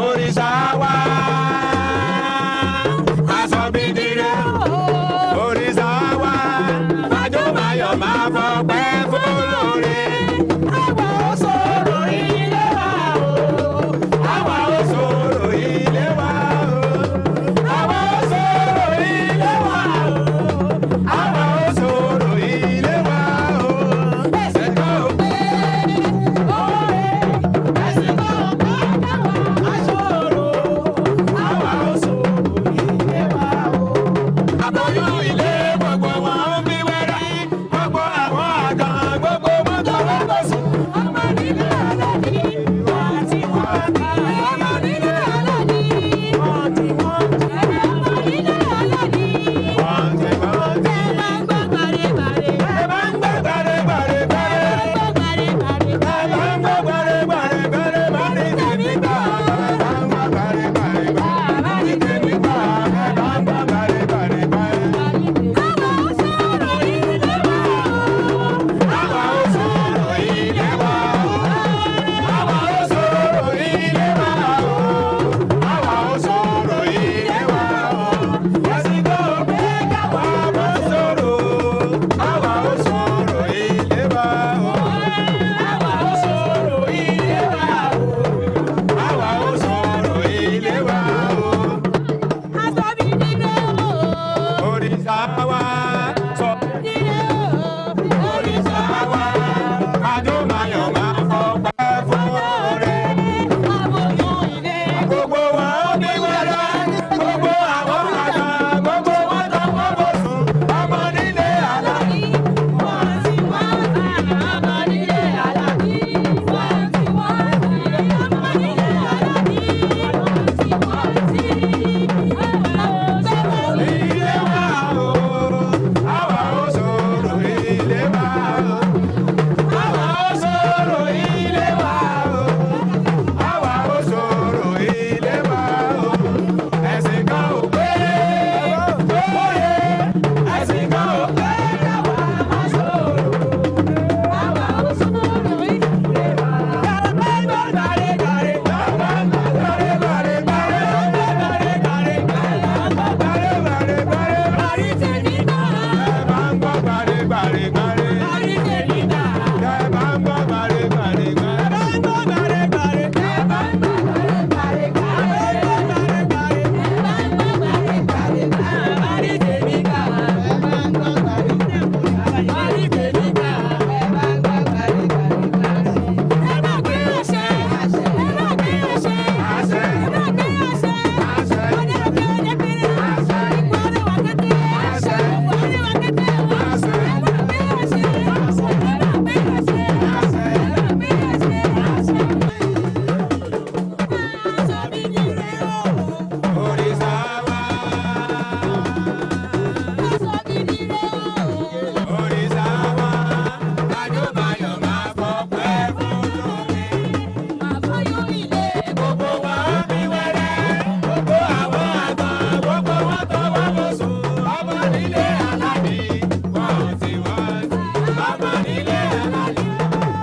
Òrìṣà wa aṣọ bídìrẹ òrìṣà wa májòmáyọ̀ máa fọpẹ́ fún lóore. Àwa ó sọ̀rọ̀ ilé wa o. Àwa ó sọ̀rọ̀ ilé wa o. Àwa ó sọ̀rọ̀ ilé wa o. Àwa ó sọ̀rọ̀ ilé wa o. Ẹ̀sìn kan ò pé òwe. Ẹ̀sìn kan ò pé káwa á sọ̀rọ̀. Àwa ó sọ̀rọ̀ ilé wa o. Àbọ̀yún ilé gbogbo wọn ń bí wẹ́rẹ́. Gbogbo àwọn àgàn gbogbo wọn tọwọ́ bọ̀ sùn. Ọmọ nílé aláàdì wọ́n ti wọ́n ti. Ọmọ nílé aláàdì wọ́n ti wọ́n ti. Ọmọ nílé aláàdì wọ́n ti wọ́n ti. Ẹ máa ń gbọ́ gbàrẹ́gbàrẹ́. Ẹ máa ń gbọ́ gbàrẹ́gbàrẹ́ gbàrẹ́. Ẹ máa ń gbọ́ gbàrẹ́gbàrẹ́ gbàrẹ́. Má ní tèmi gbà. Ẹ máa ń gbọ́ gbàrẹ́gbàrẹ́ gbàrẹ́. Má ní tèmi gbà. Ẹ máa ń gbọ́ gbàrẹ́gbàrẹ́ gbàrẹ́. Àwa ó sọ̀rọ̀ ilé wa o. Àwa ó sọ̀rọ̀ ilé wa o. Àwa ó sọ̀rọ̀ ilé wa o. Àwa ó sọ̀rọ̀ ilé wa o. Ẹ̀sìn tó gbé káwa mọ́ sọ̀rọ̀. Àwa ó sọ̀rọ̀ ilé wa o. Àwa ó sọ̀rọ̀ ilé wa o. Àwa ó sọ̀rọ̀ ilé wa o. Òrìṣà wa sọ. Òrìṣà wa àjọmayọ̀ máa fọpẹ́ fún ọ̀rẹ́. Gbogbo wọn ó bí wẹ́rẹ́, gbogbo àwọn àgbà, gbogbo wọn tọwọ́ bọ̀ sùn, ọmọ nílé àlá. Ilé wa o, àwa ó sọ̀rọ̀ ilé wa o. Àwa ó sọ̀rọ̀ ilé wa o. Àwa ó sọ̀rọ̀ ilé wa o. Ẹ̀sìn kan ò pé óye, ẹ̀sìn kan ò pé káwa má sọ̀rọ̀. Àwa ó sọ̀rọ̀ ilé wa. Gbàrẹ́ gbàrẹ́ gbàrẹ́ gbàrẹ́ gbàrẹ́ gbàrẹ́ gbàrẹ́ gbàrẹ́ gbàrẹ́ gbàrẹ́ gbàrẹ́. Ẹ máa ń gbọ́ gbàrẹ́ gbàrẹ́ gbàrẹ́. Ẹ máa ń gbọ́ gbàrẹ́ gbàrẹ́ gbàrẹ́. Òrìṣà wa. Òrìṣà wa. Àjọmayọ̀ máa fọpẹ́ fún lóore. Gbogbo wa bí wẹ́rẹ́, gbogbo àwọn àgbà, gbogbo wọn tọwọ́ bọ̀ sùn. Ọmọ nílé aládì, wọ́n ti wọ́n ti. Ọmọ nílé aládì,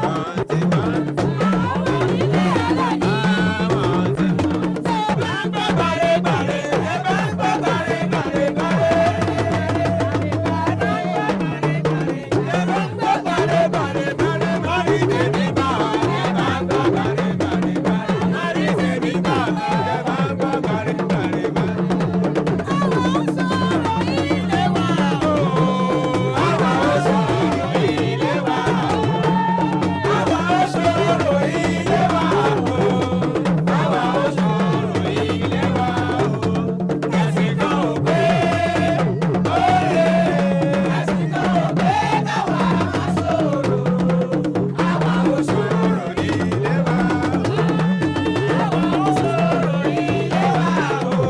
wọ́n ti wọ́n ti. Wọ́n ti wọ́n ti. Ẹ bá ń gbọ́ gbàrẹ́gbàrẹ́, ẹ bá ń gbọ́ gbàrẹ́gbàrẹ́ gbàrẹ́. Ẹ bá ń gbọ́ gbàrẹ́gbàrẹ́ gbàrẹ́, má rí tèmi gbà. Ẹ bá ń gbọ́ gbàrẹ́gbàrẹ́ gbàrẹ́, má rí tèmi gbà. Ẹ bá ń gbọ́ gbàrẹ́gbàrẹ́ gbàrẹ́. Àwa ó sọ̀rọ̀ ilé wa o. Àwa ó sọ̀rọ̀ ilé wa o. Àwa ó sọ̀rọ̀ ilé wa o. Ẹ̀sìn kan ò pé óye. Ẹ̀sìn kan ò pé káwa má sọ̀rọ̀. Àwa ó sọ̀rọ̀ ilé wa o. Àwa ó sọ̀rọ̀ ilé wa o.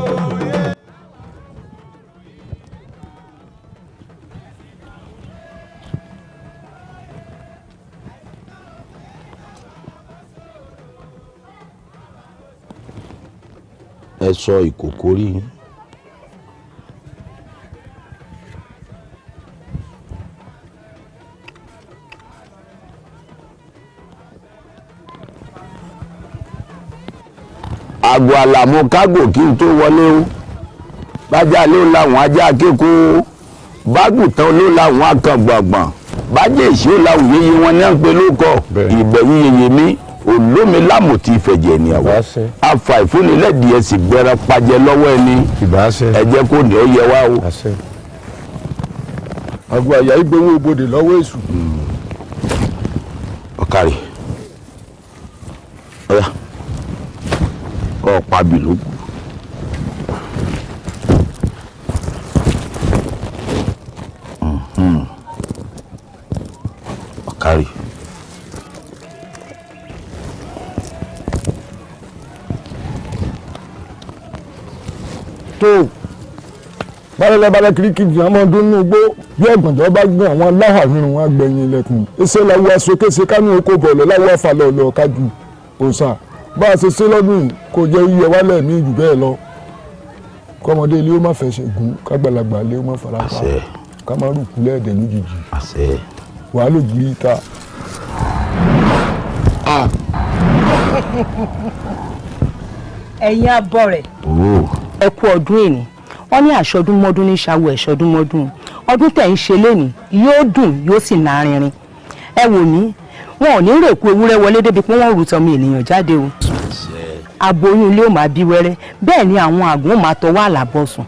Ẹ sọ ìkòkò rí yín. Àgọ́ àlàmú kágò kí n tó wọlé o. Bájá ló làwọn ajá kéko, bágùtàn ló làwọn akàngbọ̀ngbọ̀n, bájẹ́ ìṣó làwọn yeye wọn ní à ń pe lóko. Ìbẹ̀rù yeye mi olómi lámù ti fẹ̀jẹ̀ ènìyàn wá. Afa ìfúnnilẹ́dìí ẹ̀ sì gbẹran pajẹ lọ́wọ́ ẹni. Ẹ jẹ́ kó ní ó yẹ wá o. Àgọ́ àyà ìgbowó bodè lọ́wọ́ èṣù. Ọ̀kàrí ọ̀yà kọ́ ọ pa bìlú. Ọ̀kàrí. Tó balẹ̀balẹ̀ kirikiri àwọn ọdún nínú igbó bí ẹ̀gbọ̀njọ́ bá gbọ́n àwọn aláhà nínú wọn agbẹ̀yìn ilẹ̀kùn. Iṣẹ́ làwọn aṣokéṣe kánú oko bọ̀ọ̀lọ̀ láwọn afàlọ̀ ọ̀lọ̀ kájú òòṣà bá a ṣe ṣe lọ́dún yìí kò jẹ́ iye wálẹ̀ mí jù bẹ́ẹ̀ lọ. Kọ́mọdé ilé ó má fẹsẹ̀ gún, kágbàlagbà ilé ó má fara pa, ká má rúkú lẹ́ẹ̀dẹ̀ lójijì. Wàá lò gírí ta. Ẹ̀yin abọ́ rẹ̀, ẹ kú ọdún èní. Wọ́n ní àṣọdúnmọ́dún ní ṣàwọ̀ ẹ̀ṣọdúnmọ́dún. Ọdún tẹ̀ ń ṣe lénìí yóò dùn, yóò sì nárinrin. Ẹ wò mí, wọn ò ní rèkú ewúrẹ́ wọlé débi pé wọ́n rú tọmọ ènìyàn jáde o. Aboyún ilé ò máa bí wẹ́rẹ́, bẹ́ẹ̀ ni àwọn àgùn ò máa tọwọ́ àlàbọ̀sùn.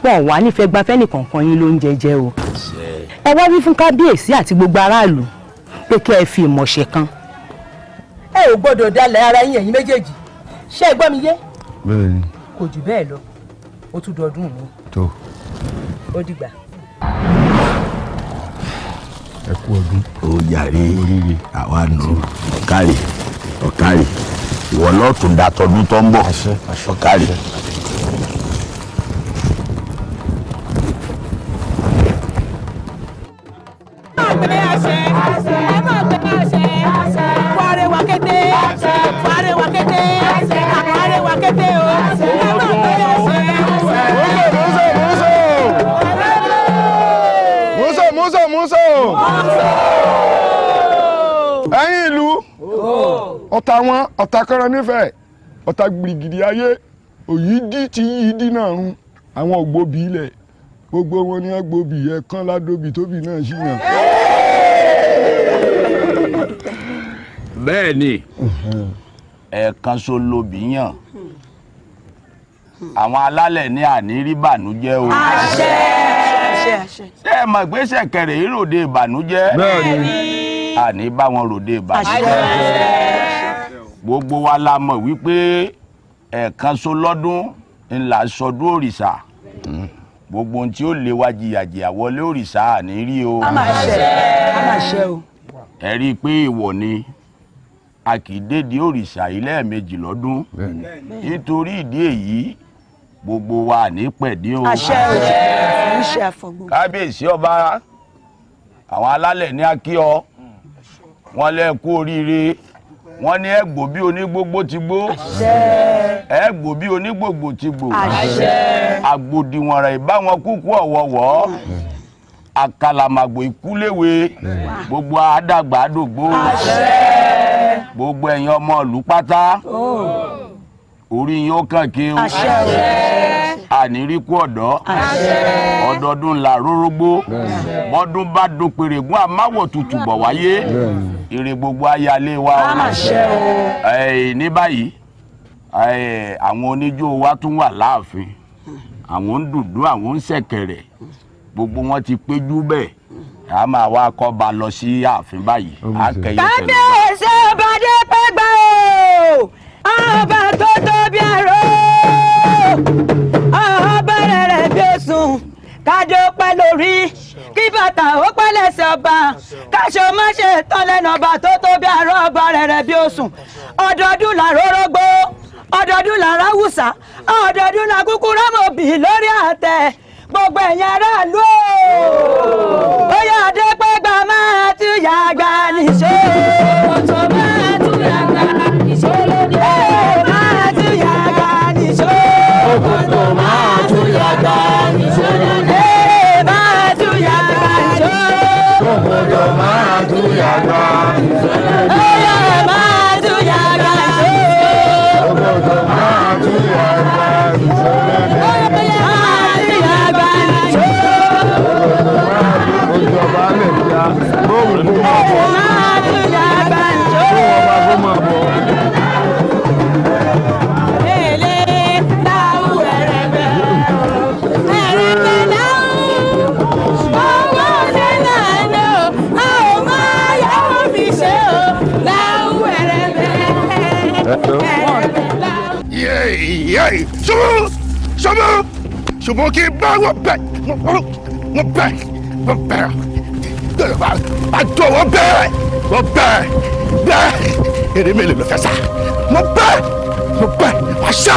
Wọn ò wá nífẹ̀ẹ́ gbafẹ́ nìkankan yín ló ń jẹjẹ o. Ẹ wá wí fún kábíyèsí àti gbogbo aráàlú pé kí ẹ fi ìmọ̀ ṣe kan. Ẹ ò gbọ́dọ̀ dalẹ̀ ara yín, ẹ̀yin méjèèjì. Ṣé ẹ gbọ́ mi yé? Bẹ́ẹ̀ni. Kò jù bẹ́ẹ̀ lọ, ó tún dọdún mi. Tó. Ó dìgbà. Ẹ kú ọdún. Ó jàre àwa nù. Ọ̀kàrí ọ̀kàrí ìwọ lọ́ọ̀tún dàtọ̀dún tó ń bọ̀. Ọ̀kàrí. Ẹ̀yin ìlú, ọ̀tá wọn ọ̀tá kọ́ra nífẹ̀ẹ́ ọ̀tá gbìrìgìrì ayé òyìdí tí yídí náà run àwọn ògbóbi ilẹ̀ gbogbo wọn ni wọ́n gbóbi ẹ̀kan ládóbi tóbi náà sì yàn. Bẹ́ẹ̀ ni ẹ̀ẹ̀kan so lobì yàn. Àwọn alálẹ̀ ní àní rí bànújẹ́ o. Ṣé ẹ mọ̀ pé ṣẹ̀kẹ̀rẹ̀ ìròde ìbànújẹ́? Àní bá wọn ròde ìbànújẹ́. Gbogbo wa la mọ̀ wípé ẹ̀ẹ̀kan so lọ́dún ńlá sọdún òrìṣà. Gbogbo ohun tí ó lé wa jìyàjìyà wọlé òrìṣà àní rí o. Ẹ rí i pé ìwọ̀ ni a kì í dédìí òrìṣà yìí lẹ́ẹ̀mejì lọ́dún. Nítorí ìdí èyí gbogbo wa ní pẹ̀dín o. Kábíyèsí ọba, àwọn alálẹ̀ ní akí ọ, wọ́n lẹ́ kú oríire, wọ́n ní ẹ̀gbò bí onígbógbó ti gbó, ẹ̀gbò bí onígbògbò ti gbò, àgbòdìwọ̀n rẹ̀ ìbá wọn kúkú ọ̀wọ̀wọ́, àkàlàmàgbò ìkúléwe, gbogbo àdàgbà àdògbò, gbogbo ẹ̀yin ọmọ ìlú pátá, orí yín ó kàn kí o. Àníríkú ọ̀dọ́ ọdọọdún là rórógbó, bọ́dún bá dún pèrègún àmáwọ̀ tutù bọ̀ wáyé, ire gbogbo ayálé wa o. Ní báyìí àwọn oníjó wa tún wà láàfin, àwọn ń dùndú, àwọn ń ṣẹ̀kẹ̀rẹ̀, gbogbo wọn ti péjú bẹ́ẹ̀. A máa wá kọ́ ba lọ sí ààfin báyìí. Kábíyèsí ọba dé pẹ́ gbà o, ọba tó tóbi àrò, ọba rẹ̀ bí òsùn, kádé ó pẹ́ lórí, kí bàtà ó pẹ́ lẹ́sẹ̀ ọba, káṣọ má ṣe tán lẹ́nu ọba tó tóbi àrò, ọba rẹ̀ bí òsùn. Ọdọọdún là rórógbó, ọdọọdún là ráwùsà, ọdọọdún là kúkú rámọ̀bì lórí àtẹ. Gbogbo ẹ̀yin aráàlú o, ó yá Adépẹ́gbà máa tún yàgbà nìṣó. Kòtò máa tún yàgbà nìṣó lóde. Máa tún yàgbà nìṣó. Kòtò máa tún yàgbà nìṣó lóde. Máa tún yàgbà nìṣó. Kòtò máa tún yàgbà nìṣó lóde. Ó yá máa tún yàgbà nìṣó. Kòtò máa. Ṣubú ṣubú ṣubú kí bá wọ́n bẹ̀ wọ́n bẹ̀ wọ́n bẹ̀ àjọ wọ́n bẹ̀ wọ́n bẹ̀ bẹ̀ èrè mélòó ló fẹ́ sá wọ́n bẹ̀ wọ́n bẹ̀ wọ́n sá.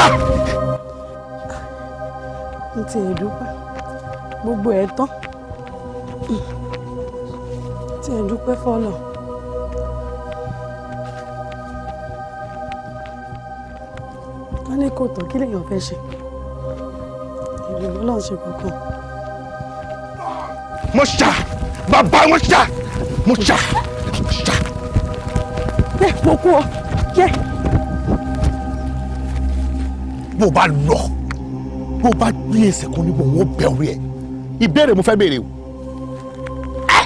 N ti ẹ̀ dúpẹ́ gbogbo ẹ̀ tán tí ẹ̀ dúpẹ́ fọlọ́. Ká ní kò tán kí lèèyàn fẹ́ ṣe ìlú lọ́n ṣe kankan. Mo ṣá bàbá mo ṣá mo ṣá mo ṣá. Yẹ mo kú ọ yẹ. Bó o bá lọ bó o bá gbé ẹsẹ̀ kan níbo wọn bẹ orí ẹ ìbéèrè mo fẹ́ béèrè o. Ẹ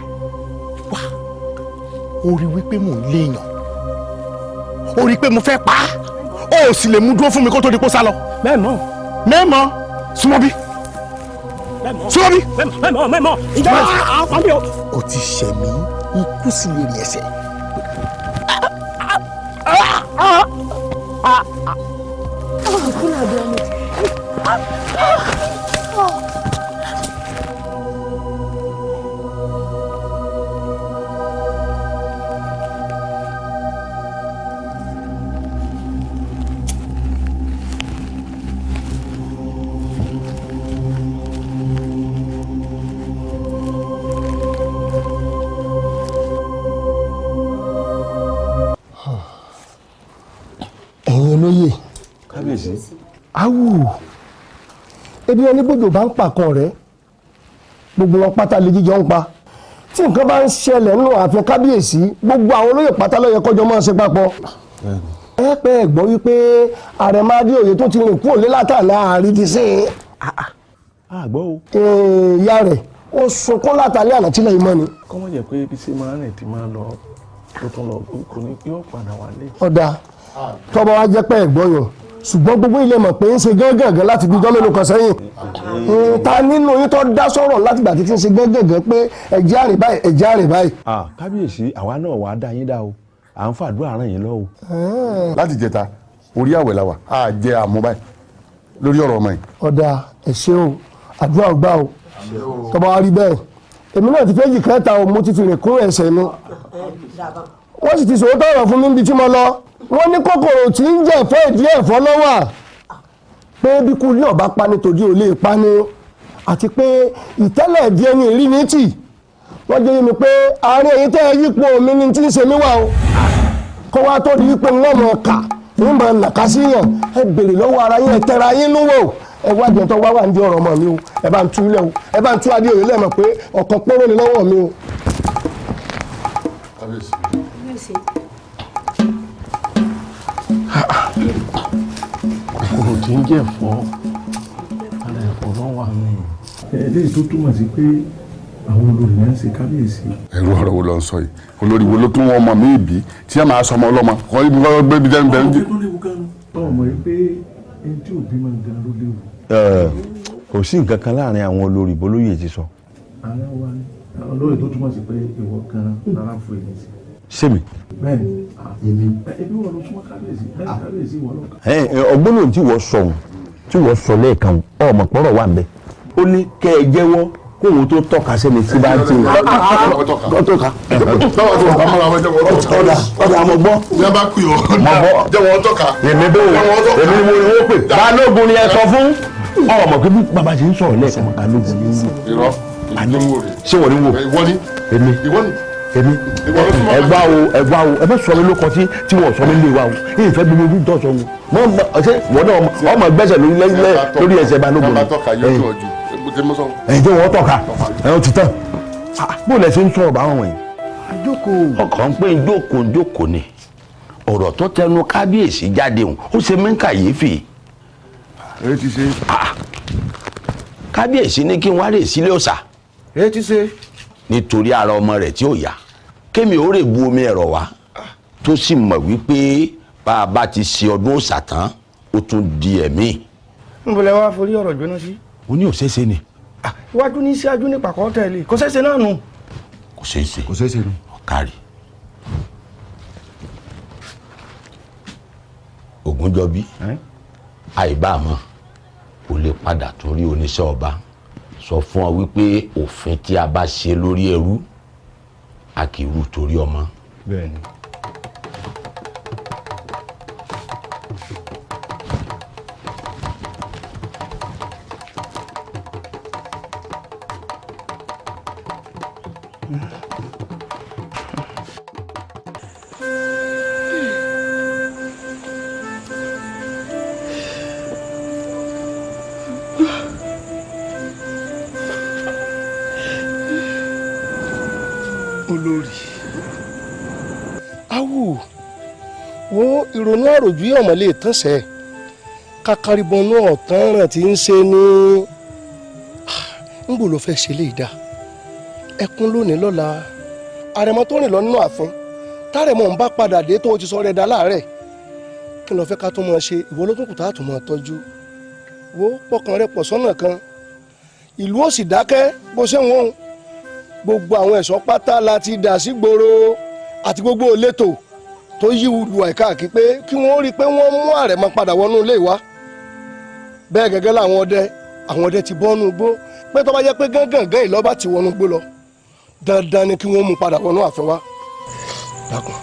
wá o rí wípé mò ń léèyàn o rí pé mo fẹ́ pa á o ò sì lè mú dúró fún mi kó tó di kó sá lọ. Mẹ́mọ̀. Mẹ́mọ̀ súnmọ́ bí. Súnmọ́ bí. Mẹ́mọ̀ mẹ́mọ̀ ìjọba àwọn mi o. O ti ṣẹ̀ mí ikú sì lè rí ẹsẹ̀. Ẹ̀yin olóyè. Kábíyèsí. Awù ebi oníbòjò bá ń pàkan rẹ gbogbo wọn pátá lè jíjọ ń pa tí nǹkan bá ń ṣẹlẹ̀ nínú ààfin kábíyèsí gbogbo àwọn olóyè pátá ló yẹ kọjọ máa ṣe papọ̀. Ẹ pẹ́ ẹ gbọ́ wípé àrẹ̀mọ Adéoyè tó ti rìn kúrò lé látàlá àrídìí sí i. Àgbọ̀ o. Ìyá rẹ̀ ó sunkún látàlẹ́ àná tílẹ̀ ìmọ̀ ni. Kọ́mọ̀ jẹ́ pé ibi tí máa rìn tí máa lọ tó tún lọ kò ní yóò padà wálé. Ọ̀dà tọ́ba wa jẹ́ pé ẹ̀gbọ́n yàn ṣùgbọ́n gbogbo ilé mọ̀ pé ń ṣe gángangan láti bí ọjọ́ mélòó kan sẹ́yìn. Ta nínú yín tó dá sọ̀rọ̀ láti gbà títí ń ṣe gángangan pé ẹ̀jẹ̀ àrìn báyìí ẹ̀jẹ̀ àrìn báyìí. Kábíyèsí àwa náà wàá dá yín dá o à ń fàdúrà ràn yín lọ́wọ́. Láti jẹta orí àwẹ̀ la wà á jẹ àmú báyìí lórí ọ̀rọ̀ ọmọ yìí. Ọ̀dà ẹ ṣé o àdúrà ò gbà o tọ́ba wa rí bẹ́ẹ̀ èmi náà ti fẹ́ jì kẹta o mo ti fi rìn kún ẹsẹ̀ mi wọ́n sì ti sòótọ́ ọ̀rọ̀ fún mi níbi tí mo lọ wọ́n ní kòkòrò tí ń jẹ́ ẹ̀fọ́ ìdí ẹ̀fọ́ lọ́wà pé bí kú ní ọ̀bá pani tòdí ò lè pani àti pé ìtẹ́lẹ̀ ìdí ẹni ìrí ní tì wọ́n jẹ́ mi pé àárín èyí tẹ́ ẹ yípo mi ni tí ń ṣe mí wà o kó wá tó di wípé wọ́n mọ̀ ọ́kà ń mọ̀ nàka sí yàn ẹ béèrè lọ́wọ́ ara yín ẹ tẹ́ra yín nú wò ẹ wá jẹ́ tó wá wà ní ọ̀rọ̀ ọmọ mi o ẹ bá ń tú ilẹ̀ o ẹ bá ń tú Adéoyè lẹ́mọ̀ pé ọ̀kan péré ni lọ́wọ́ mi o. Kòkòrò tí ń jẹ́ ẹ̀fọ́ ara ẹ̀fọ́ náà wà ní. Eléyìí tó túmọ̀ sí pé àwọn olórí náà ń ṣe kábíyèsí. Ẹ̀rù ọ̀rọ̀ wo ló ń sọ yìí olórí wo ló tún wọn ọmọ mi bí tí ẹ máa sọmọ ọlọ́mọ kọ́ ibi kọ́ gbé ibi dẹ́nu bẹ́ẹ̀. Àwọn tó léwu gan-an báwo mọ̀ pé ẹni tí òbí máa ń gan ló léwu. Kò sí nǹkan kan láàrin àwọn olórí bolóyè ti sọ. Ara wa ni olórí tó túmọ̀ sí pé ìwọ gan-an lára fún èmi sí. Sẹ́mi. Bẹ́ẹ̀ni èmi ebi wọn ló súnmọ́ kábíyèsí bẹ́ẹ̀ kábíyèsí wọn lọ. Ọgbọ́n tí wọ́n sọ tí wọ́n sọ lẹ́ẹ̀kan ọmọ pọ̀rọ̀ wà ń bẹ. Ó ní kẹ́ ẹ jẹ́wọ́ kóhun tó tọ́ka sẹ́ni tí bá ń tì í. Tọ́ka. Ọ̀dà ọ̀dà mo gbọ́. Mo gbọ́. Èmi bẹ́ẹ̀ èmi ni mo ní wọ́n pè. Balógun ni ẹ sọ fún. Ọmọ pé bí bàbá ṣe ń sọ̀rọ̀ lẹ́ẹ̀kan balógun ni wò. Ṣé wọ́n ní wò? Èmi. Èmi. Ẹ gbá o ẹ gbá o ẹ fẹ́ sọ mi lóko tí wọ́n sọ mi lé wa o èyí fẹ́ gbogbo ojú tó sọ wọn mọ ṣe wọ́n náà ọmọ gbẹ́sẹ̀ lórí ẹsẹ̀ balógun ni ẹ̀yìn tí wọ́n tọ́ka ẹ̀ ó ti tán bó lẹ ṣe ń sọ̀rọ̀ báwọn wọ̀nyí. Ọkàn ń pè ń jókòó jókòó ni ọ̀rọ̀ tó tẹnu kábíyèsí jáde hùn ó ṣe mí ń kàyéfì. Kábíyèsí ní kí n wá rè sílé ọ̀sà nítorí ara ọmọ rẹ̀ tí ó yá kémi ó rè bu omi ẹ̀rọ wá tó sì mọ̀ wípé bá a bá ti ṣe ọdún òòṣà tán ó tún di ẹ̀mí. Ń bọ̀lẹ̀ wá forí ọ̀rọ̀ jóná sí. Ó ní òṣèṣe ni. Iwájú ní síájú ní pàkọ́ tẹ̀lé kò ṣeéṣe náà nù. Kò ṣeéṣe. Kò ṣeéṣe nù. Ọ̀kárì. Ògúnjọbí, àìbámọ̀ kò lè padà tún rí oníṣẹ́ ọba. Sọ fún ọ wípé òfin tí a bá ṣe lórí ẹrú a kì í rú torí ọmọ. Bẹ́ẹ̀ni. Olórí awu wo ìrònú àròjù ọmọ lè tánṣẹ kakaribọnú ọ̀tán ràn tí ń ṣe ní ngbò ló fẹ́ ṣe lè dá ẹkún lónìí lọ́la. Àrẹ̀mọ tó rìn lọ nínú ààfin tárẹ̀mọ ń bá padà dé tó o ti sọ rẹ̀ dá láàárẹ̀, kí ló fẹ́ ká tó máa ṣe? Ìwọ ló tún kù tá a tún máa tọ́jú. Wo pọkàn rẹ pọ̀ sọ́nà kan, ìlú ó sì dákẹ́ bó ṣe ń wọ́n. Gbogbo àwọn ẹ̀ṣọ́ pátá la ti dà sí gbòòrò àti gbogbo ìletò tó yí ìlú àìkáàkiri pé kí wọ́n rí i pé wọ́n mú àrẹ̀mọ padà wọnú ilé wa. Bẹ́ẹ̀ gẹ́gẹ́ làwọn ọdẹ, àwọn ọdẹ ti bọ́nú igbó pé tó bá jẹ́ pé gángan ìlọ́ba ti wọnú igbó lọ, dandan ni kí wọ́n mú padà wọnú ààfin wa. Dákun,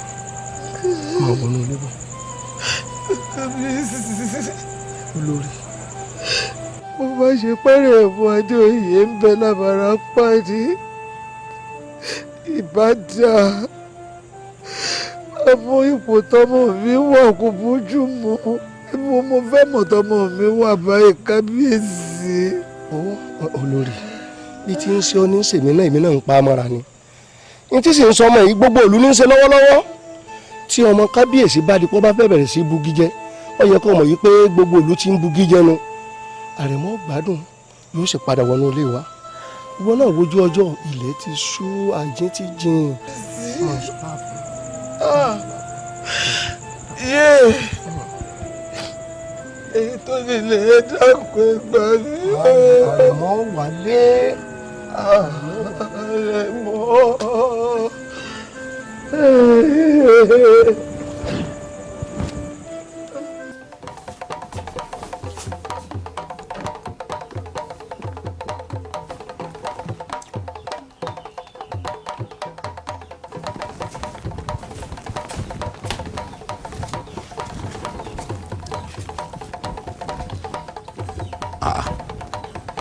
máa wọnú ilé bọ̀. Olórí, mo bá ṣe pẹ́rẹ́ ẹ̀fọn Adéoyè ń bẹ lábára pàdé ìbádà, àmọ́ ipò tọmọ mi wà kò bójú mu. Ibo mo fẹ́ mọ̀ tọmọ mi wà báyìí, kábíyèsí. Olórí, bí tí ń ṣe ọ ní sèmi náà, èmi náà ń pa amọ́ra ni. Ní tí sì ń sọ ọmọ yìí gbogbo ìlú ní ń ṣe lọ́wọ́lọ́wọ́. Tí ọmọ kábíyèsí bá di pọ́ bá fẹ́ bẹ̀rẹ̀ sí bugi jẹ, ó yẹ kó mọ̀ yìí pé gbogbo ìlú ti ń bugi jẹ nu. Àrẹ̀mọ gbádùn yóò sì padà wọnú ilé wa. Ìwọ náà wojú ọjọ́, ilẹ̀ ti ṣú, àjín ti jìn. Èyí tó nílé ẹ dákun ẹ gbà mí. Àrẹ̀mọ wálé. Àrẹ̀mọ.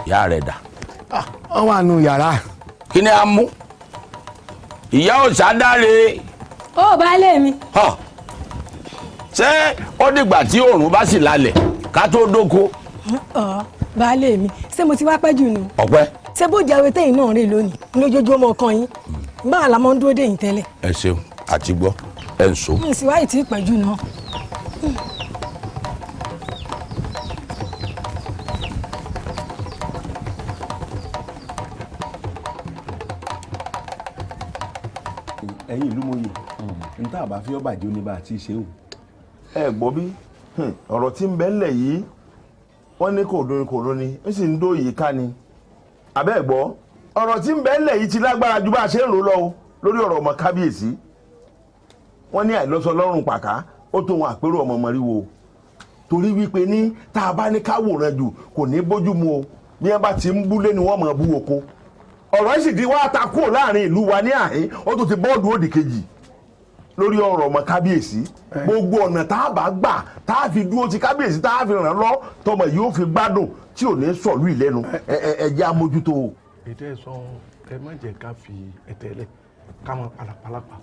Ìyá rẹ̀ dà. Wọ́n wà nù yàrá. Kí ni a mú? Ìyá òòṣà dáre. Ó baálé mi. Ṣé ó dìgbà tí oòrùn bá sì lálẹ̀ ká tó dóko? Baálé mi, ṣé mo ti wá pẹ́ jù nù? Ọpẹ́. Ṣé bó jẹ́ ewé náà rè lónìí lójoojúmọ́ ọkàn yín? Báwa la máa ń dúró dè yín tẹ́lẹ̀. Ẹ ṣeun, àti gbọ́, ẹ ń so. N sì wáyé tí ì pẹ́ jù náà. Ẹ̀yin ìlú mòye n tá a bá fi ọ́ bàjẹ́ oníbà àti ìṣe o. Ẹ gbọ́ bí ọ̀rọ̀ tí ń bẹ ńlẹ̀ yìí, wọ́n ní kò dún kò dún ni, ó sì ń dó yìí ká ni. Àbẹ́ ẹ̀ gbọ́, ọ̀rọ̀ tí ń bẹ ńlẹ̀ yìí ti lágbára ju bá a ṣe ń rò lọ o lórí ọ̀rọ̀ ọmọ kábíyèsí. Wọ́n ní àìlọ́sọ lọ́rùn pàká ó tó wọn àpérò ọmọ mọ̀ríwo. Torí wípé ní tá a bá ní ká wòran jù kò ní bójú mu o, bí wọ́n bá ti ń búlé ni wọ́n mọ̀ bú oko. Ọ̀rọ̀ yìí sì ti wá ta kúrò láàrin ìlú wa ní àhín, ó tún ti bọ́ọ̀dù òdì kejì lórí ọ̀rọ̀ ọmọ kábíyèsí. Gbogbo ọ̀nà tá a bá gbà tá a fi dúró ti kábíyèsí tá a fi ràn lọ tọmọ yìí ó fi gbádùn tí ò ní sọ̀lú ìlẹ́nu. Ẹ jẹ́ amójútó o. Ètò ẹ̀sán ẹ má jẹ́ ká fi ẹ̀tẹ̀ lẹ̀ ká máa palapalapa.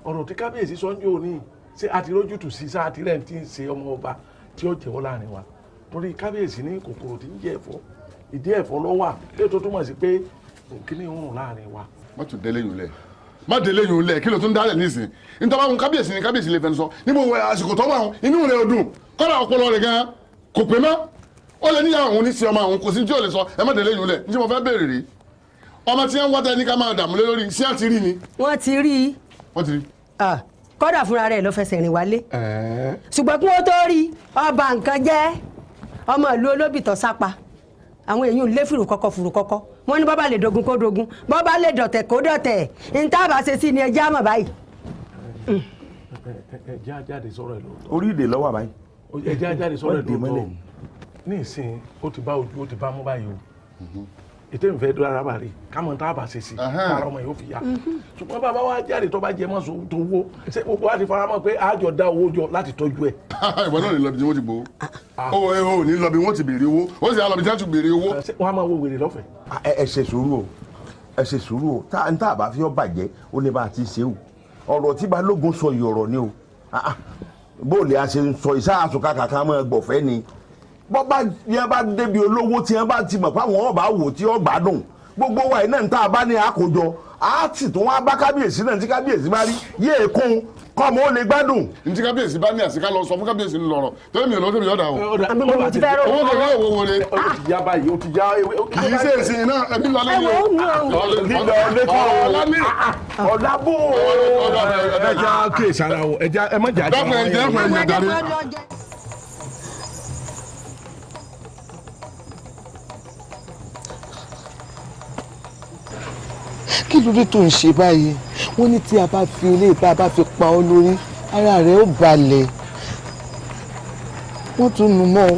Ọ̀rọ̀ tí kábíyèsí sọ ń jò ní ṣé àti rójútù sí sáà tí rẹ̀ ti ń ṣe ọmọ ọba tí ó jẹ́wọ́ láàrin wa, torí kábíyèsí ní kòkòrò tí ń jẹ ẹ̀fọ́, ìdí ẹ̀fọ́ ló wà lè tó túmọ̀ sí pé kíní ń rùn láàrin wa. Má tún délé yòó lẹ̀, má délé yòó lẹ̀, kí ló tún dálẹ̀ nísìn? Nítorí àwọn kábíyèsí ni kábíyèsí lè fẹnu sọ níbo àsìkò tó wà wọn inú rẹ̀ ò dùn, kọ́lá ọpọlọ rẹ̀ gan kò pé mọ́. Ó lè níyàwó òun ní sí ọmọ àwọn kò sí tí ò lè sọ. Ẹ má délé yòó lẹ̀. Ní tí mo fẹ́ béèrè rí, ọmọ tí wọ́n wá tẹ́ ní ká máa dààmú lé lórí, sí àti rí ni. Wọ́n ti rí i. Wọ́n ti rí. Kọ́dà fúnra rẹ̀ ló fẹsẹ̀ rìn wálé. Ṣùgbọ́n kí wọ́n tó rí ọba nǹkan jẹ́ ọmọ ìlú olóbìtọ̀ sápa, àwọn èèyàn lé fìrù kọ́kọ́ fìrù kọ́kọ́, wọ́n ní bọ́bá lè dogun kó dogun, bọ́bá lè dọ̀tẹ̀ kó dọ̀tẹ̀, ní tá a bá ṣe sí ni ẹjẹ́ àmọ̀ báyìí. Ẹ jẹ́ àjáde sọ̀rọ̀ ẹ̀ lóòótọ́. Orí ìdè lọ́wọ́ àbáyé. Ẹ jẹ́ ajáde sọ́rọ̀ ẹ̀ lóòótọ́ ní ìsìn ó ti bá ojú ó ti bá mú báyìí o. Ètò ìfẹ́ dúró ara bá rí kámọ̀ tá a bá ṣe sí ara ọmọ yóò fi yá. Ṣùgbọ́n bàbá wa jáde tó bá jẹ mọ́ tó wó ṣé gbogbo wa ti fara mọ́ pé àjọ dá owó jọ láti tọ́jú ẹ̀. Ìwọ náà ní lọ bí tí wọ́n ti gbowó. O ní lọ bí wọ́n ti béèrè owó. Ó sì á lọ bí tí wọ́n ti béèrè owó. Wọ́n á máa wo wèrè lọ́fẹ̀ẹ́. Ẹ ṣe sùúrù o, ẹ ṣe sùúrù o. Tá a bá fi ọ́ bàjẹ́ ó ní bá a ti ṣe o. Ọ̀rọ̀ tí Balógun sọ yìí ọ̀rọ̀ ni o. Bóòlì a ṣe ń sọ ìsáàsùn kàkà mọ́ gbọ̀fẹ́ ni. Bọ́ bá yẹn bá débi olówó tí yẹn bá ti mọ̀ fáwọn ọba wò tí ó gbádùn gbogbo wa iná níta bá ní àkójọ á sì tún wá bá kábíyèsí náà tí kábíyèsí bá rí yéé kún kọ́mọ ó lè gbádùn. Ntí kábíyèsí bá ní àsìká lọ sọ fún kábíyèsí ń lọrọ tẹ́lẹ̀ mi ò lọ́wọ́ tẹ́lẹ̀ yọ̀dà o. Owó kankan owó wọlé. Ó ti yá báyìí, ó ti yá. Kì í ṣe èsì iná ẹbí lọ lẹ́yìn o. Ọ̀la bò ó. Ẹ já kíyèsí ara o, ẹ já ẹ má jà jọ. Dákun ẹ jẹ́ fún ẹ̀yẹ̀ darí. Kí ló dé tó ń ṣe báyìí? Wọ́n ní tí a bá fi ilé ìta bá fi pa ọ́ lórí, ara rẹ̀ ó balẹ̀. Wọ́n tún nu mọ́ ọ.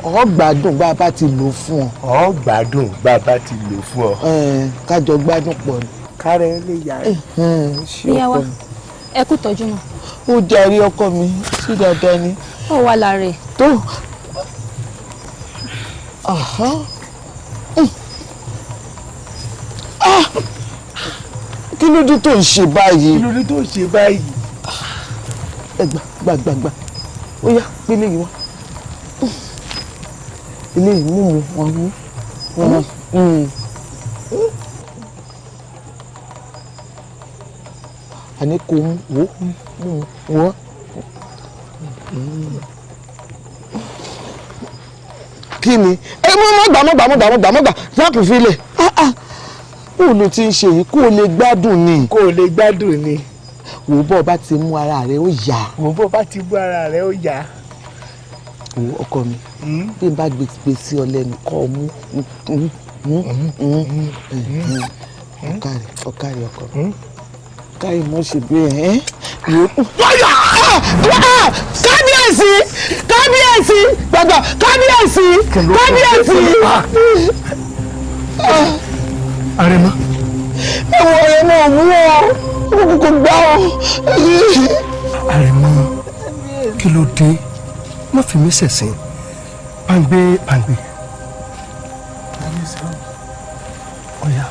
Ọ gbádùn bá a bá ti lò fún ọ. Ọ gbádùn bá a bá ti lò fún ọ. Kájọ gbádùn pọ̀ ni. Kárẹ̀ lè yá rẹ̀. Ìyá wa, ẹ kú tọ́jú náà. Ó jàre ọkọ mi, sí dáadáa ni. Ó wà lára ẹ̀. Tó. Kí ló dé tó ń ṣe báyìí? Kí ló dé tó ń ṣe báyìí? Ẹ gbà gbà gbà gbà, ó yá gbélé yìí wá. Ilé yìí mú mu wọn mú wọn mú. Àní kò mú wò mú wọ́n. Kí ni ẹ mọ mọ gbà mọ gbà mọ gbà mọ gbà mọ gbà lápò filẹ. Kó o lè ti ń ṣe yìí, kó o lè gbádùn ni. Kó o lè gbádùn ni. Wò bọ́ bá ti mú ara rẹ ó yá. Wò bọ́ bá ti mú ara rẹ ó yá. Wò ọkọ mi, bí n bá gbé sí ọ lẹ́nu kọ́ ọ mú mú mú. Ọkàrẹ̀ ọkàrẹ̀ ọkọ mi. Káyì mọ́ ṣe bí ẹ̀ ẹ́. Wáyà! Kábíyèsí! Kábíyèsí! Gbàgbà! Kábíyèsí! Kábíyèsí! Àrẹ̀mọ. Ẹ̀wọ̀n Àrẹ̀mọ ò mú ọ, kò gbá ọ. Àrẹ̀mọ, kí ló dé? Má fi mí ṣẹ̀sín. Báńgbé báńgbé. Ọ̀yà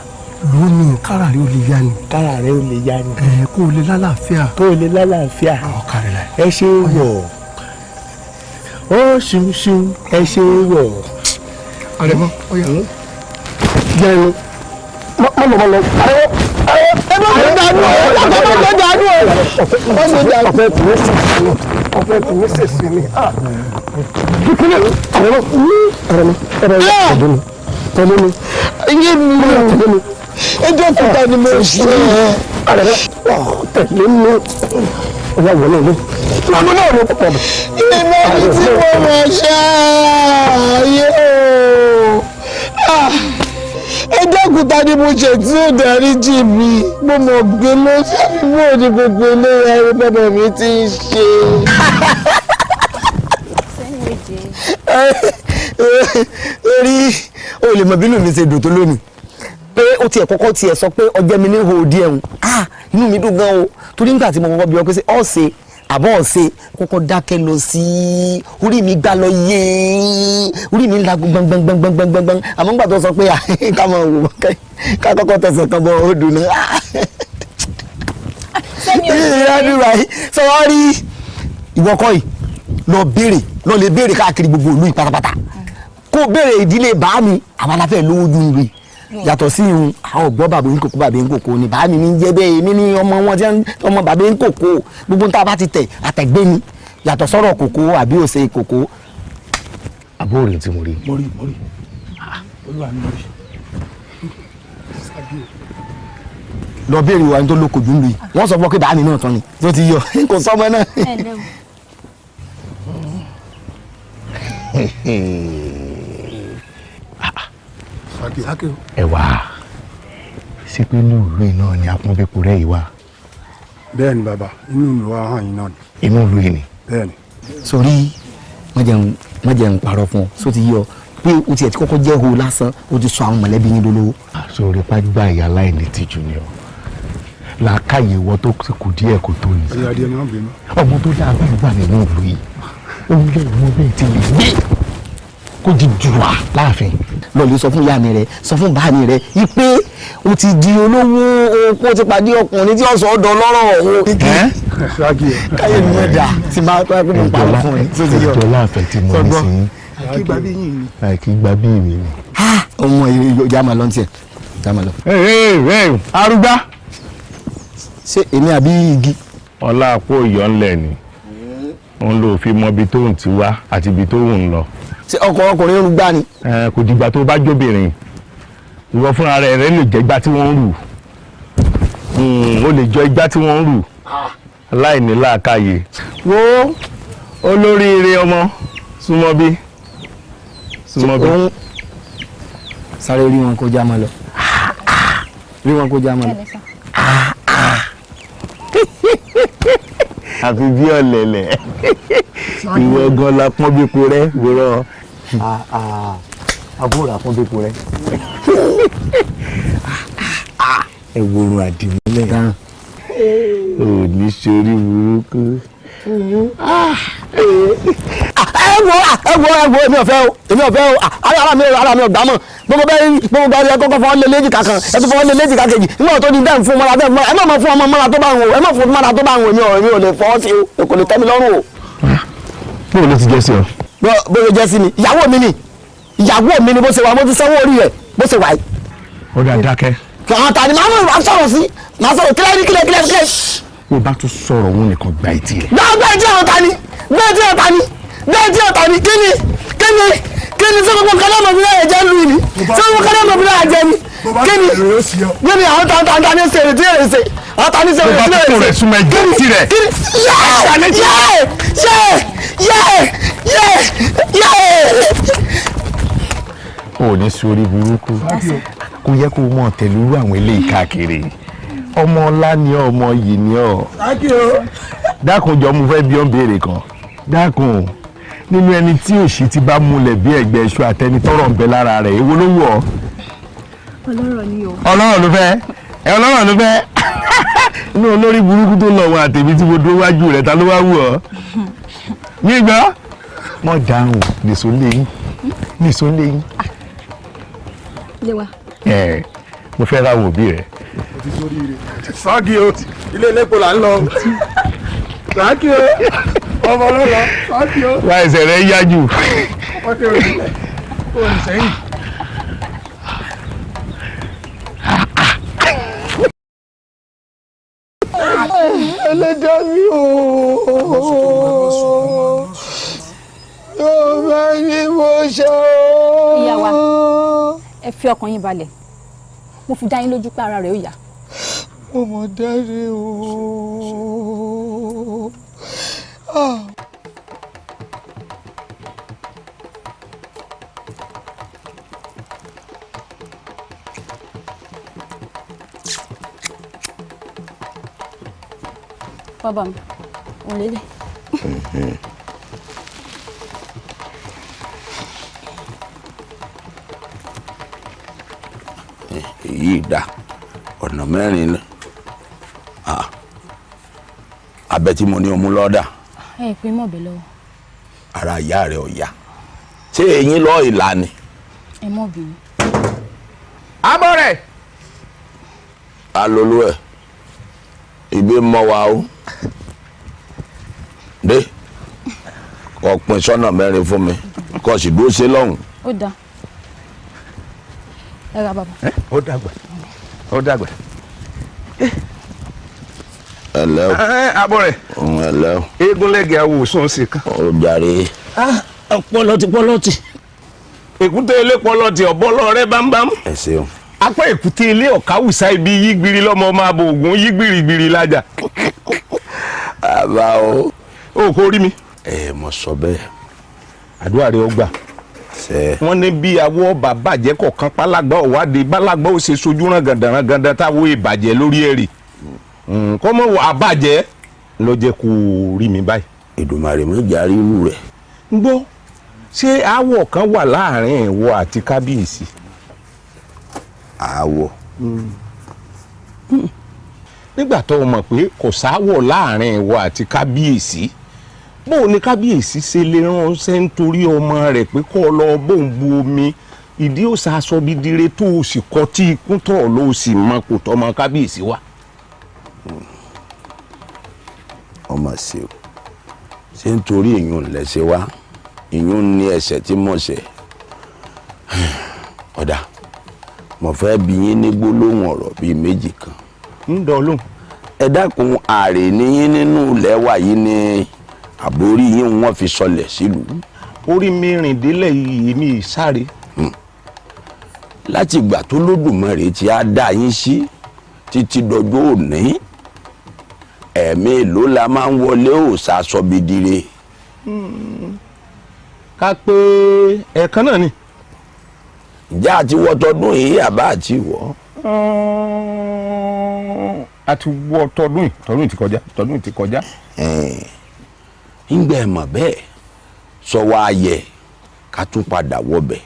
lónìí kára rẹ ó lè yá ni. Kára rẹ ó lè yá ni. Ẹ kó o lè lálàáfíà. Kó o lè lálàáfíà. Ọ̀kàrẹ̀ láì. Ẹ ṣe wọ̀. Ó ṣuṣu ẹ ṣe wọ̀. Àrẹ̀mọ ọ̀yà jẹ́ ẹnu. Má lọ má lọ. Ẹ má gbé dànù o, ẹ má gbé dànù o. Ọ̀fẹ́ tìmí sèṣin ni. Ọ̀fẹ́ tìmí sèṣin ni. Kíkúlẹ̀ Àrẹ̀mọ Àrẹ̀mọ ẹ̀rọ tẹ̀lé mi tẹ̀lé mi. Iye mi tẹ̀lé mi. Ẹjọ́ kúta ni mo ṣe. Àrẹ̀mọ tẹ̀lé mi. Ọ̀yà wọlé mi. Lọ́nà náà ló pọ̀ bọ̀. Iná mi tí mo mọ̀ ṣááyé o. Ẹjọ́ kúta ni mo ṣe tí ó dáríjì mi. Mo mọ̀ gbé ló ṣàfihàn ní gbogbo eléyà ẹ̀rọ bàbá mi ti ń ṣe. Orí o lè mọ bínú mi ṣe dùn tó lónìí pé ó tiẹ̀ kọ́kọ́ tiẹ̀ sọ pé ọjọ́ mi ní ihò díẹ̀ ń inú mi dùn gan o, torí nígbà tí mo kọ́kọ́ bí ọ pé ṣé ọ̀sẹ̀ àbọ̀ ọ̀sẹ̀ kọ́kọ́ dákẹ́ lọ sí orí mi gbá lọ yéé, orí mi ń la gbọngbọngbọngbọngbọngbọn, àmọ́ nígbà tó sọ pé ká máa wò ká kọ́kọ́ tẹsẹ̀ kan bọ odò náà. Ìrádùrà yìí sọ wá rí ìwọ kọ́ yìí lọ béèrè lọ lè béèrè káàkiri gbogbo ìlú yìí pátápátá, kó béèrè ìdílé bàá mi àwọn aláfẹ́ lówó ju ìwé yàtọ̀ sí irun àwọn ògbọ́ bàbá ń kòkó bàbá ń kòkó ni bàá mi ní jẹ́ bẹ́ẹ̀ èmi ní ọmọ wọn tí ọmọ bàbá ń kòkó gbogbo tá a bá ti tẹ̀ àtẹ̀gbé ni yàtọ̀ sọ̀rọ̀ kòkó àbí òsè kòkó. Àbúrò rẹ̀ tí mo rí. Mo rí mo rí olúwa mi mo rí. Lọ béèrè wa ní tó lóko jù ń lu yìí wọ́n sọ fún ọ pé bàá mi náà tán ni tó ti yọ kò sọmọ náà. Ẹ wá sí pé inú ìlú náà ni apọ́nbẹ́pọ̀ rẹ̀ yìí wà. Bẹ́ẹ̀ ni bàbá, inú ìlú wa hàn yín náà ni. Inú ìlú yìí ni. Bẹ́ẹ̀ ni. Sórí má jẹun parọ́ fún ọ, só ti yí ọ pé o tiẹ̀ ti kọ́kọ́ jẹ́ ho lásán, o ti sọ àwọn mọ̀lẹ́bí yín dolówó. Sórí pàgbà ìyá aláìní tìjú ni ọ, làákàyè wọ tó ti kù díẹ̀ kó tó ni. Ọmọ tó dáa báyìí wà nínú ìlú yìí, òun lè mọ bẹ́ẹ̀ ti lè gbé kó di jùwà láàfin. Lọ́ọ̀lù sọ fún ìyá mi rẹ, sọ fún bàá mi rẹ ipe o ti di olówó, o ti pàdé ọkùnrin tí ọ̀sán ọ̀dọ̀ lọ́rọ̀ o. Káyé mi mọ̀ dà tí máa tó ẹgbẹ́ mi parọ́ fún ẹ. Ẹjọ́ láàfẹ́ tí mo ní sí yín. Àìkí gba bí mi ni. Ọmọ yìí já máa lọ ní tiẹ̀, já máa lọ. Arúgbá. Ṣé èmi àbí igi? Ọlá àpò ìyọ́nlẹ̀ ni òun ló fi mọ ibi tóun ti wá àti ibi tóun ń lọ. Ṣé ọkùnrin ń gbá ni. Kò dìgbà tó bá jóbìnrin, ìwọ fúnra rẹ rẹ lè jẹ igbá tí wọ́n ń rù, ó lè jọ igbá tí wọ́n ń rù aláìní làákàyè. Wo olóríire ọmọ, súnmọ́ bí, súnmọ́ bí. Sáré rí wọn kó já máa lọ, rí wọn kó já máa lọ. Àfi bí ọ̀lẹ̀lẹ̀ ìwọ gan la pọ́n bípo rẹ wúrọ̀. Àbúrò àpọ́n bípo rẹ. Ẹ worun àdìmúlẹ̀ ò ní sórí burúkú. Ẹ wo ẹ wo ẹ wo, èmi ò fẹ́ o, èmi ò fẹ́ o, ara mi ò gbà mọ́. Gbogbo bẹ́ẹ̀ gbogbo bẹ́ẹ̀ ẹ kọ́kọ́ fọwọ́ lé léjì kankan, ẹ tún fọwọ́ lé léjì kankan, nígbà tó di dáhùn fún mọ́ra bẹ́ẹ̀ mọ́ra, ẹ má máa fún ọmọ mọ́ra tó bá ń wò, ẹ má fún mọ́ra tó bá ń wò, èmi ò lè fọwọ́ sí o, kò lè tẹ́ mi lọ́rùn o. Bó ló ti jẹ́ sí ọ? Bó ló jẹ́ sí mi, ìyàwó mi ni, ìyàwó mi ni bó ṣe wà, mo ti sanwó orí rẹ̀ bó ṣe wà yìí. Ó dà dákẹ́. Àwọn tani máa sọ̀rọ̀ sí, máa sọ̀rọ̀ kílẹ̀ kílẹ̀ kílẹ̀ kílẹ̀. Bó bá tún sọ̀rọ̀ òun nìkan gba etí rẹ̀. Gbà etí àwọn tani, gbà etí àwọn tani, gbà etí àwọn tani, kíni kíni kíni sọ gbogbo nǹkan náà mọ̀ fúnra ẹ̀ jẹ́ lù ní, sọ gbogbo nǹkan náà mọ̀ fúnra ẹ̀ jẹ́ ní, kíni kíni àwọn tani tani tani ṣe èrè tí èrè ṣe, àwọn tani ṣe èrè tí èrè ṣe, kíni kíni yẹ yẹ yẹ yẹ yẹ yẹ. O ní sórí burúkú, kò yẹ kó mọ̀ tẹ̀lé irú àwọn eléyìí káàkiri. Ọmọ ọlá ni ọ, ọmọ yìí ni ọ. Dákun jọ, mo fẹ́ bí ọ́n béèrè kan. Dákun, nínú ẹni tí òṣì ti bá múlẹ̀ bí ẹ̀gbẹ́ iṣu àtẹni tọ́rọ̀ ń bẹ lára rẹ̀, èwo ló wù ọ́? Ọlọ́rọ̀ ni o. Ọlọ́rọ̀ ló fẹ́, ẹ ọlọ́rọ̀ ló fẹ́. Inú olórí burúkú tó lọ wọn àtẹ̀mí tí mo dúró wájú rẹ̀, ta ló wá wù ọ́? Nígbà wọ́n dáhùn, nìṣó léyìn, nìṣó léyìn. Lé wa. Ẹ mo fẹ́ ra àwọn òbí rẹ̀. Sáàkì o, ilé elépo là ń lọ. Sáàkì o, ọmọ ọlọ́lọ́, sáàkì o. Wá ẹsẹ̀ rẹ̀ yá jù. Wọ́n ti rìn kó o sẹ́yìn. Ẹlẹ́dàá mi o, yóò bá ní mo ṣe o. Ìyá wa, ẹ fi ọkàn yín balẹ̀, mo fi dá yín lójú pé ara rẹ̀ ó yá. Mo mọ̀ dáre o. Bàbá mi, òun lélẹ̀. Èyí dá ọ̀nà mẹ́rin lọ abẹ tí mo ní ọmú lọ́dà. Ẹ pé mọ̀ bẹ́ẹ̀ lọ́wọ́. Ara ìyá rẹ̀ ọ̀yà, ṣé eyín lọ́ọ́ ìlà ni. Ẹ mọ̀ bínú. Abọ́ rẹ̀. Alolu ẹ̀ ibi mọ́ wa o dé kò pín sọ́nà mẹ́rin fún mi kò sì dúró sí lọ́hùn. Ó dáa, ẹ ra bàbá. Ó dàgbà, ó dàgbà. Ẹ lẹ́ o. Abọ́ rẹ̀. Ẹ lẹ́ o. Eégún lẹ́gẹ̀ẹ́ awòsàn sí kan. Ó jàre. Ọpọlọ ti pọlọ ti. Èkúté ilé pọlọ ti ọ̀bọ́lọ rẹ bámbám. Ẹ ṣeun. Apá èkúté ilé ọ̀káwùsá ibi yígbiri lọ́mọ ọmọ abo ògùn yígbìrìgbìrì lájà. Bàbá o. O kò rí mi. Ẹ mo sọ bẹ́ẹ̀. Àdúrà rẹ ó gbà. Wọ́n ní bí awọ bàbá jẹ́ kọ̀ọ̀kan pálágbá ọ̀wádìí bálágbá ó ṣe sojú rán gàndàrán gàndà táwọn ìbàjẹ́ lórí ẹ̀rì. Kọ́ mọ̀ wà bàjẹ́ ló jẹ́ kó rí mi báyìí. Èdùmàrè má jẹ́ á rí irú rẹ̀. Ń gbọ́, ṣé aáwọ̀ kan wà láàrin ìwọ àti kábíyèsí? Aáwọ̀? Nígbà tó o mọ̀ pé kò sááwọ̀ láàrin ìwọ àti kábíyèsí, bó ni kábíyèsí ṣe lè ránṣẹ́ nítorí ọmọ rẹ̀ pé kó o lọ bóun bu omi ìdí òòṣà aṣọ́bidire tó o sì kọ tí ikú tọ̀ ló sì mọ kò tọmọ kábíyèsí wa. Ọmọ ṣe o, ṣé nítorí ìyún lẹ́sẹ̀ wá? Ìyún ní ẹsẹ̀ tí mo ṣẹ̀. Ọ̀dà, mo fẹ́ bi yín ní gbólóhùn ọ̀rọ̀ bíi méjì kan. Ń dọ̀ lóhùn. Ẹ dákun, ààrẹ níyín nínú ilẹ̀ wa yìí ni àbórí yín wọ́n fi sọlẹ̀ sílùú. Orí mi rìn délẹ̀ yìí mi sáré. Láti ìgbà tó Lódùmarè tí a dá yín sí títí dọjọ́ òní, ẹ̀mí èló la máa ń wọlé òòṣà sọbidire? Ká pé ẹ̀ẹ̀kan náà ni. Ǹjẹ́ àti wọ́ tọdún yìí àbá àti wọ́? A ti wọ́ tọdún yìí, tọdún yìí ti kọjá, tọdún yìí ti kọjá. Ńgbà ẹ̀ mọ̀ bẹ́ẹ̀ sọ wá yẹ ká tún padà wọbẹ̀,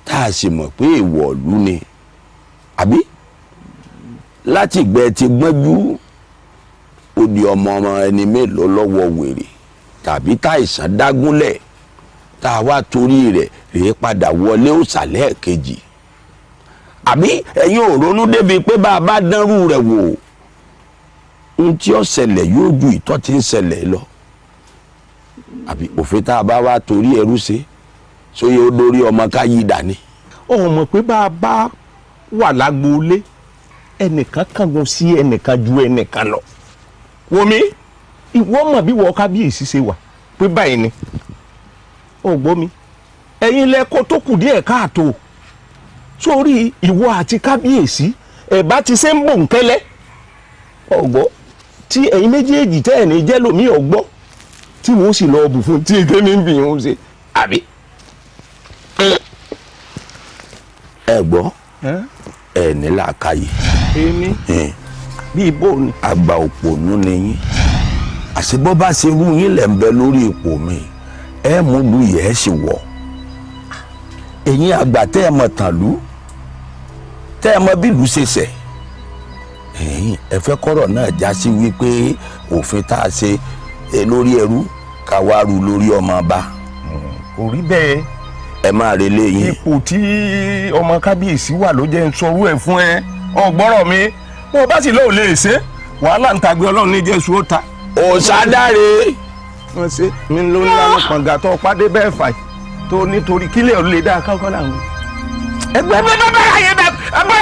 tá a sì mọ̀ pé èèwọ̀ ìlú ni, àbí? Láti ìgbẹ́ ti gbọ́njú, ó di ọmọ ọmọ ẹni mélòó lọ́wọ́ wèrè tàbí táìsàn dágúnlẹ̀ tá a wá torí rẹ̀ rèé padà wọlé òsàlẹ̀ kejì. Àbí ẹ̀yin ò ronú débi pé bá a bá dánrú rẹ̀ wò, ohun tí ó ṣẹlẹ̀ yóò ju ìtọ́ tí ń ṣẹlẹ̀ lọ. Àbí òfin tá a bá wá torí ẹrú ṣe sóye ó dórí ọmọ ká yí dání. Ó mọ̀ pé bá a bá wà lágboolé, ẹnìkan kángun sí ẹnìkan ju ẹnìkan lọ. Wòmí, ìwọ mọ̀ bí wọ́n kábíyèsí ṣe wà pé báyìí ni. Ó gbọ́ mi, ẹ̀yin lẹ́kọ́ tó kù díẹ̀ káàtó. Sórí ìwọ àti kábíyèsí ẹ̀ bá ti ṣe ń bò ń kẹ́lẹ́. Ọ̀gbọ́ tí ẹ̀yin méjèèjì tẹ́ ẹ̀ ní jẹ́ lómi ọ̀gbọ́ tí wọ́n sì lọ bù fún tí èké mi ń bì ń ṣe, àbí. Ẹ gbọ́, ẹ ní làákàyè. Èmi bí ibo ni. Àgbà òpònú ni yín. Àṣebọ́ bá ṣe rú yín lẹ̀ ń bẹ lórí ipò mi, ẹ mú lu yẹ̀ ẹ́ sì wọ̀. Ẹ̀yin àgbà tẹ́ ẹ mọ̀ tàn lú, tẹ́ ẹ mọ̀ bí ìlú ṣe ṣẹ̀. Ẹ̀yin ẹ fẹ́ kọ́rọ̀ náà já sí wípé òfin tá a ṣe lórí ẹrú ká wá ru lórí ọmọ ọba. Kò rí bẹ́ẹ̀. Ẹ máa relé yín. Ipò tí ọmọ kábíyèsí wà ló jẹ́ ń sọrú ẹ̀ fún ẹ. Ọ̀gbọ́rọ̀ mi, bó o bá sì lóò lè ṣe, wàhálà ń tagbe Ọlọ́run ní Jésù ó ta. Òṣàdáre. Wọ́n ṣe mi ló ń lánà kànga tó pàdé bẹ́ẹ̀ fà tó nítorí kílẹ̀ ò lè dá kánkán láwọn. Ẹgbẹ́ bẹ́ẹ̀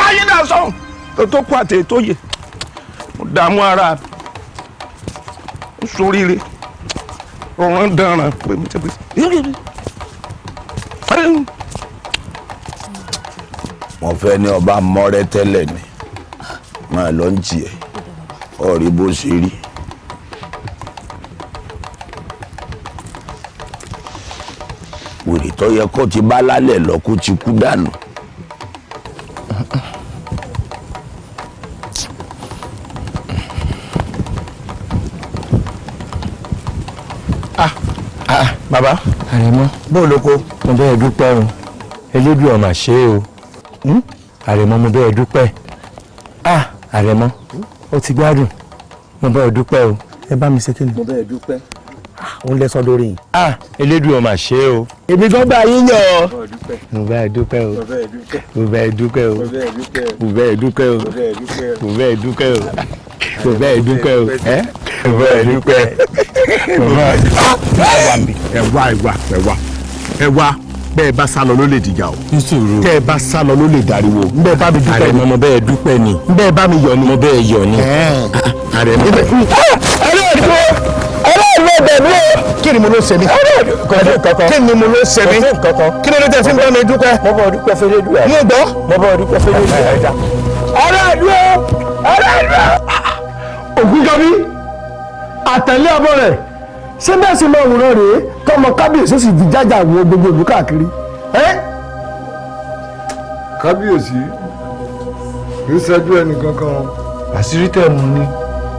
ayé dà sọ̀hún tó kú àti ètò yẹ. Mo dààmú ara mi, sóríire, ọ̀ràn dàrán pé mi ti pè. Wọ́n fẹ́ ní ọba mọ́rẹ́ tẹ́lẹ̀ ni, máa lọ ń tiẹ̀, ọ̀rí bó ṣe rí. Wèrè tó yẹ kó ti bá lálẹ́ lọ kó ti kú dànù. Bàbá. Àrẹ̀mọ. Bó ló kó. Mo bẹ́ẹ̀ dúpẹ́ o, Elédùà mà ṣe é o. Àrẹ̀mọ, mo bẹ́ẹ̀ dúpẹ́. Àrẹ̀mọ, ó ti gbádùn. Mo bẹ́ẹ̀ dúpẹ́ o. Ẹ bá mi ṣe kí ni. Mo bẹ́ẹ̀ dúpẹ́. Òun lẹ sọ lórí yìí. Elédùà mà ṣe é o. Èmi gan bá yín yọ̀. Mo bẹ́ẹ̀ dúpẹ́ o. Mo bẹ́ẹ̀ dúpẹ́ o. Mo bẹ́ẹ̀ dúpẹ́ o. Mo bẹ́ẹ̀ dúpẹ́ o. Mo bẹ́ẹ̀ dúpẹ́ o. Mo bẹ́ẹ̀ dúpẹ́. Ẹ wá, ẹ wá, ẹ wá, ẹ wá, bẹ́ẹ̀ bá sálọ ló lè dìjà o. Tẹ́ ẹ bá sálọ ló lè dariwo. Nbẹ́ bá mi dúpẹ́ ni. Àrẹ̀mọ, mo bẹ́ẹ̀ dúpẹ́ ni. Nbẹ́ bá mi yọ̀ ni. Mo bẹ́ẹ̀ yọ̀ ni. Àrẹ̀mọ. Ẹlẹ́ẹ̀dúró, ẹlẹ́ẹ̀dúró bẹ̀ mí o. Kí ni mo ló ṣe mí? Kí ni mo ló ṣe mí? Kí ni ló tẹ̀ fún bá mi dúpẹ́? Mo bá dúpẹ́ f'Elédùà. Mo gbọ́. Mo bá dúpẹ́ f'Elédùà. Ẹlẹ́ẹ̀dúró, ẹlẹ́ẹ̀dúró. Ògúnjọbí àtẹ̀lé ọmọ rẹ̀ ṣé bẹ́ẹ̀ sì máa wòran rèé tọmọ kábíyèsí sì di jájà wo gbogbo ìlú káàkiri. Kábíyèsí kì í ṣẹ́jú ẹnì kankan. Àṣírí tẹ̀ mú ni.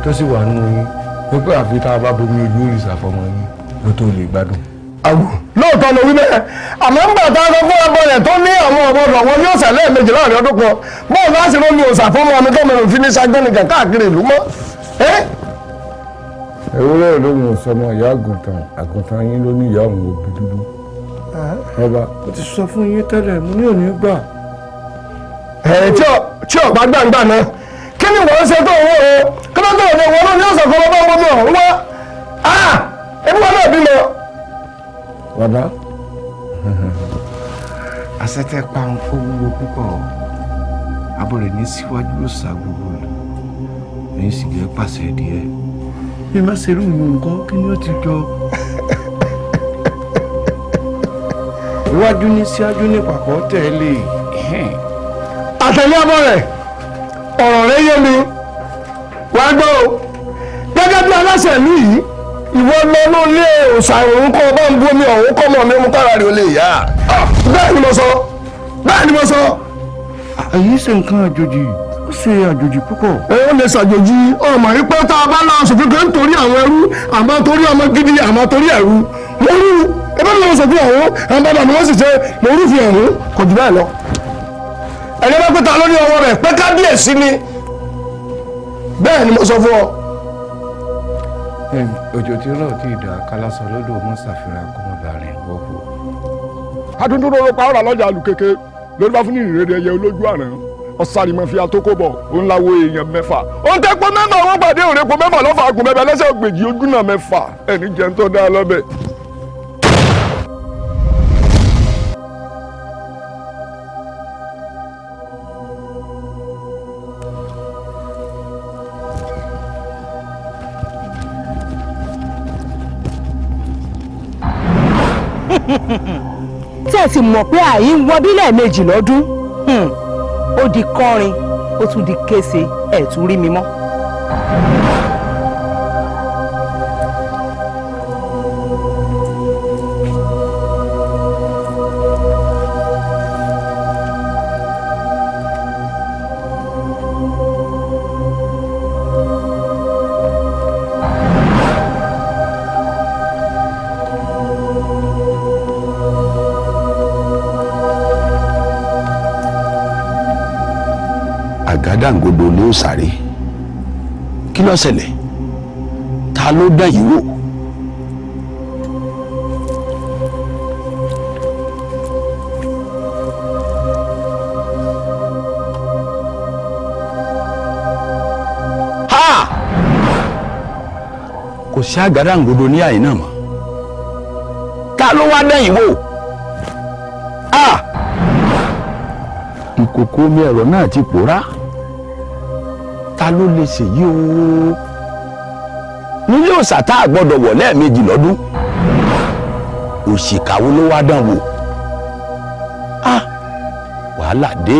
tó sì wà nínú yín wípé àfi tá a bá bomi ojú òrìṣà fọmọ yín ló tó lè gbádùn. Àwò lóòótọ́ ló wí bẹ́ẹ̀, àmọ́ ń gbà tá a sọ fún ọbọ rẹ̀ tó ní àwọn ọ̀bọ̀dọ̀ wọn ní ọ̀sẹ̀ lẹ́ẹ̀mejì láàrin ọdún kan, bóun láti rómi òòṣà fún ọmọ mi tó mẹ́rin fi ní ṣàgbẹ́nìkàn káàkiri ìlú mọ́. Ewúrẹ́ lóhùn sọmọ ìyá àgùntàn, àgùntàn yín ló ní ìyá òun òbí dúdú. Ọba mo ti sọ fún yín tẹ́lẹ̀, mo ní òní gbà. Ẹ tí ọba gbàǹgbà náà kí ni wọ́n ń ṣe tó owó o, kí ló tó òde wọn ní ọ̀sán kan lọ́wọ́ omi ọ̀hún wá, ebi wọn náà bímọ. Bàbá àṣẹ tẹ́ pa ó wúwo púpọ̀, abọ́ rẹ̀ ní síwájú ló sá gbogbo ìlú, èyí sì jẹ́ pàṣẹ díẹ̀. Bí má ṣe rú ìyún nǹkan kí ni ó ti jọ. Iwájú ní síwájú ní pàkọ́ tẹ̀lé. Àtẹ̀lé ọmọ rẹ̀, ọ̀rọ̀ rẹ̀ yé mi, wàá gbọ́ o, gẹ́gẹ́ bí aláṣẹ ìlú yìí, ìwọ lọ ló lé òòṣà òun kọ́ ọba ń bu omi ọ̀hún kọ́ mọ̀ mi mú kára rẹ̀ ó lè yá. Bẹ́ẹ̀ ni mo sọ, bẹ́ẹ̀ ni mo sọ. Èyí ṣe nǹkan àjòjì, ó ṣe àjòjì púpọ̀. Ẹ ó lè ṣàjòjì, ọmọ yìí pé tá a bá lọ sòfin kan nítorí àwọn ẹrú, àmọ́ torí ọmọ gidi, àmọ́ torí ẹrú. Mo rú ẹbí mi lọ sòfin ọ̀hún, àwọn bàbá mi wọ́n sì ṣe mo rúfin ọ̀hún, kò jù bẹ́ẹ̀ lọ. Ẹni bá pẹ́ta lórí ọwọ́ rẹ̀ pé kábíyèsí ni, bẹ́ẹ̀ ni mo sọ fún ọ. Òjò tí rọ̀ tí ìdá kálásọ lódò mọ́ ṣàfihàn kó má bàa rìn wọ́pọ̀. Adúndúró ló pa ọ̀rọ̀ lọ́jà àlùkéke lórí bá fún ní ìrere ẹyẹ olójú àrán ọ̀sàrìmọ̀ fi àtókò bọ̀ òun láwo èèyàn mẹ́fà. Ó ń tẹ́pọ̀ mẹ́fà wọ́n pàdé òrèpo mẹ́fà lọ́fà àgùn mẹ́fà lẹ́sẹ̀ ògbèjì ojú náà mẹ́fà ẹni jẹun tó dáa lọ́bẹ̀. Tí ẹ sì mọ̀ pé àyí ń wọ bílẹ̀ méjì lọ́dún, ó di kọrin, ó tún di kése, ẹ̀ tún rí mi mọ́. Àgádágodo ló sáré, kí ló ṣẹlẹ̀? Ta ló dán yìí wò? Ha! Kò sí àgádágodo ní àyè náà mọ́. Ta ló wá dán yìí wò? Ha! Ìkòkò omi ẹ̀rọ náà ti pòórá. Ta ló lè ṣèyí o? Nílé òòṣà tá a gbọ́dọ̀ wọ̀ lẹ́ẹ̀mejì lọ́dún, òṣìkà wo ló wá dán wò? Ah, wàhálà dé.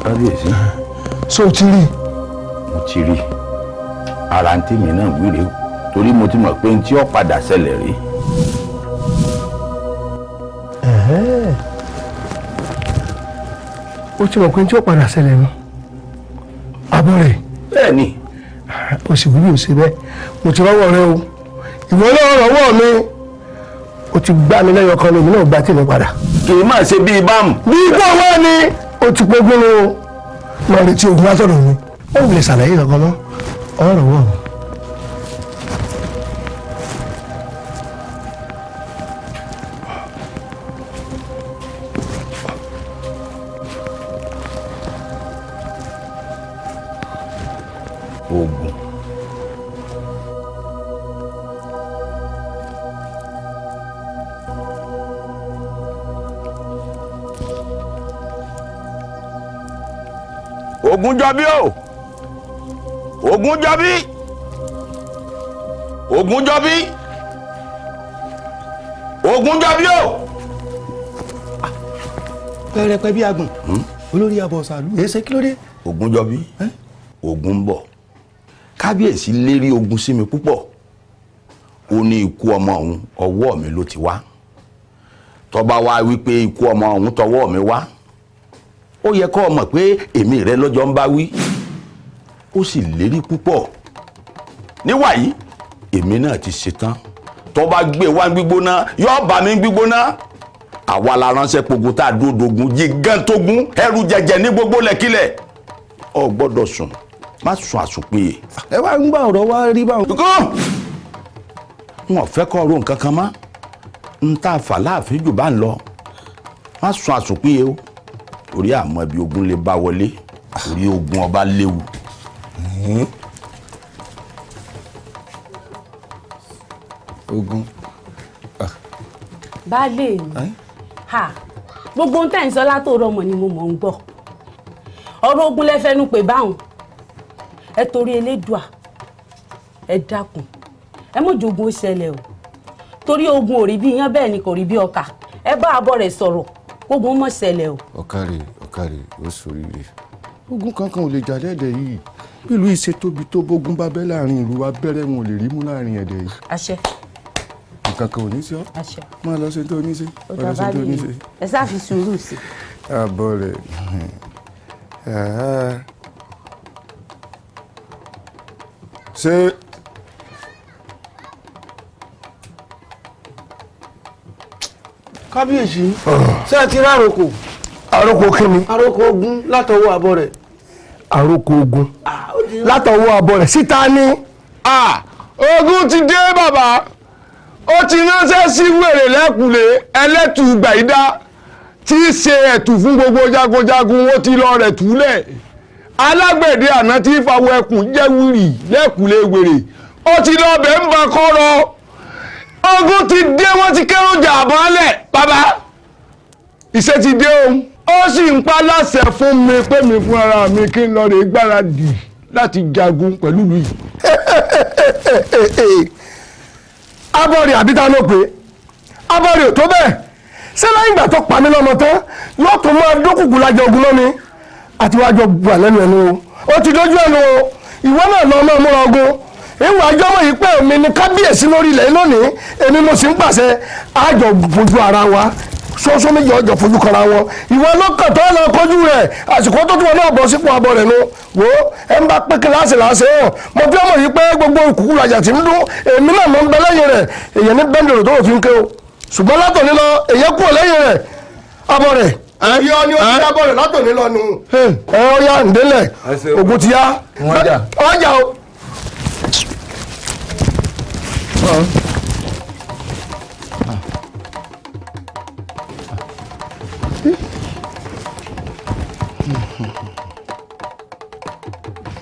Kábíyèsí. So ti rí. Mo ti rí ara ń tèmi náà wíre o, torí mo ti mọ̀ pé n tí ó padà ṣẹlẹ̀ rí. Ó ti mọ̀ pé n tí ó padà ṣẹlẹ̀ nù. Abọ́ rẹ̀. Bẹ́ẹ̀ ni. O sì wúlò ṣe bẹ́ẹ̀, mo ti rọ́wọ́ rẹ o, ìwọ náà rọ́wọ́ mi, o ti gbá mi lẹ́yọ̀ kan lèmi náà gbá tèmi padà. Kì í má ṣe bíi báàmù. Bíi báwo wá ni o ti gbógun o, lọ retí ogun látọ̀dọ̀ mi, ó lè ṣàlàyé kankan mọ́ ọ̀rọ̀ wọ̀ mi. Ogun. Ògúnjọbí o, Ògúnjọbí, Ògúnjọbí, Ògúnjọbí o. Pẹrẹpẹ bí agbọ̀n olórí abọ̀sàlú èsè kí ló dé. Ògúnjọbí, ogun ń bọ̀. Kábíyèsí lérí ogun sí mi púpọ̀. Ó ní ikú ọmọ òun ọwọ́ mi ló ti wá. Tó bá wá wípé ikú ọmọ òun tọwọ́ mi wá, ó yẹ kó mọ̀ pé èmi rẹ lọ́jọ́ ń bá wí. Ó sì lérí púpọ̀. Níwàyí èmi náà ti ṣetán. Tó bá gbé wá gbígbóná, yóò bá mi gbígbóná. Àwa la ránṣẹ́ pogun tá a dúró dogun, jígán tógun, ẹrù jẹjẹ ní gbogbo lẹ́kílẹ̀. Ọ gbọ́dọ̀ sùn, má sùn àsùnpìyè. Ẹ wá ń gbà ọ̀rọ̀ wá rí báwọn. N ò fẹ́ kọ́ ọ̀rọ̀ nǹkan kan mọ́. N tá a fà láàfin jù bá ń lọ, má sùn àsùnpìyè o, torí àmọ́ ibi ogun lè bá wọlé, torí ogun ọba léwu. Ogun. Baálé mi, ha, gbogbo ohun tẹ́ ń sọ látòrọ mọ̀ ni mo mọ̀ ń gbọ́. Ọ̀rọ̀ ogun lẹ fẹnu pè báwọn. Ẹ torí Elédùà, ẹ dákun, ẹ mọ̀ jogun ó ṣẹlẹ̀ o, torí ogun ò rí bí iyán, bẹ́ẹ̀ ni kò rí bí ọkà. Ẹ bá abọ́ rẹ̀ sọ̀rọ̀, ogun mọ̀ ṣẹlẹ̀ o. Ọ̀kàrẹ̀, ọ̀kàrẹ̀, ó ṣoríire. Ogun kankan ò lè jà lẹ́dẹ̀ yìí. Ìlú yìí ṣe tóbi tó, bógun bá bẹ́ láàrin ìlú, abẹ́rẹ́ wọn ò lè rí mú láàrin ẹ̀dẹ̀ yìí. Àṣẹ. Nǹkan kan ò ní sí ọ. Àṣẹ. Máa lọ ṣe tó ní ṣe. Ó Máa dá lọ ṣe tó baálé ní mi, ṣe. ẹ sáà fi sùúrù sí i. Àbọ̀ rẹ̀. Ṣé Kábíyèsí, ṣé ẹ ti rí àròkò? Àròkò kí ni? Àròkò ogun látọwọ́ abọ́ rẹ̀. Àròkò ogun látọwọ́ abọ́ rẹ̀ síta ni. Ogun ti dé bàbá. Ó ti ránṣẹ́ sí wèrè lẹ́kùnlé ẹlẹ́tù gbàyídá tí í ṣe ẹ̀tù fún gbogbo jagunjagun. Ó ti lọ rẹ̀ túlẹ̀. Alágbẹ̀dẹ àná tí fawọ ẹkùn jẹ́ wìrì lẹ́kùnlé wèrè, ó ti lọ bẹ̀ ń ba kọ́rọ̀. Ogun ti dé, wọ́n ti kéròjà àbálẹ̀ bàbá. Iṣẹ́ ti dé o. Ó sì ń pa láṣẹ fún mi pé mi fún ara mi kí n lọ rè gbáradì láti jagun pẹ̀lú mi. Abọ́rẹ̀ àbí ta ló pé abọ́rẹ̀ ò tó bẹ́ẹ̀? Ṣé lẹ́yìn ìgbà tó pa mí lọ́mọ tán yóò tún máa dúnkùkù lájọ ogun mọ́ mi? Àti wájọ wà lẹ́nu ẹnu o, ó ti dójú ẹnu o. Ìwọ náà lọ máa múra ogun. Ìwà àjọmọ̀ yìí pé èmi ni kábíyèsí lórí ilẹ̀ lónìí, èmi mo sì ń pàṣẹ. Àjọ fojú ara wa ṣoṣo méjì, ọjọ́ fojú kọra wọn. Ìwọ lọ́kàn tó lọ kojú rẹ̀, àsìkò tó tún wọn náà bọ̀ sípò abọ́ rẹ̀ nu. Wo ẹ ń bá pé kíláàsì làásì hàn. Mo fi ọmọ yìí pé gbogbo òkùnkùn làjà tí ń dún, èmi náà mọ̀ ń bẹ lẹ́yìn rẹ̀. Èyàn ní bẹ́ńdẹ̀rẹ̀ tó fi ń ké o, ṣùgbọ́n látòní lọ, èyàn kúrò lẹ́yìn rẹ̀, abọ́ rẹ̀. Yọ ni ó ti dábọ̀ rẹ̀ látòní lọ nù. Ẹ ọ ya ǹdẹ́lẹ̀, ogun ti yá ọjà o.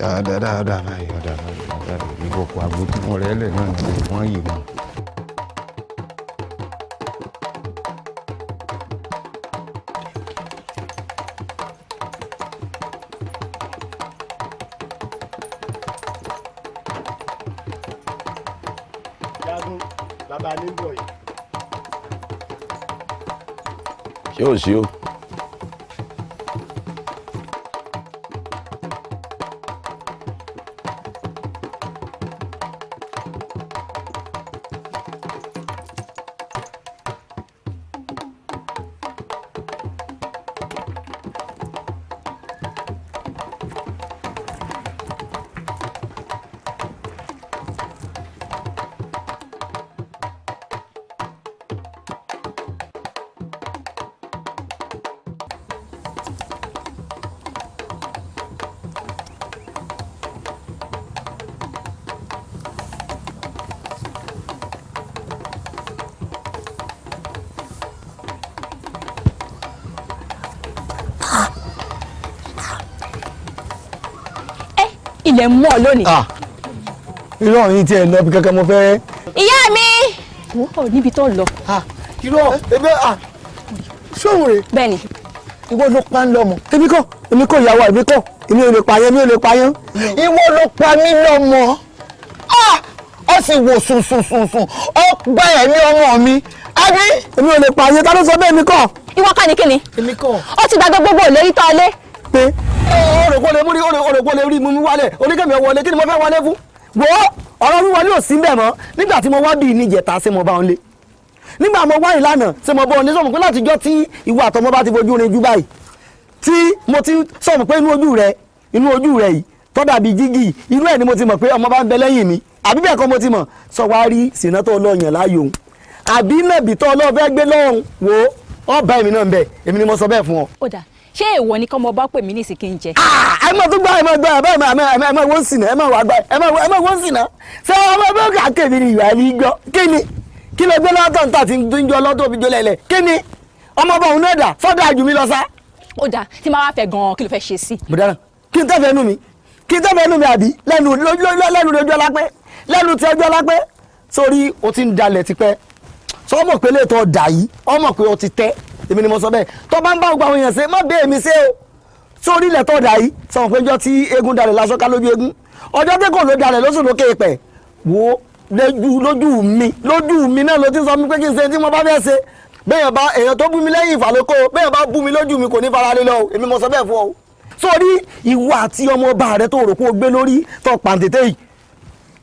Dáadáa báyìí, ọ̀dà báyìí, ìkòkò àgbo tí wọ́n rẹ̀ lẹ̀ náà ni wọ́n yìí mọ́. Jagun bàbá ní bọ̀ yìí. Ṣé ò sí o? Ilẹ̀ mọ́ ọ lónìí. Irọ́ yín tiẹ̀ lọ bí kankan mo fẹ́. Ìyá mi. Wọ́n ò níbi tó lọ. Irọ́ ebe sóhun rè. Bẹ́ẹ̀ni. Ìwọ ló pa ń lọ mọ. Èmi kọ́, èmi kọ́ ìyàwó, èmi kọ́. Èmi ò lè pààyàn, mi ò lè pààyàn. Ìwọ ló pa mí lọ́mọ. Ó sì wò sùn sùn sùn sùn, ó gba ẹ̀mí ọmọ mi. Àbí? Èmi ò lè pààyàn, ta ló sọ bẹ́ẹ̀ mi kọ́? Ìwọ ká ní kíni? Èmi kọ́. Ó ti gbàgbé gbogbo ìlérí tó lé. Pé òròkó lè múrí, òròkó lè rí mú mi wálẹ̀, oníkèmí wọlé, kí ni mo fẹ́ wọlé fún? Wo ọ̀rọ̀ wíwọlé ò sí bẹ́ẹ̀ mọ́. Nígbà tí mo wá bí ìníjẹta ṣé mo bá wọn lé? Nígbà mo wá ìlànà ṣé mo bá wọn lé? Sọ̀mù pé látijọ́ tí ìwọ àtọmọ bá ti fojú rin jú báyìí, tí mo ti sọ̀mù pé inú ojú rẹ yìí tó dàbí jígì, inú ẹ̀ ni mo ti mọ̀ pé ọmọ bá ń bẹ lẹ́yìn mi. Àbí bẹ́ẹ̀ kọ́ mo ti mọ̀? Sọ wá rí sìnà tó lọ yàn láàyò òun, àbí nàbì tó lọ fẹ́ gbé lọ́rùn, wo ọba èmi náà ń bẹ, èmi ni mo sọ bẹ́ẹ̀ fún ọ. Ó dà, ṣé èèwọ̀ ni kọ́mọ bá pè mí ní ìsìnkí ń jẹ? Ẹ máa tún gbá, ẹ máa gbá, ẹ máa wọ́n sìnà, ẹ máa wà gbá, ẹ máa wọ́n sìnà. Ṣé ọmọ bẹ́ẹ̀ kà kémi ni ìwà ní gbọ́? Kí ni? Kí ló gbé lọ́tọ̀ níta tí ń jọ lọ́tọ̀ òbí jọlẹ̀ lẹ̀? Kí ni? Ọmọ bá òun náà dà, sọ́dà jù mí lọ sá. Ó dà, tí máa wá fẹ́ gan-an, kí ló fẹ́ ṣe sí? Mo dáná, kí n tẹ́fẹ̀ẹ́ nú mi, kí n tẹ́fẹ̀ẹ́ nú mi àbí lẹ́nu lójú ọlápẹ́, lẹ́nu tí ọjọ́ ọlápẹ́. Sórí o ti ń dalẹ̀ tipẹ́, sọ ọmọ pé léètọ́ dà yìí, ọmọ pé o ti tẹ́, èmi ni mo sọ bẹ́ẹ̀. Tó bá ń bá gbogbo àwọn èèyàn ṣe, má bẹ́ẹ̀ mi ṣe o. Sórí ilẹ̀ tó dà yìí, sọ pé ọjọ́ tí eégún dalẹ̀ lásán ká lójú eégún, ọjọ́ tí kò ló dalẹ̀ lóṣù lókè pẹ̀. Wo lójú mi, lójú mi náà ló ti sọ mi pé kí n ṣe tí mo bá fẹ́ ṣe. Bẹ́ẹ̀ bá èèyàn tó bú mi lẹ́yìn ìfàlókò, bẹ́ẹ̀ bá bú mi lójú mi kò ní fara lé lọ o, èmi mo sọ bẹ́ẹ̀ fún ọ. Sórí ìwọ àti ọmọ ọba rẹ tó rò kó gbé lórí tó pàǹtẹ̀tẹ̀ yìí,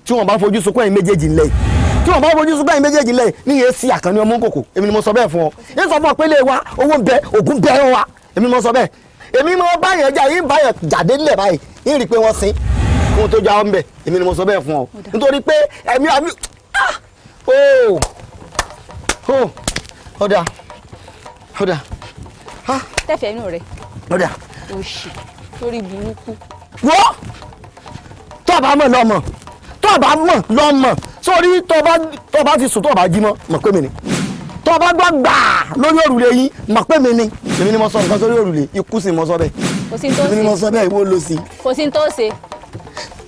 tí wọ́n bá fojú sunkún ẹ̀yin méjèèjì ńlẹ̀ yìí, tí wọ́n bá fojú sunkún ẹ̀yin méjèèjì ńlẹ̀ yìí, níyẹn sí àkànní ọmọ kòkò, èmi ni mo sọ bẹ́ẹ̀ fún ọ. Yín sọ fún ọ pé lè wa owó ń bẹ, ògùn bẹ ń wa, èmi ni mo sọ bẹ́ẹ̀. Èmi mo bá yẹn jà, yín bá yẹn jáde ńlẹ̀ báyìí, yín rí i pé wọ́n sin kó tó já ọ ń bẹ, èmi ni mo sọ bẹ́ẹ̀ fún ọ. Nítorí pé ẹ̀mí àmì ó ó ọ̀dà ọ̀dà. Tẹ́fẹ̀ẹ́ inú rẹ̀. Ọ̀dà. Òṣì lórí burúkú. Wọ́ tó bá mọ̀ lọ́mọ, tó bá mọ̀ lọ́mọ, sórí tó bá ti sùn tó bá jí mọ́, mọ̀ pé mi ni. Tó bá gbọ́ gbàá lórí òrùlé yín, mọ̀ pé mi ni. Èmi ni mo sọ nǹkan sórí òrùlé, ikú sì mo sọ bẹ́ẹ̀. Kò sí ní tó ṣe. Èmi ni mo sọ bẹ́ẹ̀, ìwọ ló sí. Kò sí ní tó ṣe.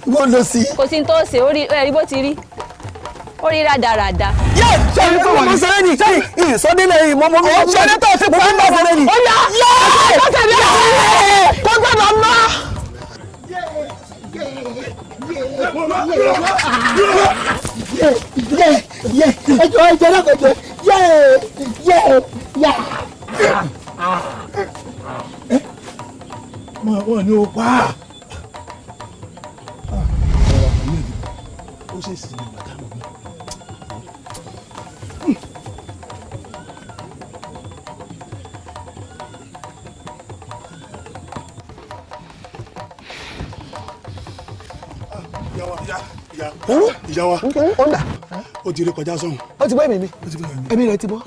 Ìwọ ló sí. Kò sí ní tó ṣe, ó rí bó ti rí. Ó rí rádaràda. Yé ṣé ní kò mọ̀ sẹ́rẹ́ ni ṣé ìsọdílẹ̀ yìí mọ́ mọ́ mọ́ ṣẹ́ni tó ti pọ̀ ń bá sẹ́rẹ́ ni. Ó yá yé kó tẹ̀lé kó gbọ́dọ̀ lọ. Ẹjọ́ ẹjọ́ náà kò jẹ́ yé yé yá. Wọ́n ní o pa. Ó ṣe sì ní bàtà lọ́gbọ́n. Ìyá wa, ó ti rí kọjá sọ́hun. Ó ti bọ́ ẹ̀mí mi, ẹ̀mí rẹ̀ ti bọ́.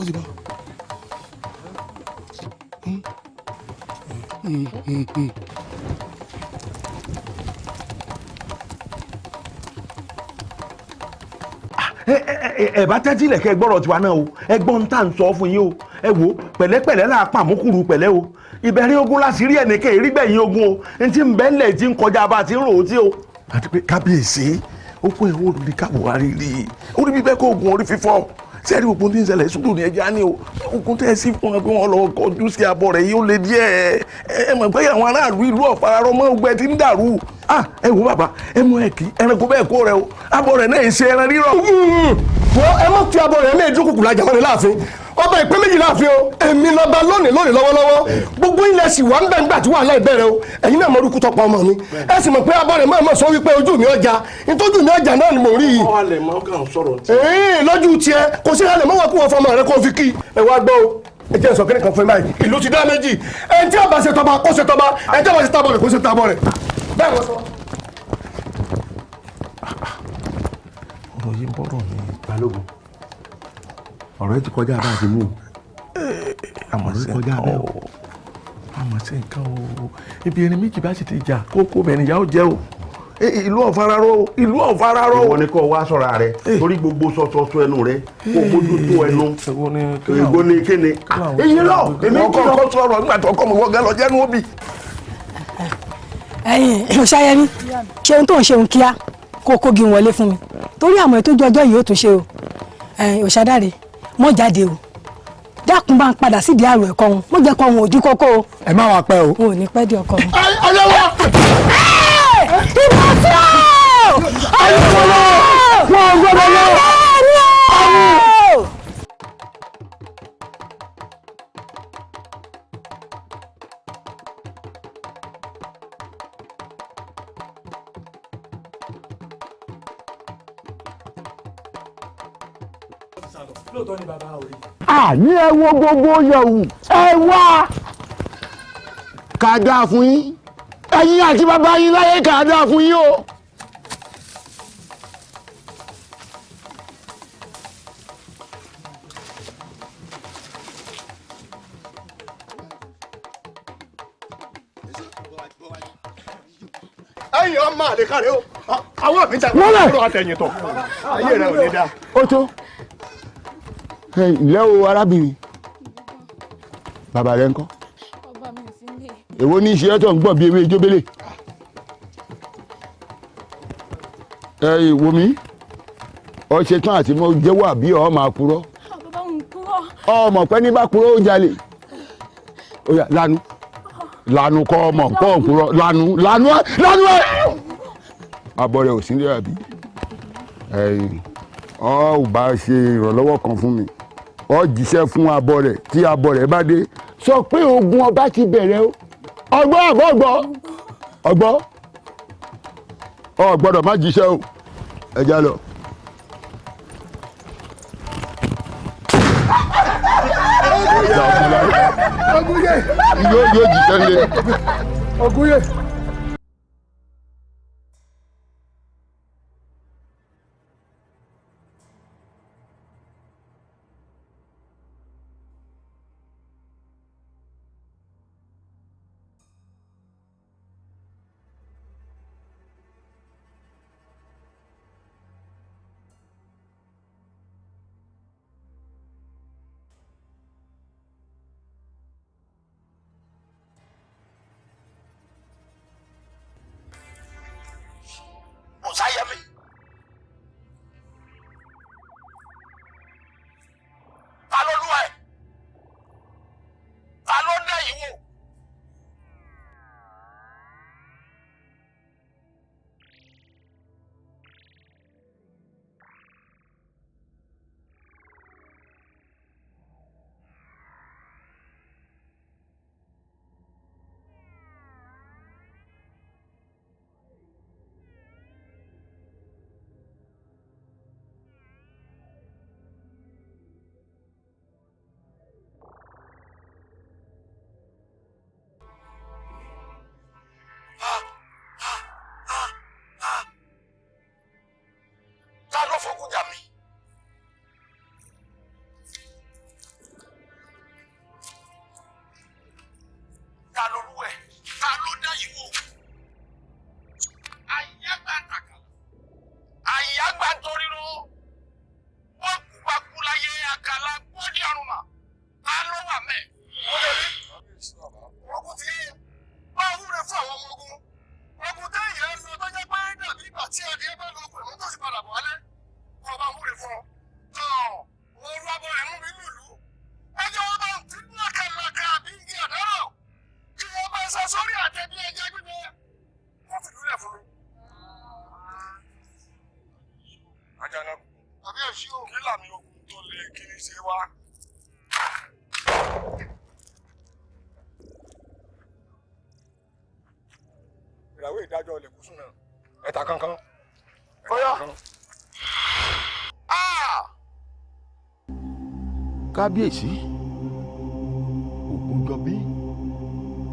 Ẹ bá tẹ́tí ilẹ̀kẹ́ gbọ́rọ̀ tiwa náà o, ẹ gbọ́n tá à ń sọ fún yín o. Ẹ wo pẹ̀lẹ́pẹ̀lẹ́ là á pàmùkùrù pẹ̀lẹ́ o. Ìbẹ̀rẹ̀ ogun láti rí ẹnìkan ìrígbẹ̀yìn ogun o. N ti ń bẹ́ńlẹ̀ tí ń kọjá bá a ti ń rò ó tí o. Àti pé kábíyèsí ó kó ẹ̀wọ̀n olùdí kábùhárí rí i orí bíbẹ́ kó oògùn orí fífọ́ sẹ́ẹ̀rí ogun tí ń ṣẹlẹ̀ sùúrù ní ẹja ní o. Ogun tẹ́ ẹ sí fún wọn pé wọ́n lọ kọjú sí abọ́ rẹ̀ yìí ó le díẹ̀. Ẹ mọ̀ pé àwọn aráàlú ìlú ọ̀fararọ́ mọ́ ogun ẹ ti ń dàrú. Ẹ wo bàbá, ẹ mọ ẹ kí ẹranko bẹ́ẹ̀ kó rẹ o, abọ́ rẹ̀ náà ṣe ẹran rírọ̀. Wọ́n ẹ mọ̀ fi abọ́ rẹ̀ méjì kúkú lajà wọn ní láàfin. Ọba ìpín méjì láàfin o, èmi lọ́ba lónìí lónìí lọ́wọ́lọ́wọ́. Gbogbo ilẹ̀ sì wà ń bẹ̀ ńgbà tí wàhálà ìbẹ̀rẹ̀ o. Ẹ̀yin náà mọ orúkú tọpa ọmọ mi. Ẹ sì mọ̀ pé abọ́ rẹ̀ máa sọ wípé ojú mi ọjà, ntójú mi ọjà náà ni mò ń rí yìí. Ọ̀hálẹ̀ mọ́ kàn sọ̀rọ̀ tí. Ee lójú tiẹ̀, kò sí halẹ̀ mọ́ wọn kó wọn fọmọ rẹ kó fi kí. Ẹ wá gbọ́ o, ẹ jẹ́ n sọ kíní kan fún mi báyìí. Ìlú ti dá méjì. Ẹni tí ó bá ṣe tọba kó ṣe tọba, ẹni tí ó bá ṣe tabọ̀ rẹ̀ kó ṣe tabọ̀ rẹ̀. Bẹ́ẹ̀ wọ́n sọ. Ọ̀rọ̀ yìí ń bọ̀rọ̀ ní Balógun. Ọ̀rọ̀ yìí ti kọjá bá a ti mú o. Àmọ̀ sí nǹkan o, àmọ̀ sí nǹkan o. Ibi erin méjì bá sì ti jà kókó bẹ́ẹ̀ ni ìyá ó jẹ́ o. Ìlú ọ̀fararọ́ o, ìlú ọ̀fararọ́ o. Ìwọ ni kò wá sọ̀rọ̀ rẹ torí gbogbo sọ̀sọ̀sọ̀ ẹnu rẹ kó mójútó ẹnu. Ègbó ni kéne. Èyí lọ, èmi kí lọ. Ọkọ̀ sọ̀rọ̀ nígbà tó ọkọ mi wọ́gá lọ jẹ́nu òbí. Ẹ̀yin Ṣayẹmí, ṣeun tó ń ṣeun kíá kó kógi wọlé fún mi torí àmọ́ ètò ọjọ́ yìí ó tún ṣe o. Òṣàdáre mọ́ jáde o, dákun bá ń padà sídìí àrò ẹ̀kọ́ wọn, mọ́ jẹ́ kọ́ wọn ojú kókó o. Ẹ má wàá pẹ́ o. N ò ní pẹ́ di ọkọ mi. Ọlọ́wọ́ Ìbọ̀sí o! Wọ́n gbọ́dọ̀ lọ. Lóòótọ́ ni bàbá ò rí. Àní ẹ wo gbogbo yẹ̀wù ẹ wá kà dáa fún yín, ẹ̀yin àti bàbá yín láyé, kà dáa fún yín o. Ẹ̀yin ọmọ àlekárẹ o, àwọn mi ta Wọ́n lẹ̀. kúrò àtẹ̀yìn tọ̀, ayé rẹ ò ní dáa. Ó tó. Ẹ ǹlẹ́ o arábìnrin, bàbá rẹ ńkọ́? Bàbá mi ò sí nílé. Èwo ní iṣẹ́ tó ń gbọ̀n bí ewé jóbélé? Ẹ ìwò mi, ọ ṣe tán àti mo jẹ́wọ́ àbí ọ máa purọ́? Bàbá òun kúrò. Ọmọ pẹ́ ní bá purọ́ ó jalè. Ó yá, lanu lanu kọ́ ọmọ kọ́ òpurọ́, lanu lanu ẹ lanu ẹ. Abọ́ rẹ ò sí nílé àbí? Ẹ̀yìn ọ ò bá ṣe ìrànlọ́wọ́ kan fún mi, ọ jíṣẹ́ fún abọ́ rẹ̀, tí abọ́ rẹ̀ bá dé, sọ pé ogun ọba ti bẹ̀rẹ̀ o. Ọgbọ́ àbọ̀ ọgbọ́ ọgbọ́, ọ gbọ́dọ̀ má jíṣẹ́ o. Ẹ já lọ. Ogunye. Yóò jíṣẹ́ lé. Ogunye. Ọ̀sáyẹmí. Ta ló lú ẹ? Ta ló dẹ́ yìí wò? Ta ló fọkún jà mí? Ta ló lú ẹ? Ta ló dá yìí wò? Àyágbá tàkàlà. Àyágbá toríró. Wọ́n kú bá kú láyé àkàlà gbọ́dí ọ̀run mà. Ta ló wà mẹ́? Ogun ti bá wúre fún àwọn ọmọ ogun. Ogun téèyàn lọ tó jẹ́ pé dàbí ìgbà tí adìẹ bá lọ pẹ̀lú tó sì padà bọ̀ wálé. Kọ́ bá wúre fún ọ. Tọ́ ooru abọ́ rẹ̀ mú mi lùlù. Ẹjọ́ wọn bá ń tí lákàlàkà àbí igi àdárọ̀. Kí wọ́n bá sá sórí àtẹ bí ẹja gbígbẹ. Wọ́n fìlú rẹ̀ fún mi. Àjànàkú. Àbí ẹ̀ṣí o. Kí làmì ogun tó le kiri ṣe wá? Ìràwé ìdájọ́ ilẹ̀ kùsùn náà. Ẹ̀ta kankan. Ọ̀yá. Kábíyèsí, Ògúnjọbí,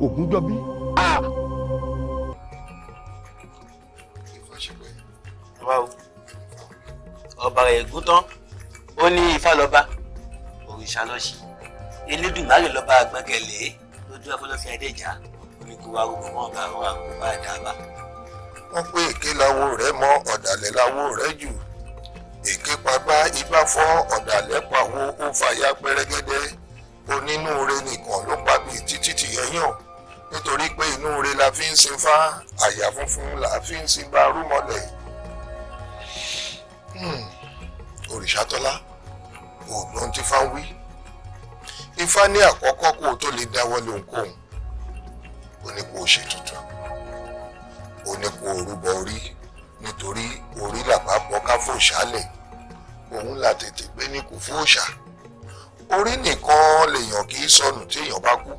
Ògúnjọbí. Ọba o, ọba ẹ̀gún tán, ó ní ifá lọ́ba, òrìṣà lọ́sí, Elédùmarè lọ́ba àgbọ̀nkẹ̀lé lójú afọlọ́fin adéjà, ó ní kó wá rúbọ mọ́ ọba àwọn àkóbá àdàbà. Wọ́n pé èké láwo rẹ̀ mọ́, ọ̀dàlẹ̀ láwo rẹ̀ jù. Èké pagbá ibà fọ́, ọ̀dàlẹ̀ pàwó, ó fàya pẹ́rẹ́gẹ́dẹ́. Onínúure nìkan ló pa bíi títí tìyẹ́yàn, nítorí pé inúure la fi ń sin fá, àyà funfun la fi ń sin barúmọlẹ̀. Òrìṣàtọ́lá, òògùn tí fá ń wí. Ifá ní àkọ́kọ́ kó o tó lè dáwọ́ lé ohunkóhun, ó ní kó o ṣe tuntun. Ó ní kó o rúbọ orí, nítorí orí làbá bọ́ ká fòṣálẹ̀, òun là tètè gbé ní kò fòṣà. Orí nìkan lèèyàn kì í sọnù tí èèyàn bá kú.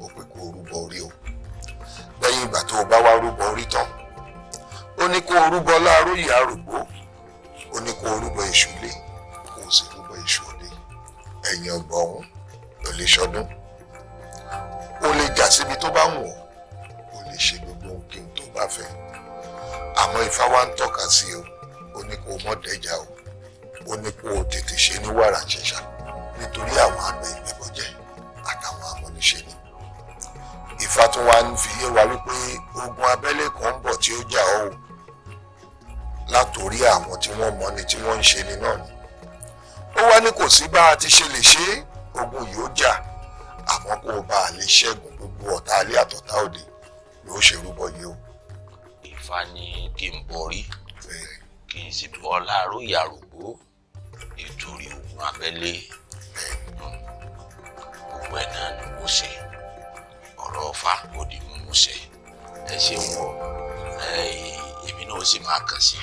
Ó pé kó o rúbọ orí o. Lẹ́yìn ìgbà tó o bá wá rúbọ orí tán, ó ní kó o rúbọ láàróyè àrògbó, ó ní kó o rúbọ èṣù ilé, kó o sì rúbọ èṣù òde. Ẹ̀yìn ọgbà ọ̀hún ló lè ṣọdún. O lè jà síbi tó bá wù ọ́, o lè ṣe gbogbo ohun tó bá fẹ́. Àmọ́ Ifá wa ń tọ́ka sí o, ó ní kó o mọ́ dẹ́jà o, ó ní kó o tètè ṣe ní wàrà ṣẹ̀ṣà, nítorí àwọn àgbẹ̀ ìgbẹ́bọ̀jẹ́ àtàwọn amọ́niṣe ni. Ifá tún wá ń fi yé wa wípé ogun abẹ́lé kan ń bọ̀ tí ó jà ọ́ o, látòrí àwọn tí wọ́n mọ̀ ni tí wọ́n ń ṣe ni náà ni. Ó wá ní kò sí bá a ti ṣe lè ṣe é, ogun yìí ó jà, àmọ́ kó o bá a lè ṣẹ́gun gbogbo ọ̀tá alẹ́ àtọ̀tá òde ló ṣe rúbọ yìí o. Ifá ní kí n borí, kí n sì bọ́ láàróyè àrògbó nítorí ogun abẹ́lé. Gbogbo ẹ̀ náà ni mo ṣe. Ọ̀rọ̀ Ifá kò di mímú ṣẹ. Ẹ ṣeun o, èmi náà sì máa kàn sí i.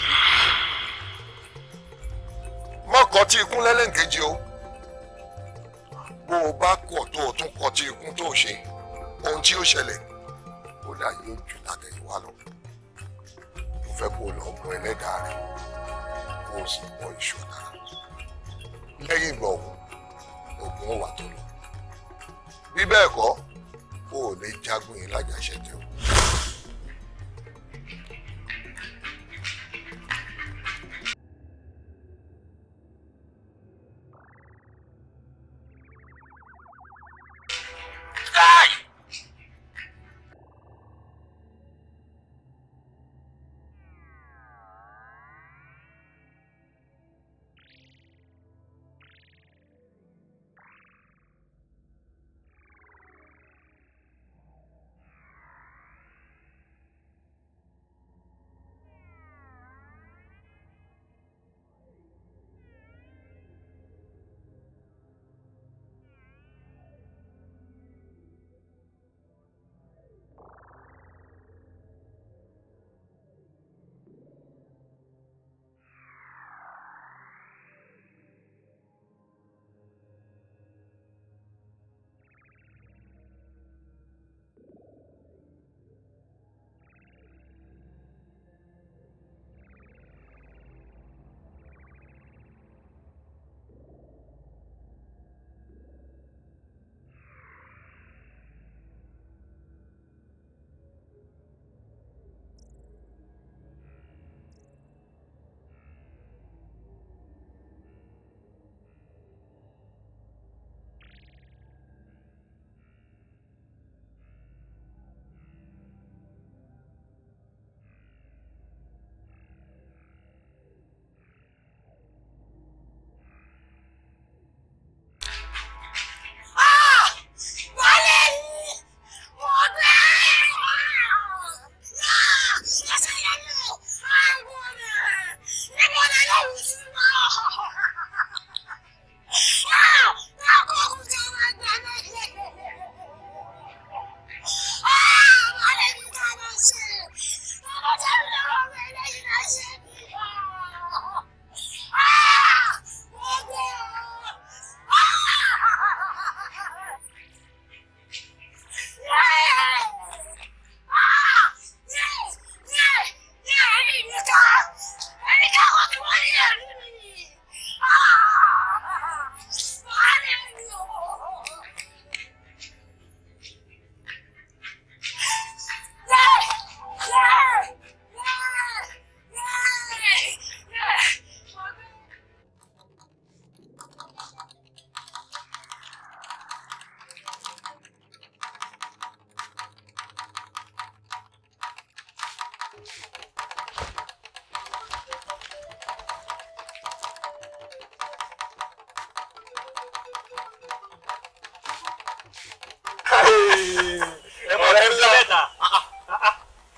Mọ́kọ tí ikún lẹ́lẹ́ǹkejì o. Bó o bá kọ̀ tó o tún kọ tí ikún tó o ṣe, ohun tí ó ṣẹlẹ̀ ó dà yóò ju tàtẹ̀yìnwá lọ. Mo fẹ́ kó o lọ bọ ẹlẹ́dàá rẹ̀, kó o sì bọ iṣu ọ̀tara. Lẹ́yìn ìgbà ọ̀hún, ogun ó wà tó lọ. Bí bẹ́ẹ̀ kọ́, o ò lè jagun yìí lájàṣẹ́tẹ̀ o.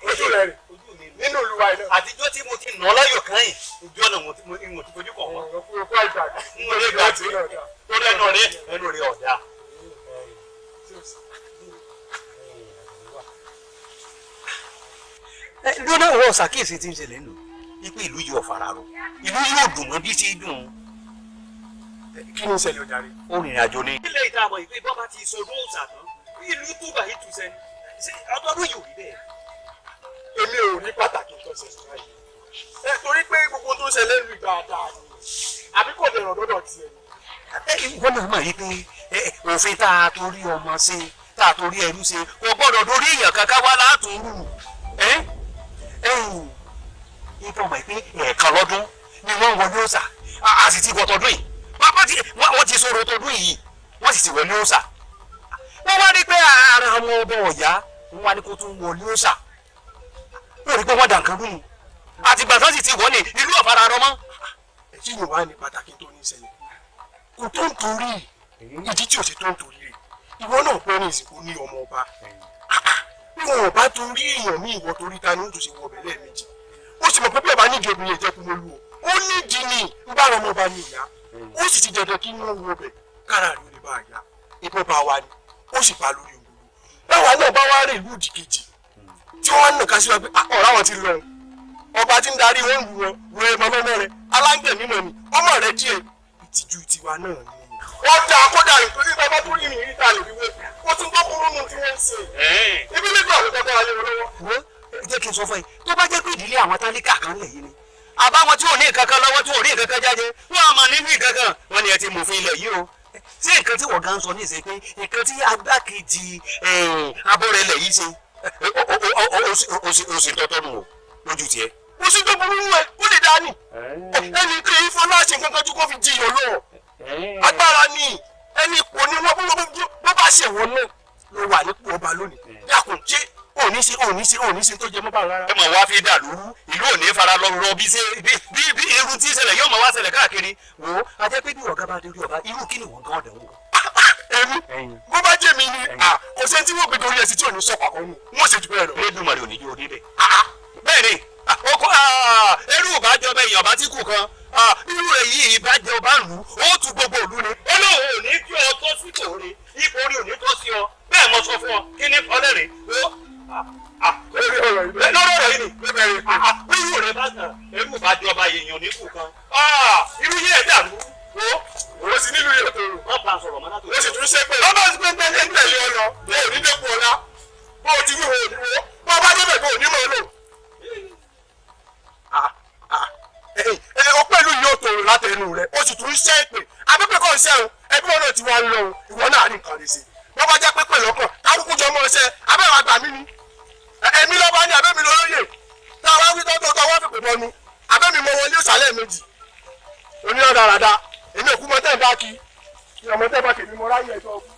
Ojú rẹ rè nínú olúwa iná. Àtijọ́ tí mo ti nà ọ́ láyò kan yìí, ojú ọ̀nà mo ti fojú kọ̀ wọ́n. N ò lè gbàgbé tó lẹ́nu rẹ̀ ẹnu rẹ̀ ọ̀dà. Lónà ìwọ ṣàkíyèsí tí ń ṣẹlẹ̀ nù wípé ìlú yóò fara rọ, ìlú yóò dùn mọ́ bí ṣe dùn. Kí ni ìṣẹ̀lẹ̀ ọjà rẹ̀? Ó rìnrìn àjò ni. Ilé ìta àmọ̀ ìpè bọ́ bá ti sọdún òòṣà tán, ìlú tó bá yìí tù sẹ́ni. Ọdọọdún yìí ò rí bẹ́ẹ̀. Èmi ò rí pàtàkì nǹkan ṣẹlẹ̀ báyìí. Ẹ torí pé gbogbo tó ń ṣẹlẹ̀ lù dáadáa ni, àbí kò lè ràn lọ́dọ̀ tiẹ̀. Ìwọ náà mọ̀ yìí pé òfin tá a torí ọmọ ṣe, tá a torí ẹrú ṣe, kò gbọ́dọ̀ dorí èèyàn kankan wá látùrù. Ìtọ́ mọ̀ pé ẹ̀ẹ̀kan lọ́dún ni wọ́n wọlé òòṣà, a sì ti wọ tọdún yìí. Wọ́n ti sọ̀rọ̀ tọdún yìí, wọ́n sì ti wọlé òòṣà. Wọ́n wá rí pé ara ọmọ ọba ọ̀yá, wọ́n wá ní kó tún wọlé òòṣà. Wọ́n rí pé wọ́n dà nǹkan rú ni. Àtìgbà tán sì ti wọ́ ni ìlú ọ̀fara rọ mọ́. Kí ni wàá ní pàtàkì tó ní ìṣẹ̀lẹ̀? Kò tó ń torí ìdí tí ò ṣe tó ń torí rẹ̀. Ìwọ náà pẹ́ ní ìsìnkú ní ọmọ ọba. Bí wọn ò bá torí èèyàn ní ìwọ torí ta ni ó tún ṣe wọ ọbẹ̀ lẹ́ẹ̀mejì. Ó sì mọ̀ pé bí ọba nídìí obìnrin ẹ̀jẹ̀ kú lólu o. Ó nídìí ni ń bá ọmọ ọba ní ìyá. Ó sì ti dandan kí wọ́n wọ ọbẹ̀ kára rẹ̀ ó lè bá a yá. Ìbọn bá wa ni, ó sì bá lórí ohun gbogbo. Báwa náà bá wá rè ìlú òdì kejì tí wọ́n ń nàka sí wa pé ọ̀rá wọn ti lọ. Ọba tí ń darí wọn lù wọn wọ ẹ mọ́mọ́ rẹ aláǹgbẹ̀ mímọ́ ni ọmọ rẹ díẹ̀ ìtìjú tiwa náà ni. Wọ́n dá kódà nítorí bàbá tó rí mi rí ta lè wíwé ó tún gbọ́ kúrú mu tí wọ́n ń ṣe. Ibi nígbà wo kọ́kọ́ alẹ́ wọn lọ́wọ́. Jẹ́ kí n sọ fún ẹ, tó bá jẹ́ pé ìdílé àwọn tálíkà kan lẹ̀ yìí ni, àbáwọn tí ò ní nǹkan kan lọ́wọ́ tí ò ní nǹkan kan jáde, wọ́n á máa ní nǹkan kan, wọ́n ní ẹ ti mòfin ilẹ̀ yìí o. Ṣé nǹkan tí wọ́n gan sọ ní ìṣe pé nǹkan tí agbákejì abọ́rẹ̀lẹ̀ yìí ṣe ó sì tọ́tọ́ nù o lójú tiẹ̀? Ó sì tó burú ẹ, ó lè dání. Ẹni kì í fọlá ṣe nǹkan kan tí kò fi jiyàn lọ. Agbára ni ẹni ipò ni wọ́n bó bá ṣe wọ́n náà ló wà nípò ọba lónìí. Dákun ṣé òní ṣe òní ṣe òní ṣe tó jẹ mọ́ bá rárá. Ẹ mọ̀ wá fi dà lúrú, ìlú ò ní fara lọ rọ bí ṣe bí irú tí ṣẹlẹ̀ yóò máa wá ṣẹlẹ̀ káàkiri. Wò ó, a jẹ́ pé bí ọ̀gá bá dé orí ọba, irú kí ni wọ́n gan ọ̀dẹ̀ wò. Èmi bó bá jẹ́ mi ni kò sẹ́ni tí wọ́n gbé torí ẹ̀sìn tí ò ní sọ pàkọ́ nù, wọ́n ṣe jù bẹ́ẹ̀ lọ. Elédùmarè ò ní yóò débẹ̀. Bẹ́ẹ̀ ni, ẹrú ò bá jọba èèyàn bá ti kù kan, irú rẹ̀ yìí ìbá jẹ ọba lù ú, ó tu gbogbo ìlú ni. Ó lóun ò ní kí ọ tọ́ sí kòrè, ipò orí ò ní tọ́ sí ọ. Bẹ́ẹ̀ mo sọ fún ọ, kí ni ọlẹ́rìí? Lórí ọ̀rọ̀ yìí ni, irú rẹ̀ bá tàn, ẹrú ò bá jọba èèyàn ní kù kan. Irú yìí ẹ̀ dàrú. Ó sì nílùú yẹn tó rò. Wọ́n bá sọ̀rọ̀ mọ́ látò. Ó sì tún ṣe pé bàbá ti pé pé ń tẹ̀lé ọ lọ, bó o ní dẹ́kun ọ̀la, bó o ti wíwo òní wo, bó o bá débẹ̀ bó o ní mọ̀ ọ́ lò. Ó pẹ̀lú yóò tòrò látẹnu rẹ̀, ó sì tún ṣe é pé abẹ́pẹ́ kọ́ ṣẹ́ o, ẹbí wọn náà ti wá ń lọ o, ìwọ náà rí nǹkan rẹ̀ sí. Wọ́n bá jẹ́ pé pẹ̀lú ọkàn, kálukú jọ mọ́ ọṣẹ, abẹ́wò àgbà mi ni. Èmi lọ́ba ni abẹ́mi lọ́lọ́yè, tá a wá wí tọ́tọ́ tó wá fìpè bọnu, abẹ́mi mọ wọlé òsàlẹ̀ méjì. Onírọ̀ dáradára, èmi òkú mọ́tẹ́ ń bá kí, ìrọ̀mọ́tẹ́ bá kèmí mọ́ ráyè ẹ̀tọ́ ọkú.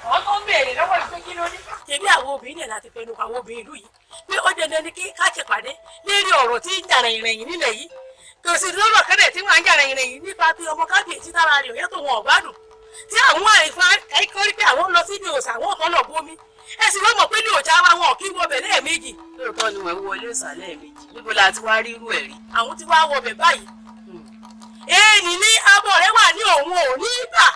Wọ́n tó ń béèrè lọ́wọ́ ìpé kí ló ní. Ṣebí àwọn obìnrin náà láti fẹnu àwọn obìnrin ìlú yìí pé ó dandan ni kí ká ṣe pàdé lérí ọ̀rọ̀ tí ń jà rìnrìn nílẹ̀ yìí. Kò sí lọ́rọ̀ kẹ́lẹ̀ tí wọ́n ń jà rìnrìn yìí nípa pé ọmọ kábíyèsí tára rẹ̀ òyẹ́ tó wọn ọ̀gbádùn. Tí àwọn àìfà ẹ̀kọ́ rí pé àwọn lọ sí ibi òòṣà àwọn kan lọ bómi. Ẹ sì wọ́n mọ̀ pé ní òòṣà wa wọn kì í wọbẹ̀ lẹ́ẹ̀mejì. Lóòótọ́ ni wọ́n wọlé òòṣà lẹ́ẹ̀mejì. Níbo la ti wá rí irú ẹ̀ rí? Àwọn ti wá wọbẹ̀ báyìí. Èèní ní abọ́ rẹ̀ wà ní òun ò ní gbà.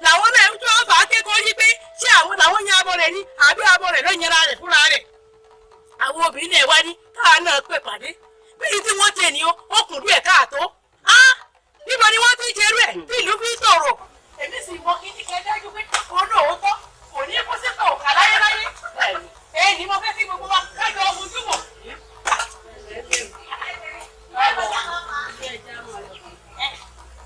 Làwọn náà ń tún ọba akẹ́kọ̀ọ́ yí pé ṣé àwọn làwọn yan abọ́ rẹ̀ ni àbí abọ́ rẹ̀ ló yanra rẹ̀ fúnra rẹ̀. Àwọn obìnrin náà wá ní káà náà pè pàdé bí tí wọ́n ti ènìyàn ó kùn díẹ̀ káàtó. Á níbo ni wọ́n ti ń ṣerú ẹ̀ tí ìlú fi ń sọ̀rọ̀. Èmi sì mọ kí ní kẹjá ju pé olóòótọ́ kò ní kó sípò òkà láyéláyé. Èyí ni mo fẹ́ kí gbogbo wa kájọ ojú mọ̀.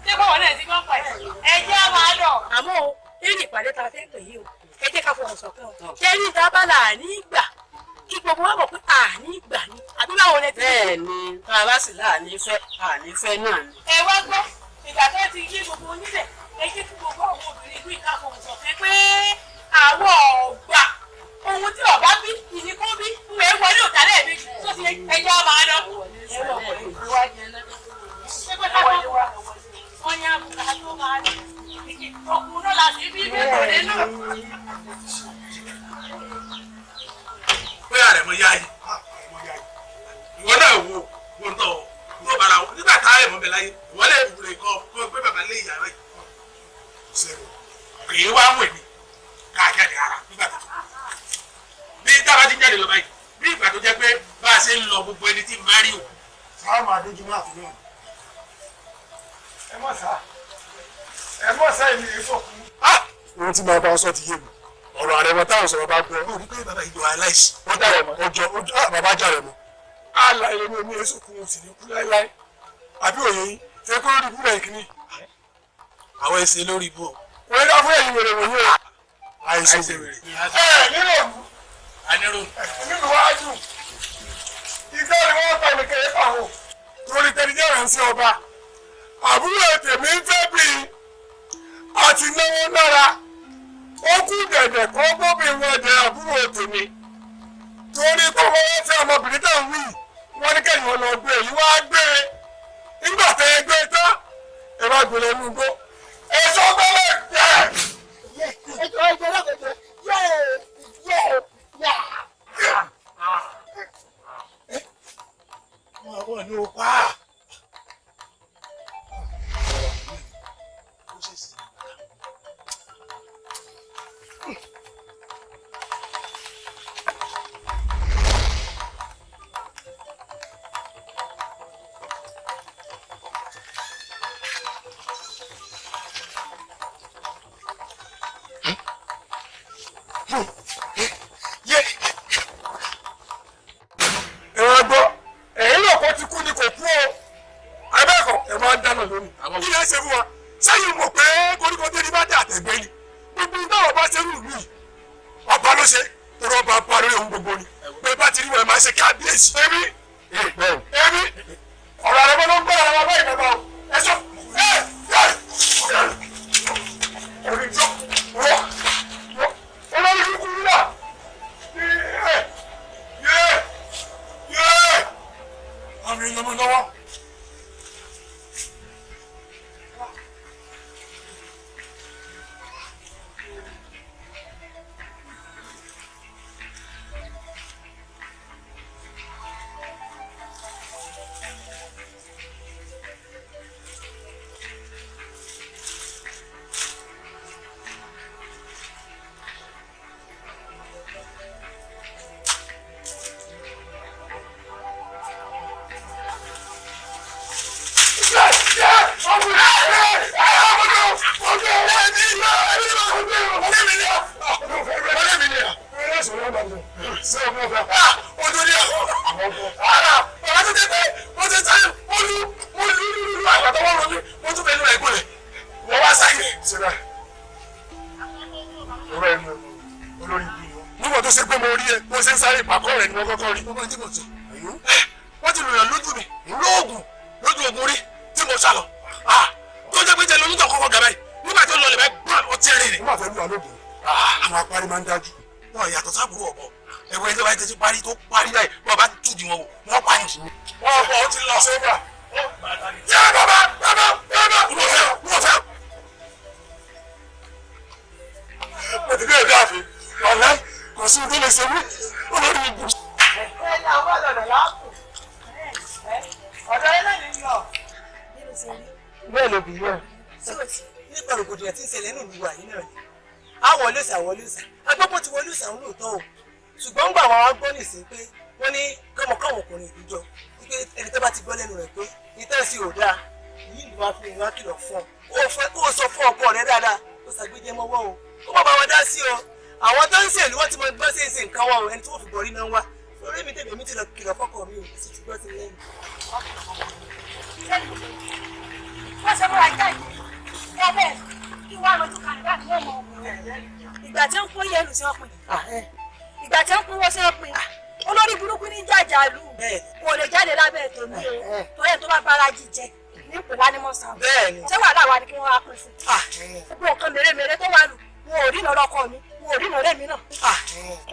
Ṣé báwọn náà ti gbọ́ pa ẹ̀? Ẹ jẹ́ á máa lọ. Àmọ́ o, eré ìpàdé ta fẹ́ pè yìí o, ẹ jẹ́ ká fọwọ́ ṣọ̀kan o. Ṣé rí ìta bá là ní gbà kí gbogbo wa mọ̀ pé àní gbà ni àbí báwo lẹ ti. Bẹ́ẹ̀ ni, tá a bá sì láàní fẹ́, àní fẹ́ náà ni. Ẹ wá gbọ́, ìgbà tó ti yé gbogbo onílẹ̀, ẹ jẹ́ kí gbogbo àwọn obìnrin ìlú ìka fọwọ́ ṣọ̀kan pé àwọn ọ̀gbà ohun tí ọ̀bá bí ìní kó bí ń wẹ̀ wọlé òtá lẹ́ẹ̀mejì tó ti ẹ jẹ́ á máa lọ. Wọ́n ní àbùkà tó máa lọ. Ọkùnrin náà láti bí mẹ́kọ̀ọ́ náà. Pé àrẹ̀mọ yá yìí, ìwọ náà wo wọ́n tọ̀ wọ́n bára wọn nígbà tá àrẹ̀mọ bẹ láyé, ìwọ lè wúre kọ́ kọ́ pé bàbá lé ìyá rẹ̀. Kì í wá wẹ̀ mí, Ká jáde rárá nígbà tó bí dábàá ti ń jáde lọ báyìí bí ìgbà tó jẹ́ pé bá a ṣe ń lọ gbogbo ẹni tí ń bá rí òkú. Sáà máa dójú máa fi náà. Ẹ mọ̀ sá. Ẹ mọ̀ sá èmi èso kú. Ohun tí bàbá sọ ti yé mi. Ọ̀rọ̀ ààrẹ wọn táwọn sọ̀rọ̀ bá gbọ́. Ó rí pé bàbá ìjọ aláìsí. Wọ́n dàrẹ̀ mọ́. Ọjọ́ bàbá jàrẹ̀ mọ́. Àlà èmi èmi èso kú mo sì ní kú láéláé. Àbí òye yín ṣé kó lórí ibú rẹ̀ kìíní. Àwọn ẹsẹ̀ lórí ibú o. Wọ́n dá fún ẹ̀yin wèrè wòye o. Àìsàn wèrè. Ẹ nínú òru. Anírò. Nínú wájú. Ìgbà ni wọ́n pa nìkan yẹn pàwọ̀. Torí tẹni jẹ́ ìrànṣẹ́ ọba. Àbúrò tèmi ń fẹ́ bí àti náwó nára. Ó kú dẹ̀dẹ̀ kó bóbi wọn dẹ àbúrò tèmi. Torí pé wọ́n fẹ́ ọmọbìnrin tó ń wí. Wọ́n ní kẹ́yìn wọn lọ gbé èyí wá gbé e. Nígbà tẹ́ ẹ gbé tán, ẹ bá gbé lẹ́nu igbó. Èso gbọ́dọ̀ jẹ́. Ẹjọ́ ẹjọ́ lọ́kọ̀ọ́jọ́ yẹ́ yẹ́ yá. Wọ́n ní o pa. Wọ́n ti lùyàn lójú mi lóògùn lójú ogun rí tí mo sá lọ. Tó jẹ́ pé jẹ́ lóyún tó kọ́kọ́ gàbẹ́ nígbà tó lọ lè bẹ́ gbọ́n ọtí rìn ni. Nígbà tó lù wá lóògùn àwọn apárí máa ń dájú. Wọ́n yàtọ̀ sábúrò ọ̀bọ ẹ̀wọ̀n ẹ̀jẹ̀ báyìí tẹ́tí parí tó parí báyìí wọ́n bá tù di wọn wò wọ́n pa ní. Wọ́n bọ̀ ó ti lọ. Ṣé bá? Yẹ bàbá bàbá bàbá mo fẹ́. Mo ti dé ẹ̀dá àfi wàhálà kò sí tó lè ṣe mí olórí ibù. Ẹ ní àwọn ọ̀dọ̀ láàpù. Ọ̀dọ̀ ẹ náà ní lọ. Bẹ́ẹ̀ ló bí yẹn. Nípa rògbòdìyàn tí ń ṣẹlẹ̀ nínú ìlú wa yìí náà ni. A wọlé òsà wọlé òsà. Agbọ́pọ̀ ti wọlé òsà ń lóòótọ́ o. Ṣùgbọ́n gbà wọn wá gbọ́ nìsín pé wọ́n ní kọ́mọkọ́mọ ọkùnrin ìlú jọ. Wípé ẹni tó bá ti gbọ́ lẹ́nu rẹ̀ pé ìtàn sí ò dáa. Yìí ló wá fi ìwá kìlọ̀ fún ọ. Kó o sọ fún ọkọ rẹ dáadáa. Ó ṣàgbéjẹ mọ́wọ́ o. Kó má bá wọn dá sí o. Àwọn tó ń ṣèlú wọ́n ti mọ gbọ́ sí ṣe nǹkan wọn o. Ẹni tí wọ́n fi bọ̀rí náà wá. Orí mi tèmi ti lọ kìlọ̀ fọ́kọ mi o. Sì ti gbọ́ sí lẹ́nu. Wọ́n ṣe múra jáde ẹbẹ̀ kí wọ́n rojú kan nígbà tí wọ́n mọ ọkùnrin. Ìgbà tí ń kún yẹlù sí ọkùnrin. Ìgbà tí ń kún wọ́n sí ọkùnrin. Olórí burúkú ní jàjà lù. Kò lè jáde lábẹ́ tèmi o. Torí ẹ̀ tó bá bára jíjẹ ní ìpè lánìmọ̀sán. Ṣé wàhálà wa ni kí wọ́n wá pín fún? Gbogbo nǹkan mèremère tó wà lù. Wọn ò rí ìnáwó ọkọ mi, wọn ò rí ìnáwó mi náà.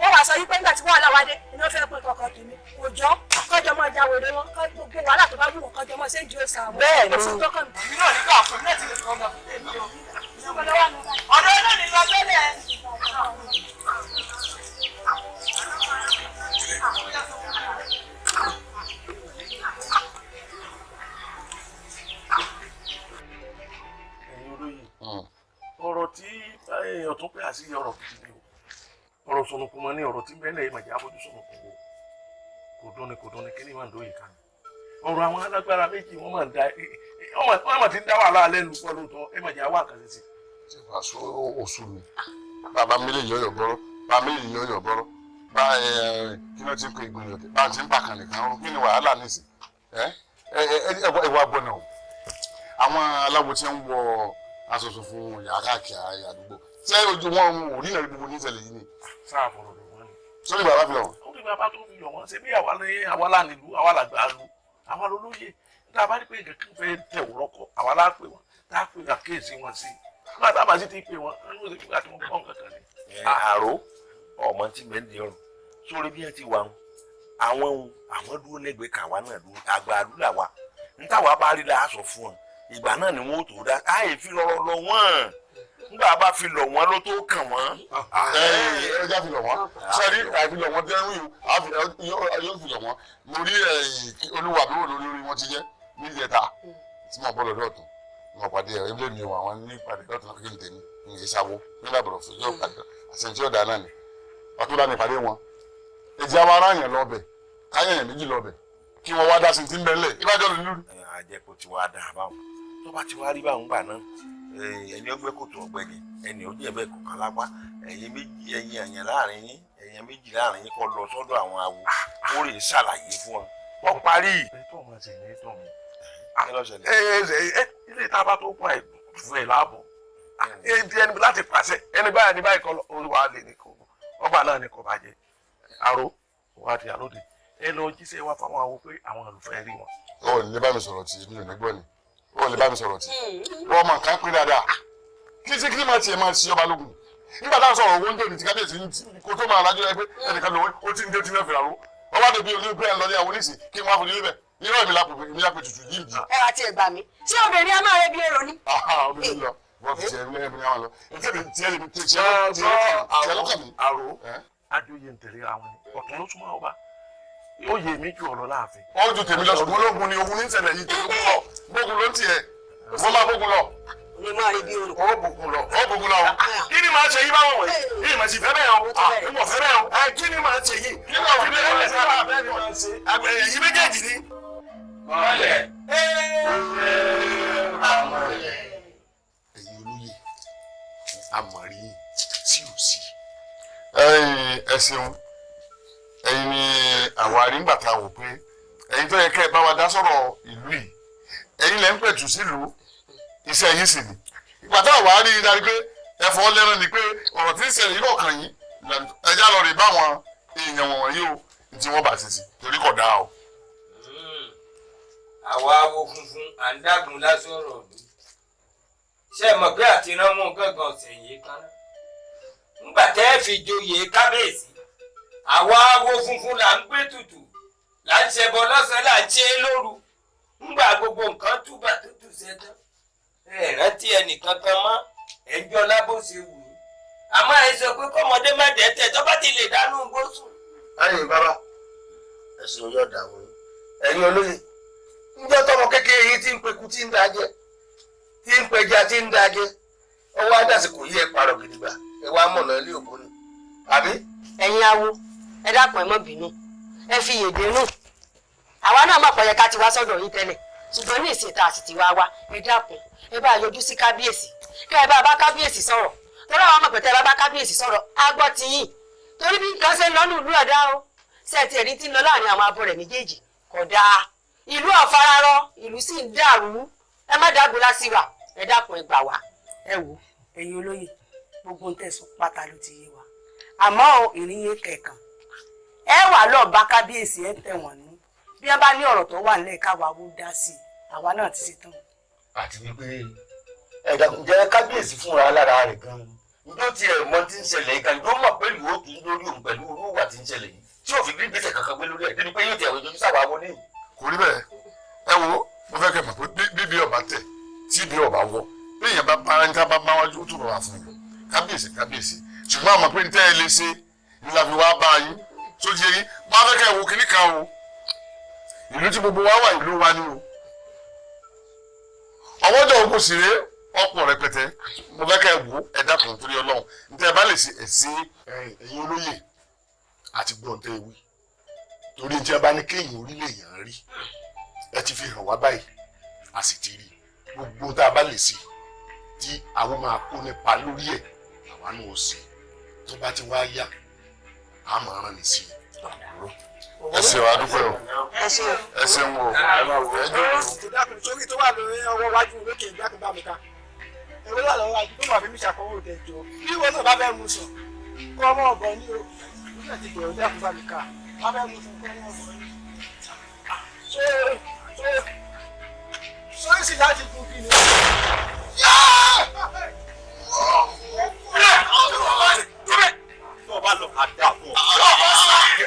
Wọ́n wá sọ wípé nígbà tí wàhálà wa dé, iná fẹ́ pín kankan tèmi. Kò jọ́ kọjọ mọ́ ìjà wèrè wọn, gbogbo wàhálà tó bá wù wọn kọjọ mọ́ ṣéǹjì ó sàwọn. Bẹ́ẹ̀ni. Kò sí tó kàn mí. Èmi náà nígbà fún mi láti lè kọ́ ọmọ fún tèmi o. Ọ̀dọ̀ náà ní lọ tẹ́lẹ̀. Ẹ̀yin olóyè, ọ̀rọ̀ tí ọ̀tún pé àṣẹ sí ọ̀rọ̀ gidi ni o. Ọ̀rọ̀ sọnùkùn mọ ní ọ̀rọ̀ tí mẹ́lẹ̀ yìí màjá fojú sọnùkùn wo. Kò dún ni kí ni máa ń dóye kan. Ọ̀rọ̀ àwọn alágbára méjì wọ́n máa ń da wọ́n máa ti ń dá wàhálà lẹ́nu pọ̀ lóòótọ́ ẹ màjá wà nǹkan sí. Ṣé wàásù oṣù mi? Bàbá mi lè yọ̀yọ̀ bọ́rọ̀, bàbá mi lè yọ̀yọ̀ bọ́rọ̀, bá kí ló ti ń pe ìgbìyànjú bá ti ń pàkàn nìkan rún kí ni wàhálà nísìn? Ẹ ẹ wá gbọ́nà o. Àwọn aláwo tí ń wọ aṣọ funfun yàrá káàkiri àdúgbò ṣé ojú wọn ò rí ìrìn gbogbo níṣẹ̀lẹ̀ yìí ni. Sáà fọ̀rọ̀ lọ wọ́n ni. Sórí bàbá fi lọ wọ́n. Ó ní bàbá tó fi lọ wọ́n ṣé bí àwa là nílùú àwa làgbà lu àwa lólóyè tá a bá rí pé nǹkan kan fẹ́ tẹ̀ wọ́rọ́ kọ àwa lá pè wọ́n tá a pè àkíyèsí wọn sí i nígbà tá a bá sì ti pè wọ́n ní wọ́n sì fi àti wọn kọ́ nǹkan kan ni. Àrò ọmọ tí mẹ́ ń di ọrùn sórí bí wọ́n ti wà àwọn àwọn dúró lẹ́gbẹ̀ẹ́ kàwa náà dúró àgbà àdúrà wa ntàwa bá rí la sọ fún wọn ìgbà náà ni wọn ò tó dá àyè fi lọ́rọ̀ lọ wọ́n nígbà bá fi lọ̀ wọ́n ló tó kàn wọ́n. Ẹ ẹ já fi lọ̀ wọ́n sẹ́rí àfi lọ̀ wọ́n dẹ́rù yóò fi lọ̀ wọ́n mo rí olúwa mi wò lórí wọn ti jẹ́ níjẹta tí mo bọ́ lọ́dọ̀ ọ̀tún mo pàdé ẹ̀ ẹ̀ mi ò àwọn ní pàdé lọ́tún kí n tèmi ní ìṣàwó nígbà bọ̀rọ̀ fún yóò pàdé àṣẹ tí ó dáa náà ni ọ̀tún dá ní ìpàdé wọn èjì àwọn aráàyàn lọ́bẹ̀ káyẹ̀yàn méjì lọ́bẹ̀ kí wọ́n wá dá sí ti ń bẹ́lẹ̀ ìbájọ́ lórí. Àjẹkù ti wá dáa báwọn tó bá ti wá rí báwọn gbà náà ẹni ọgbẹ́ kòtò ọgbẹ́ni ẹni ojú ẹ̀bẹ̀ kọ̀ọ̀kan lápá ẹ̀yin méjì ẹ̀yin ẹ̀yàn láàrin yín ẹ̀yin méjì láàrin yín kọ́ lọ sọ́dọ̀ àwọn awo ó rè ṣàlàyé fún wọn wọ́n parí. Ilé tá a bá tó pa ẹ̀ fún ẹ̀ láàbọ̀ ẹni láti pàṣẹ ẹni báyìí ẹni báyìí kọ́ lọ olúwa lè ní kò ọba náà ní kò bàjẹ́ àrò wà á ti àlóde ẹ lọ jíṣẹ́ wa fáwọn awo pé àwọn olùfẹ́ rí wọn. Ó lè bá mi sọ̀rọ̀ tí mi ò ní gbọ́ ni ó lè bá mi sọ̀rọ̀ tí wọ́n mọ̀ nǹkan pín dáadáa kí sí kí máa tiẹ̀ máa ṣe ọba lógun nígbà táwọn sọ̀rọ̀ owó ń dè ní ti kábíyèsí kó tó máa rájú ẹ pé ẹnìkan lówó ó ti ń dé ó ti ń fìrà ró ọba dèbí olú pé ẹ lọ ní àwọn oníṣì kí wọ́n á fojú níbẹ̀ irọ́ èmi lápò èmi lápò tutù yìí jì. Ẹ wá tiẹ̀ gbà mí ṣé obìnrin a máa rẹ bí èrò ni. Obìnrin lọ wọ́n fi tiẹ̀ lẹ́yìn àwọn lọ tiẹ̀ lèmi tiẹ̀ lọ́kàn mi. Àrò àjòyè ń tẹ̀lé àwọn ni ọ̀tún ló súnmọ́ ọba ó yẹ mí ju ọ̀rọ̀ láàfin. Ó ju tèmi lọ ṣùgbọ́n ológun ni ogun ní ìṣẹ̀lẹ̀ yìí tèmi lọ bógun ló ń tiẹ̀ wọ́n máa bógun lọ. Ní máa rí bí olùkọ́. Ó bógun lọ ó bógun lọ. Kí ni màá ṣe yí báwọn wọ̀nyí? Kí ni màá ṣe fẹ́ bẹ́ẹ̀ o? Ìwọ fẹ́ bẹ́ẹ̀ o? Kí ni màá ṣe yìí? Kí ni màá ṣe? Èyí méjèèjì ni. Mọ̀lẹ̀. Ẹ̀yin olóyè àmọ̀rí tí ò sí. Ẹ ṣeun ẹ̀yin ni àwọn arígbà tá a wò pé ẹ̀yin tó yẹ kẹ́ ẹ bá wa dá sọ̀rọ̀ ìlú yìí ẹ̀yin lẹ́ ń pẹ̀tù sílùú iṣẹ́ yìí sì ni ìgbà tá a wà á rí i dárí pé ẹ̀fọ́ lẹ́rán ni pé ọ̀rọ̀ tí ń ṣẹlẹ̀ yìí kọ̀ọ̀kan yìí ẹja lọ rè bá àwọn èèyàn wọ̀nyí o tí wọ́n bá ṣe sí torí kò dáa o. Àwa awo funfun à ń dágun lásán ọ̀rọ̀ mi ṣé ẹ mọ̀ pé àti rán mú gángan ọ̀sẹ̀ yìí kan náà ńgbà tẹ́ ẹ fi joyè kábíyèsí àwa awo funfun là ń gbé tutù là ń ṣẹbọ lọ́sàn-án là ń ṣe é lóru ńgbà gbogbo nǹkan túbà tó tù sẹ́tàn ẹ rántí ẹnìkan kan mọ́ ẹ ń jọlá bó ṣe wù ú àmọ́ ẹ sọ pé kọ́mọdé má dẹ́tẹ̀ tó bá ti lè dánú igbó sùn. Ẹ̀yin bàbá ẹ̀sìn oyè ọ̀dà wọn ẹ̀yin olóyè ǹjẹ́ tọmọ kékeré yìí ti ń peku tí ń da jẹ tí ń pẹja tí ń da jẹ ọwọ́ adásìkò yìí ẹ parọ́ gidigba ẹ wá mọ̀nà ilé ògbóni àbí. Ẹ̀yin awo ẹ dákun ẹ má bínú ẹ fi yèdè nù àwa náà mọ̀ pé yẹ ká ti wá sọ́dọ̀ yín tẹ́lẹ̀ ṣùgbọ́n ní ìsìn tá a sì ti wá wá ẹ dákun ẹ bá yọjú sí kábíyèsí kẹ́ ẹ bá bá kábíyèsí sọ̀rọ̀ torí àwọn ọmọ pẹ̀tẹ́ bá bá kábíyèsí sọ̀rọ̀ á gbọ́ ti yín torí bí nǹkan ṣe ń lọ́nù ìlú ẹ̀dá o ṣe ti ẹ̀rí ti ń lọ láàrin àwọn abọ́ rẹ̀ méjèèjì kò dáa ìlú ọ̀fararọ ìlú sì ń dàrú ẹ má dágun lásì wà ẹ dákun ẹ gbà wá. Ẹ wo ẹ̀yin olóyè gbogbo ń tẹ̀sán pátá ló ti yé wa àmọ́ ìrìn yẹn kẹ̀kan ẹ wà lọ́ọ́ bá kábíyèsí ẹ tẹ̀ wọ́n nú bí wọ́n bá ní ọ̀rọ̀ tó wà nílẹ̀ káwa wó dá sí i àwa náà ti ṣetán. Àti wípé ẹ̀dá ǹjẹ́ kábíyèsí fúnra lára rẹ̀ gan-an njó ti ẹ̀ mọ tí ń ṣẹlẹ̀ gan ló mọ̀ pé ìlú òkè lórí òun pẹ̀lú irú ìwà tí ń ṣẹlẹ̀ yìí tí ò fi gbé gbèsè kankan gbé lórí ẹ̀ débi pé yóò ti ẹ̀wọ̀n ìjọba sáwà wọlé. Kò rí bẹ́ẹ̀ ẹ wo mo fẹ́ kẹ́ mọ̀ pé bíbí ọba tẹ̀ tí ibi ọba wọ bí èèyàn bá bá ń tá bá bá wájú ó túbọ̀ wá fún yín kábíyèsí kábíyèsí ṣùgbọ́n àmọ́ pé ń tẹ́ ẹ lè ṣe ni la fi wá bá yín tó di eyín wọ́n á fẹ́ kẹ́ ẹ wo kinní kan o ìlú tí gbogbo wa wà ìlú wa ni o ọwọ́jọ́ ogun sì rèé Ọ̀pọ̀ rẹpẹtẹ. Mo fẹ́ kẹ́ ẹ wò ẹ dákun torí Ọlọ́run. Ntẹ́ ẹ bá lè ṣe ẹ̀ sí ẹ̀yin olóyè àti gbọ́n tẹ́ ẹ wí. Torí tí ẹ bá ní kéèyàn orílẹ̀ èèyàn rí. Ẹ ti fi hàn wá báyìí. A sì ti rí. Gbogbo tá a bá lè ṣe tí àwọn máa kó nípa lórí ẹ̀ àwa náà ó ṣe. Tó bá ti wá yá, a máa rán ni sí i. Ẹ ṣeun, a dúpẹ́ o. Ẹ ṣeun o. Ẹ jókòó. Dákun sórí tó wà lórí ọwọ́ wájú lókè ìdákun bá mi ká. Èrò wà lọ́wọ́ wájú tó wà fún mi ṣàkóso òde jọ. Bí ìwọ náà bá fẹ́ mu sùn, kọ́ ọmọ ọ̀bọ ní o. Nígbà tí ìbẹ̀rù dákun bá mi ká. Bá fẹ́ mu sùn, kọ́ ọmọ ọ̀bọ ní. Ṣé ṣé sórí sì láti gun kí ni? Tó o bá lọ àdá fún ọ.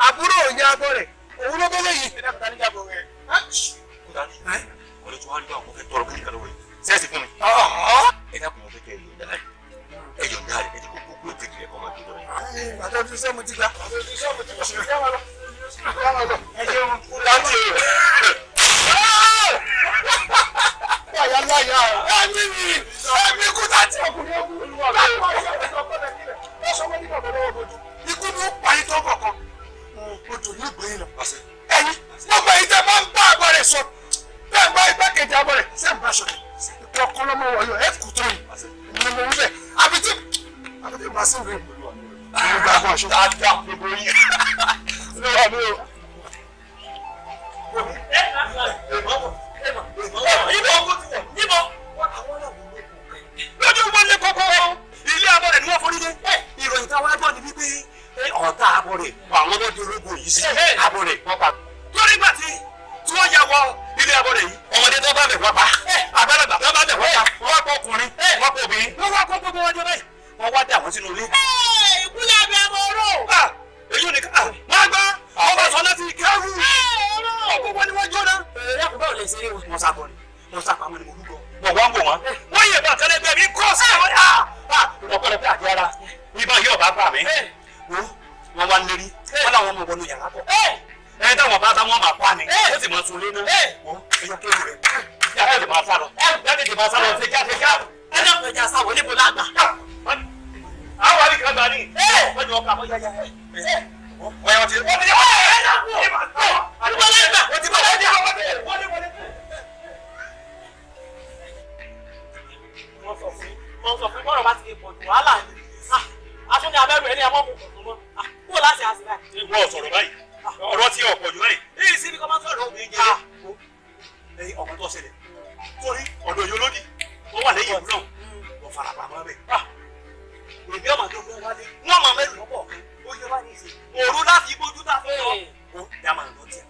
Àbúrò òyìn abọ́ rẹ̀, òun ló bẹ́lẹ̀ yìí. Ọ̀rẹ́ tí wàá rí bá àwọn fẹ́ tọrọ kí nìkan lọ́wọ́ yìí. Sẹ́ẹ̀sì fún mi. Ẹ dákun mo fẹ́ kẹ́ ẹ yọ̀ǹda rẹ̀. Ẹ yọ̀ǹda rẹ̀ ẹ ti kó kúrò tètè rẹ̀ kọ́ máa gbé lọ yẹn. Àtọ́jú sẹ́mu ti gbà. Àtọ́jú sẹ́mu ti gbà. Ẹ ṣeun. Láti Láyà láyà ẹ̀mí mi ẹ̀mí kú láti ọkùnrin ogun láti máa ṣe ọ̀sán ọ̀pọ̀lọpọ̀ kílẹ̀ lọ́sọ̀ wọ́n ní bàbá lọ́wọ́ bójú. Ikú ni ó pa yín tó kọ̀ọ̀kan. Odò ní ìgbé yín lọ. Ẹ̀yin gbogbo èyí tẹ́ máa ń bá àbọ̀ rẹ̀ sọ bẹ́ẹ̀ bá igbákejì àbọ̀ rẹ̀ ṣé ń bá sọ ikú ọkọ lọ́mọ wọ̀nyọ ẹ̀ kú tó yìí. Ìmọ̀ mọ̀ wíbẹ̀ àbí tí àbí tí màá sí ìwé ìlú gbàgbọ́ aṣọ. Dáadáa gbogbo yín. Olúwa mi o. Lójú wọn lé kókó ilé abọ́ rẹ̀ ni wọ́n forí dé. Ìròyìn táwa gbọ́ ni wípé ọ̀tá abọ́ rẹ̀ àwọn ọmọdé ológun yìí sí abọ́ rẹ̀ wọ́n pa. Torí gbà tí wọ́n ya wọ ilé abọ́ rẹ̀ yìí ọmọdé tó bá bẹ̀ wọ́n pa àgbàlagbà tó bá bẹ̀ wọ́n pa wọ́n pa ọkùnrin wọ́n pa obìnrin wọ́n wá kó gbogbo wọn jọ báyìí wọ́n wá dà wọ́n sínú ilé. Ìkúlẹ̀ abẹ́ ọmọ oró. Èyí ò ní ká máa gbá ọba sọ láti kẹ́rù ọgbọ́n wọn ni wọ́n jóná. Ẹ̀rọ báwo lè ṣe rí wọn? Wọ́n sá bọ̀ ni wọ́n sá pamọ́ ni mo rúgọ. Wọ́n wá ń bò wọ́n. Wọ́n yẹ̀ bá tẹ́lẹ̀ bẹ́ẹ̀ mi kọ́ sí àwọn ọ̀pọ̀lọpọ̀ àti ara ibà yóò bá bà mí. Wọ́n wá ń lérí wọ́n láwọn ọmọ wọnú yàrá bọ̀. Ẹ táwọn bá táwọn máa pa ni ó sì máa sun lé náà. Wọ́n ẹ̀yà kéwù rẹ̀ yàrá ẹ̀ lè máa sá lọ. Yàrá ẹ̀ lè máa sá lọ ṣe já ṣe já. Ẹ dákun ẹja sáwọ níbo lágbà. Àwọn àríkà gbà ní. Wọ́n ní ọkọ̀ àbọ̀ yáyá. Wọ́n yà wọ́n ti wọ́n ti ẹ dákun. Àdúgbò lágbà. Wọ́n ti bá wọ́n ti wọ́n ti wọ́n ti. Mo sọ fún bọ́rọ̀ bá ti lè pọ̀ jù wàhálà ni. Aṣọ ni abẹ́rù ẹni ẹmọ́ mú kùn mọ́. Kúrò láti àṣì báyìí. Wọ́n sọ̀rọ̀ báyìí. Ọ̀rọ̀ tí ọ̀pọ̀ jù báyìí. Èyí sí ni kò máa sọ̀rọ̀ obìnrin jẹ́. Ẹyin ọ̀pọ̀ tó ṣẹlẹ̀. Torí ọ̀dọ̀ yóò lódì. Wọ́n wà lẹ́yìn ìlú náà. Wọ́n fara pamọ́ bẹ́ẹ̀. Èmi ọmọ tó fẹ́ wálé. Wọ́n máa mẹ́rin lọ́pọ̀ kan. Ó yẹ wá ní ìsìn. Òru láti bójú tá a fẹ́ lọ. Ó dá máa lọ tiẹ̀.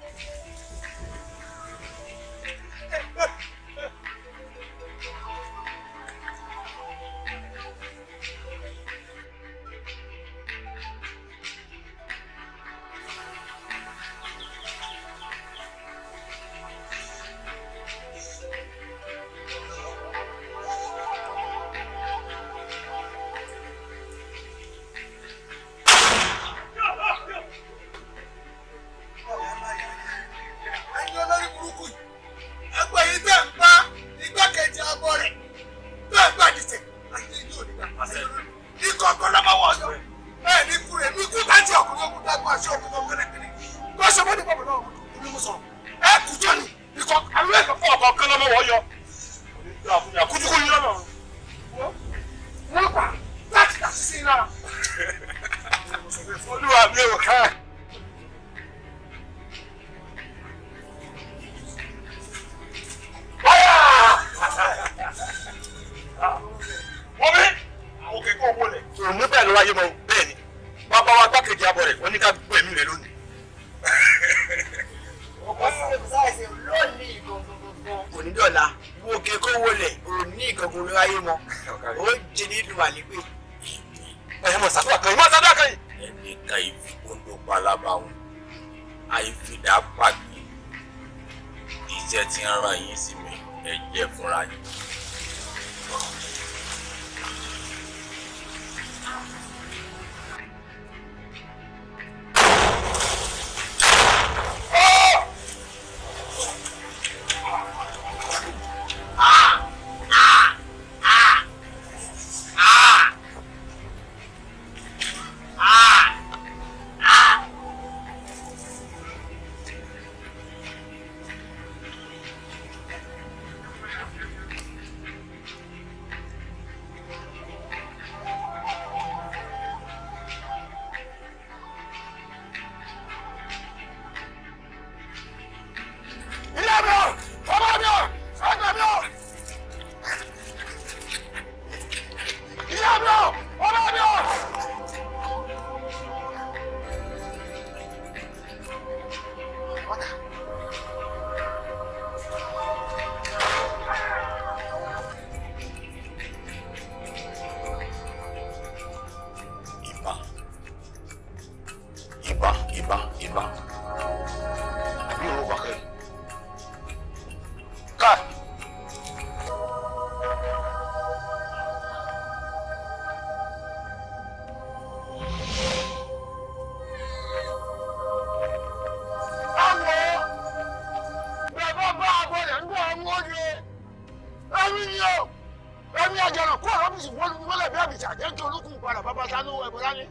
padà bàbá sánú ẹ̀bọ̀dá ni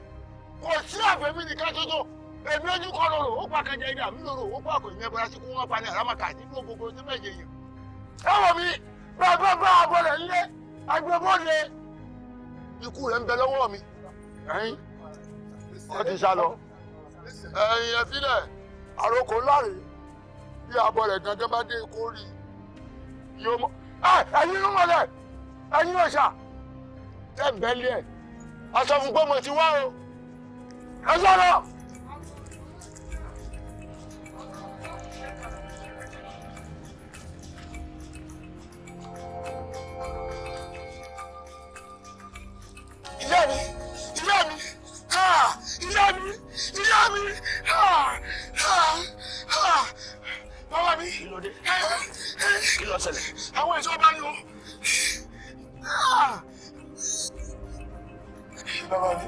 kò sí àfẹ́mí nìkan ṣoṣo èmi ojú kọ́ lọ́rọ̀ ó pa kẹjẹ ilé àmì lọ́rọ̀ ó pa kò ní ẹbọra sí kó wọ́n pa ní àlámàkà nínú gbogbo tí méje yìí. Ẹ wọ̀ mí bàbá bá àbọ̀ rẹ̀ nílé agbẹ́bọ́dé ikú rẹ̀ ń bẹ lọ́wọ́ mi. Ẹ̀yin wọ́n ti sá lọ. Ẹ̀yin ẹ filẹ̀ àròkọ láre bí abọ́ rẹ̀ gangan bá dé kó rí yóò mọ̀. Ẹ̀yin ló mọ̀lẹ̀ ẹ̀yin ọ̀ṣà tẹ̀ ń bẹ́ lé ẹ̀ aṣọ fún pé mo ti wá o ẹ sọ̀rọ̀. Ìyá mi, ìyá mi, ha, ìyá mi, ìyá mi, ha, ha, ha, bàbá mi. Kí ló dé? Kí ló ṣẹlẹ̀? Àwọn ẹ̀ṣọ́ bá ní o. Bàbá mi,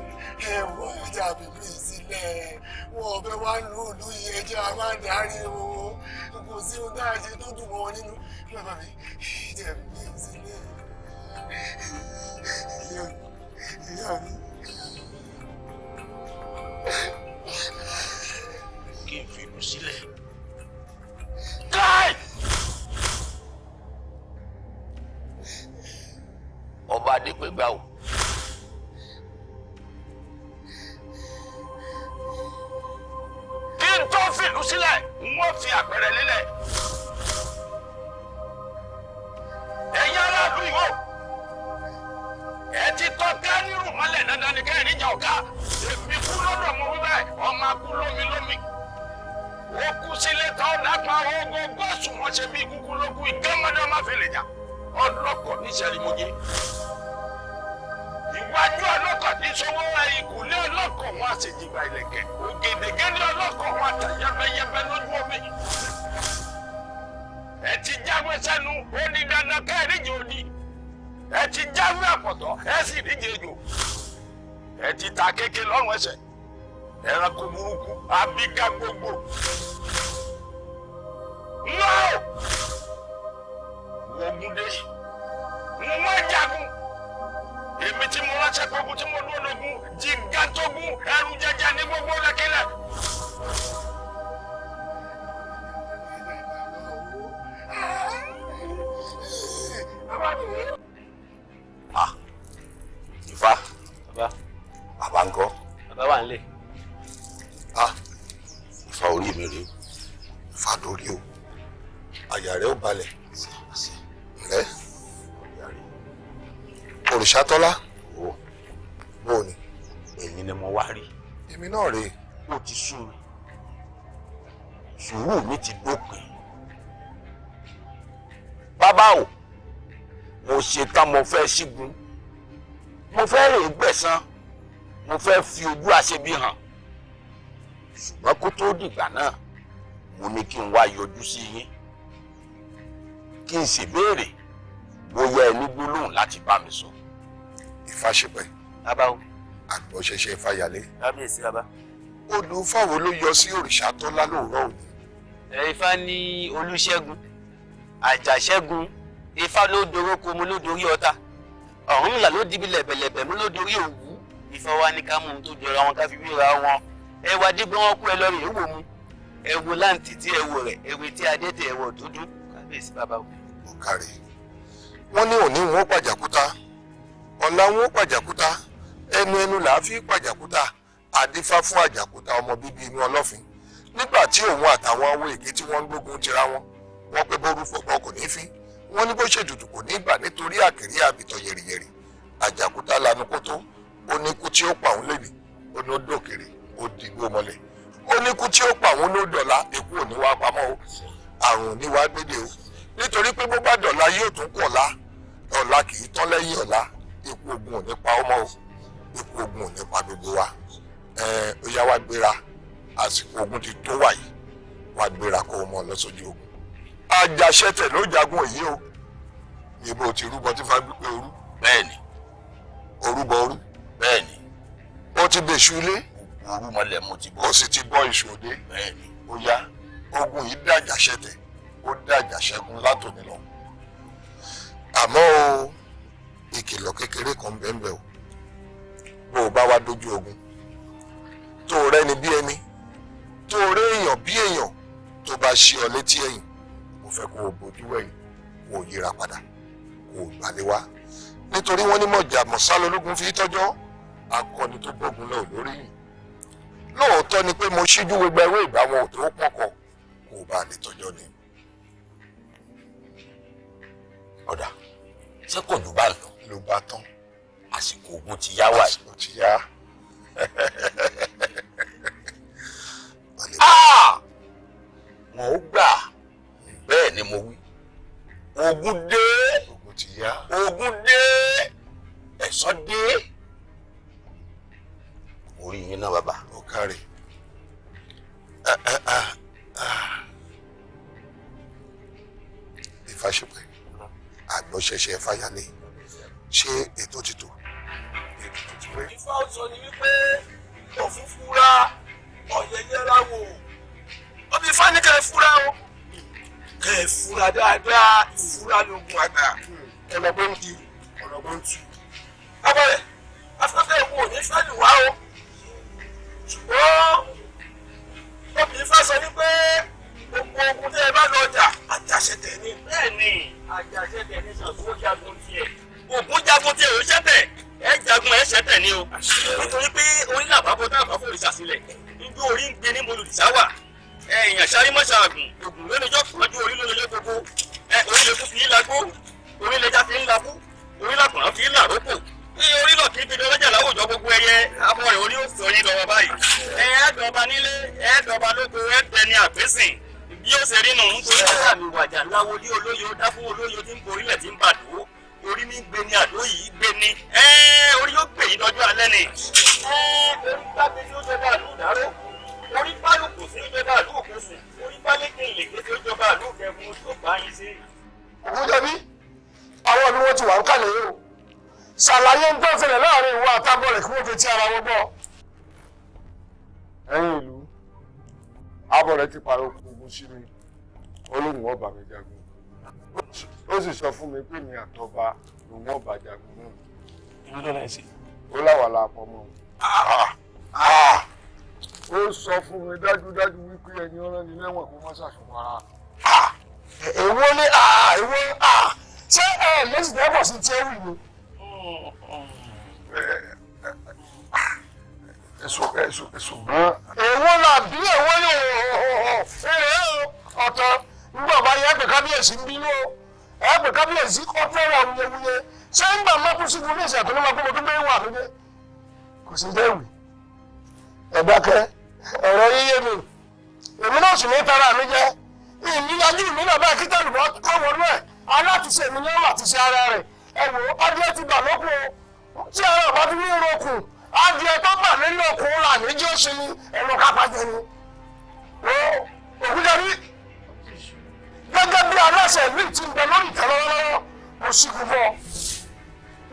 ẹ wọ ẹja bíbí sílẹ̀, wọn ò fẹ́ wá lù yìí ẹjẹ́ a máa darí o. Kò sí ohun tá a ṣe tó dùn mọ́ wọn nínú. Bàbá mi, ẹja bíbí sílẹ̀. Ìyá mi. Ìyá mi. Kí n fi ìlú sílẹ̀. Káì! Ọba Adépégbà o. Kí n tó fi ìlú sílẹ̀, n ó fi àpẹẹrẹ lélẹ̀. Ẹ̀yin aráàlú ìwọ. Ẹ ti tọ́ ká nírù mọ́lẹ̀ dandan ni kẹ́rin ìjà ọ̀gá. Èmi kú lọ́dọ̀ mo wí bẹ́ẹ̀, ọmọ akú lómi lómi. Ó kú sílé tán dápa ogun gbọ́sùn wọn ṣe bí kúkú lókù ìgánmọ́dé ọmọ fi lè jà. Ọlọ́kọ̀ níṣẹ́rìmọ́jẹ́. Ìwájú ọlọ́kọ̀ ní sọ́wọ́ ìkùlé ọlọ́kọ̀ wọn àṣejìgbà ìlẹ̀kẹ̀. Ògèdègèdè ọlọ́kọ̀ wọn àtà yẹ́bẹ́yẹ́bẹ́ lójú omi. Ẹ ti jáwé sẹ́nu, ó ní dandan kẹ́rin ìjà òdi. Ẹ ti jáwé àpọ̀tọ̀, ẹ sì díje ejò. Ẹ ti ta kéke lọ́rùn ẹsẹ̀. Ẹranko burúkú, abígá gbogbo. Nọ́! Ogun dé. Mo máa jagun. Èmi tí mo ránṣẹ́ gbogbo tí mo dúró lógun, jìgá tógun, ẹrù jẹjẹ ní gbogbo lẹ́kẹ́lẹ́. Ah, Ifá. Bàbá. Bàbá ńkọ́? Bàbá wà nílé. Ah, Ifá orí mi rèé. Ifá lórí o. Àyà rẹ̀ ó balẹ̀. Ǹlẹ́? Òrìṣàtọ́lá. O. Bó o ní? Èmi ni mo wá rí. Èmi náà rèé. Ó ti sú mi. Sùúrù mi ti dópin. Bàbá o, mo ṣetán mo fẹ́ ṣígun. Mo fẹ́ rè gbẹ̀san. Mo fẹ́ fi ojú àṣebi hàn. Ṣùgbọ́n kó tó dìgbà náà, mo ní kí n wá yọjú sí yín. Kí n sì béèrè bóyá ẹ ní gbólóhùn láti bá mi sọ. Ìfàṣepẹ̀. Bàbá o. Àgbọ̀ṣẹṣẹ Ìfàyàlé. Kábíyèsí bàbá. Olùfáwo ló yọ sí Òrìṣàtọ́lá lóòrọ̀ òní. Ifá ní Olúṣẹ́gun, Àjàṣẹ́gun, Ifá ló doróko mu ló dorí ọ̀tá. Ọ̀rúnmìlà ló dibi lẹ̀bẹ̀lẹ̀bẹ̀ mú ló dorí òwú. Ifá wa ní ká mú ohun tó jọra wọn ká fi wéra wọn. Ẹ wá dígbọ́n wọn kú ẹ lọ́rùn èèwò mu. Ẹ wo láǹtì tí ẹ wo rẹ̀, ẹ wo tí adé tẹ ẹ wọ̀ dúdú. Kábíyèsí bàbá o. Ọ̀kàrẹ̀. Wọ́n ní òní wọn ó pàjàkúta, ọ̀la wọn ó pàjàkúta, ẹnu ẹnu là á fi pàjàkúta, àdífá fún àjàkúta ọmọ bíbí inú ọlọ́fin. Nígbà tí òun àtàwọn awo èké tí wọ́n ń gbógun tira wọn, wọ́n pé bó rúfọ̀ bọ́ kò ní fín, wọ́n ní bó ṣètùtù kò ní gbà nítorí àkèrè àbìtọ̀ yẹ̀rìyẹ̀rì. Àjàkúta lanu kótó, ó ní kú tí ó pa òun lónìí, ó ní ó dòkèrè, ó dìgbò mọ́lẹ̀. Ó ní kú tí ó pa òun ló dọ̀la, ikú ò ní wá pamọ́ o, àrùn ò ní wá gbédè o. Nítorí pé bó bá dọ̀la yóò tún kọ̀ ọ̀la, ọ̀la kì í tán lẹ́yìn ọ̀la, ikú ogun ò ní pa ọmọ o, ikú ogun ò ní pa gbogbo wa. Ẹ ó yá wá gbéra, àsìkò ogun ti tó wàyí, wá gbéra kó o mọ̀ lọ sójú ogun. Àjàṣẹ́tẹ̀ ló jagun èyí o, níbo ti rúbọ tí fáwọn pé orú. Bẹ́ẹ̀ni. Orúbọ orú. Bẹ́ẹ̀ni. Ó ti bèṣu ilé. Orú mọ́lẹ̀ mo ti bọ́. Ó sì ti bọ́ iṣu òde. Bẹ́ẹ̀ni. Ó yá, ogun yìí dàjàṣẹ́tẹ̀, ó dàjàṣẹ́gun látòní lọ. Àmọ́ o, ìkìlọ̀ kékeré kan bẹ́ẹ̀ o, bó o wá dojú ogun tó rẹ́ni bí ẹni, tó rẹ́ èèyàn bí èèyàn, tó bá ṣe ọ létí ẹ̀yìn, mo fẹ́ kó o bójú ẹ̀yìn, kó o yíra padà, kó o gbalẹ̀ wá, nítorí wọ́n ní mọ̀jà mọ̀sálólógún fi tọ́jọ́ akọni tó gbógun náà lórí yìí. Lóòótọ́ ni pé mo ṣíjú gbogbo ẹwé ìbá wọn ò tó pọ̀kọ̀, kó o bá lè tọ́jọ́ ni. Ọ̀dà, ṣé kò jù bá lọ? Ló bá tán. Àsìkò ogun ti yá wáyé. Àsìkò ti yá. Wọn ò gbà, bẹ́ẹ̀ ni mo wí. Ogun dé. Ogun ti yá. Ogun dé. Ẹ̀san dé. Orí yín náà bàbá. Ó káre. Ìfàṣepẹ̀ àgbọ̀ṣẹṣẹ fàyàlẹ̀, ṣé ètò ti tò? Ifá ó sọ ni wípé òfin fúra ọ̀yẹ̀yẹra wò. Obì Ifá ní kẹ́ ẹ fúra o. Kẹ́ ẹ fúra dáadáa, ìfúra lóògùn àgbà. Ọlọ́gbọ́n ń di, ọlọ́gbọ́n ń tu. Abọ́rẹ̀, afẹ́fẹ́ ìwò ò ní fẹ́ lù wá o. Ṣùgbọ́n obì Ifá sọ wípé gbogbo ogun tẹ́ ẹ bá lọ jà, àjàṣetẹ̀ ni. Bẹ́ẹ̀ ni, àjàṣetẹ̀ ni Ṣàngó jagun tiẹ̀. Ògún jagun tiẹ̀ ò ṣẹ̀tẹ̀, ẹ jagun ẹ ṣẹ̀tẹ̀ ni o. Nítorí pé orí làbábọ̀ tá a bá fòrìṣà sílẹ̀, njó orí ń gbé ní mo lòrìṣà wà. Èèyàn sáré mọ́ṣáàgùn, ògùn lónìjọ́ kánjú, orí lónìjọ́ gbogbo. Orí lè kú fi ń lagbó, orí lẹja fi ń labú, orí làkùnrán fi ń làrókò. Orí lọ kí n fi dọlọ́jà láwùjọ gbogbo ẹyẹ, abọ́ rẹ̀ orí ó sọ yín dọ̀wọ́ báyìí. Ẹ dọba nílé, ẹ dọba lóko, ẹ dẹni àgbésìn. Bí ó ṣe rí nù, nítorí pé àmì wàjà láwo ní olóye ó dá fún olóye tí ń borílẹ̀ tí ń bàdó. Orí ní gbé ní àdó yìí gbé ní. Orí yóò gbè yín dọjọ́ alẹ́ ni. Orí bá mi sí ó jọba àlú ìdáró. Orí bá lùkù sí ó jọba àlú òkúsù. Orí bá lékè ìlèké sí ó jọba àlú òkẹfun tó bá yín sí. Ògúnjọbí, àwọn ìlú wọn ti wà ń kàlẹ̀ yìí o. Ṣàlàyé ń tó ṣẹlẹ̀ láàrin ìwọ àtàbọ̀ rẹ̀ kí wọ́n fi ti ara wọn gbọ́. Ẹ̀yin ìlú, abọ́ rẹ̀ ti pàrọ̀ ogun sí mi, olóhùn ọba mi jagun. Ó sì sọ fún mi pé mi àtọba lòun ọba jagun náà. Ìlú lọ́la ẹ̀ sí. Ó láwàlá àpamọ́. Ó sọ fún mi dájúdájú wípé ẹni ọ̀rán ni lẹ́wọ̀n kó má ṣàṣùwọ̀n ara. Èwo ni èwo ṣé ẹ lẹ́sìn tẹ́bọ̀ sí ti ẹrù mi? Ṣùgbọ́n. Èwo là bí èwo ni èrè ọ̀tọ̀ nígbà bá yẹ ẹgbẹ̀ kábíyèsí ń bínú o, ẹgbẹ̀ kábíyèsí kọ́ fẹ́ràn awuyewuye, ṣé ń gbà má tún sígun ní ìṣẹ̀tọ́ ló máa gbọ́mọ tó gbé wà lóde? Kò sí dẹ́wì. Ẹ dákẹ́, ọ̀rọ̀ yíyé mi, èmi náà sì ní tara mi jẹ, ìníyàjú mi náà bá kíta lùbọ́ kọ́ wọnú ẹ̀, alátùṣe mi ní ọ̀rọ̀ àtúnṣe ara rẹ̀. Ẹ wò ó, adìẹ ti bà lókun o, tí ara ọ̀bá ti ní ìrokùn, adìẹ tó bà nínú okùn là ní jẹ́ òṣèlú ẹnu kápá jẹ ni. Ògúnjọbí, gẹ́gẹ́ bí aláṣẹ ìlú ti ń bẹ lórí ìtẹ́ lọ́wọ́lọ́wọ́, mo sì kú fún ọ.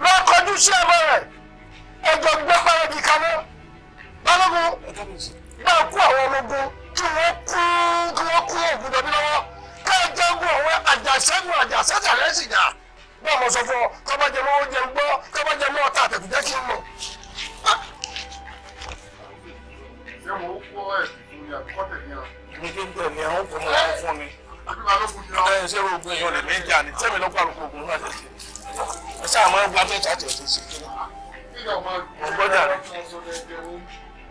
Lọ kọjú sí ẹbọ rẹ̀, ẹjọ́ gbé pẹ́rẹ́gì kaná. Balógun, bá a kú àwọn ọmọ ogun kí wọ́n kú Ògúnjọbí lọ́wọ́. Ká ẹ jagun àwọn àjàṣẹ́gun àjàṣẹ́jà lẹ́sìn jà. Bẹ́ẹ̀ mo sọ fún ọ, kọ́ bá jẹ mọ́ oúnjẹ ń gbọ́, kọ́ bá jẹ mọ́ ọ̀tá àtẹ̀kùjẹ́ kí n mọ̀. Ṣé mo kó ẹ̀sìn fún mi àbí kọ́tẹ̀ ní ọ? Mo tó ń bẹ̀ ní àwọn kò mọ̀ ọ́n fún mi. Ẹ ṣé oògùn èèyàn lè méjì àní sẹ́mi lọ́pọ̀ àrùkù oògùn náà ṣe ṣe. Ẹ ṣáà máa ń gba bẹ́ẹ̀ ṣáàtì ọ̀sẹ̀ ṣe kí ni. Mo gbọ́dọ̀ rẹ̀.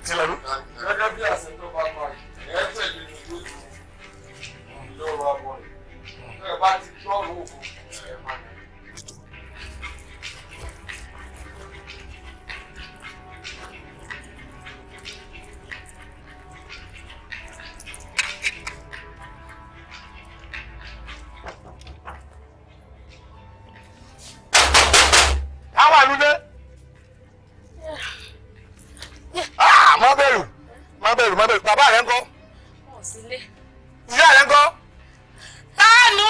Kí lọ rí? Gẹ́gẹ́ bí àṣẹ tó bá pa ẹ̀ tẹ̀lé mi lójú lọ́rọ̀ abọ́ rẹ̀. Ẹ bá ti gbọ́rọ̀ òògùn ẹ̀ máa nà. Àwọn àlùdé. Má bẹ̀rù, má bẹ̀rù, má bẹ̀rù. Bàbá rẹ̀ ńkọ́? Ìyá rẹ̀ ńkọ́? Tánù!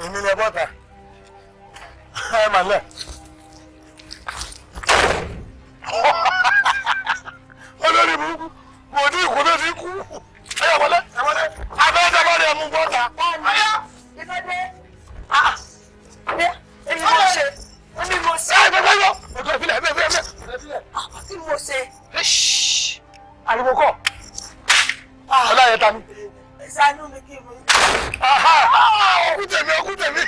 Èmi ni bọ́tà. Ẹ mà lẹ̀. Olórí burúkú, kò ní ìkú tó ti kú. Ẹ yà wọlé, ẹ wọlé. Abẹ́rẹ́ bá rẹ̀ mú bọ́tà. Ọyá! Ìfọ́dé. Èmi mo ṣe. Èmi mo ṣe. Ẹ gbẹgbẹ yọ. Ọjọ́ ìfilẹ̀, ìfilẹ̀, ìfilẹ̀. Ariwo kọ́. Ọláyẹ ta ni. Ṣàánú mi kí mo. Ọkú tèmi, ọkú tèmi.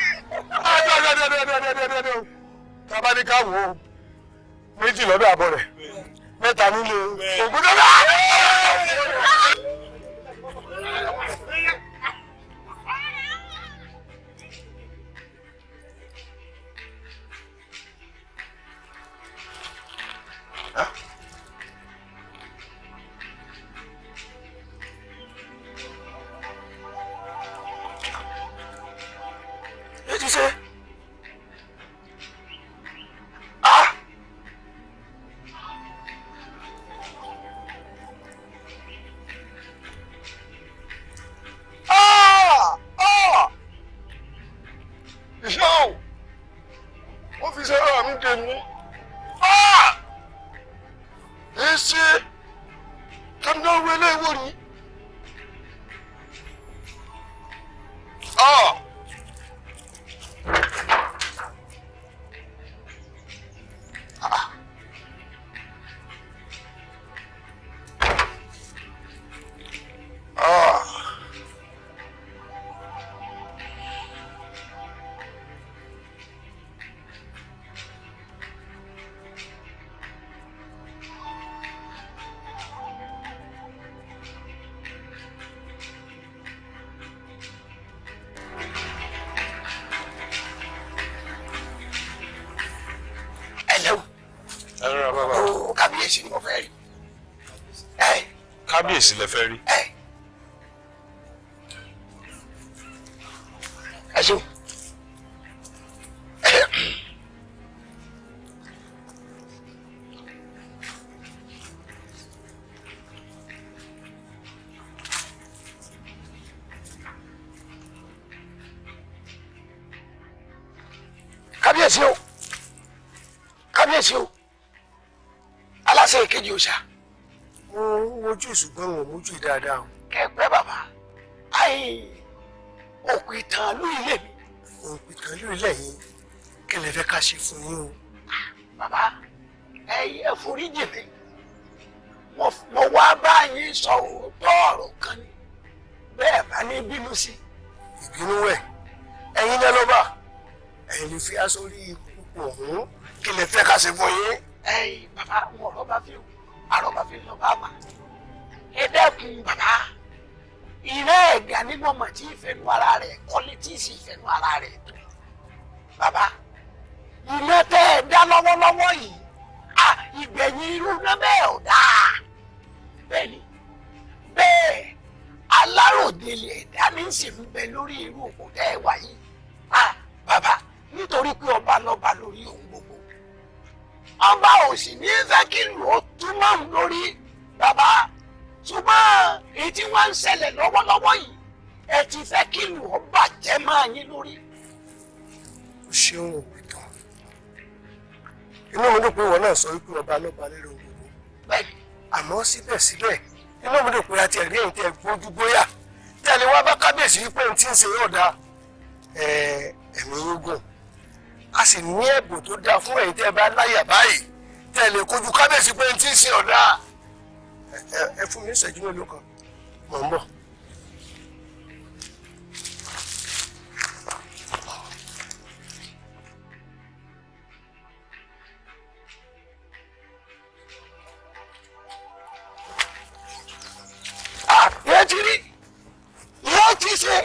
Tábà ní ká wò ó. Méjì lọ́dọ̀ àbọ̀ rẹ̀. Mẹ́ta nílé ògùn tó bá. Ti ṣe. Ah! Ah! Ah! Iṣẹ́ o! Wọ́n fi ṣe ara mi dè mí. Ah! Èsì! Kàmínà wo eléwò rí? Ah! Kábíyèsí ni mo fẹ́ rí. Kábíyèsí lẹ fẹ́ rí. Ẹ ṣeun. Kábíyèsí o, kábíyèsí o, aláṣẹ ìkejì òòṣà. Mo wojú ṣùgbọ́n mo mójú dáadáa o. Kẹ̀pẹ́ bàbá, ayi òkú ìtàn ló ilé mi. Òkú ìtàn ló ilé yín, kí lè fẹ́ ká ṣe fún yín o. Bàbá, ẹ foríjì mi. Mo wá bá yín sọ òótọ́ ọ̀rọ̀ kan ni. Bẹ́ẹ̀ bá ní bínú sí. Ìbínú wẹ̀, ẹ̀yin lẹ́ lọ́ba. Ẹ̀yin lè fi aṣọ orí ipò ọ̀hún, kí lè fẹ́ ká ṣe fún yín. Ẹ̀yin bàbá, wọn ọ̀rọ̀ bá fi àrọ̀ bá fi lọ bá mà. Ẹ dẹ́kun bàbá, ìrẹ́ ẹ̀gà nínú ọmọ tí ìfẹ́nu ara rẹ̀ kọ́lé tí sì ìfẹ́nu ara rẹ̀ tó. Bàbá, iná tẹ́ ẹ dá lọ́wọ́lọ́wọ́ yìí, à ìgbẹ̀yìn irú náà bẹ́ẹ̀ ò dáa. Bẹ́ẹ̀ni, bẹ́ẹ̀ aláròdélé ẹ̀dá ní sì ń bẹ lórí irú òkú tẹ́ ẹ wà yìí. À bàbá, nítorí pé ọba lọ́ba lórí ohun gbogbo. Ọba ò sì ní fẹ́ kí lù ó túmọ̀ lórí bàbá. Ṣùgbọ́n èyí tí wọ́n ń ṣẹlẹ̀ lọ́wọ́lọ́wọ́ yìí, ẹ ti fẹ́ kí lù ó bàjẹ́ máa yín lórí. O ṣeun òpìtàn. Inú mi dùn pé ìwọ náà sọ wípé ọba lọ́ba lórí ohun gbogbo. Bẹ́ẹ̀ni, àmọ́ síbẹ̀síbẹ̀, inú mi dùn pé a ti ẹ̀rí èyí tẹ́ gbójú gbóyà. Tí a lè wá bá kábíyèsí wípé ohun tí ń ṣe yóò dáa. Ẹ̀mí yín gùn. A sì ní ẹ̀bùn tó dáa fún ẹ̀yin tẹ́ ẹ bá láyà báyìí tẹ́ ẹ lè kojú kábíyèsí pé n tí ń ṣe ọ̀dà. Ẹ fún mi ní ìṣẹ́jú mélòó kan, mò ń bọ̀. Ìyẹn ti rí, ìyẹn ti ṣe.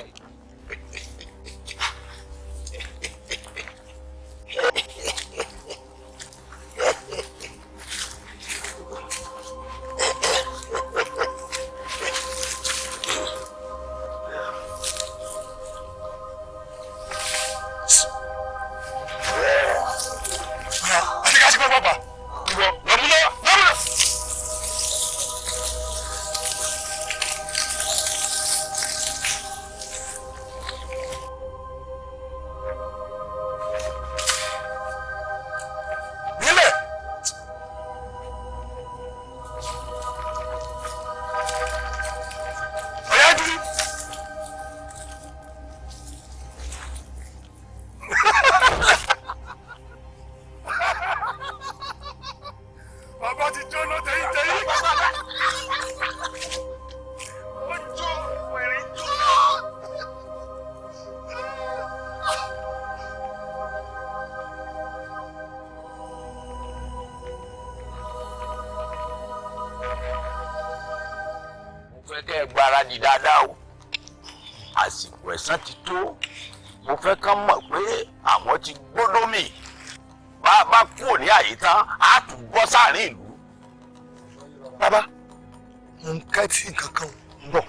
Bàbá ti jóná tẹ̀yìntẹ̀yìn. fẹ́ kẹ́ ẹ gbáradì dáadáa o. Àsìkò ẹ̀san ti tó. Mo fẹ́ kán mọ̀ pé àwọn ti gbódó mi. Bá a bá kúrò ní àyè tán, á tún bọ́ sáàrin ìlú. Bàbá, mo ń kẹ́tì nǹkan kan ń bọ̀.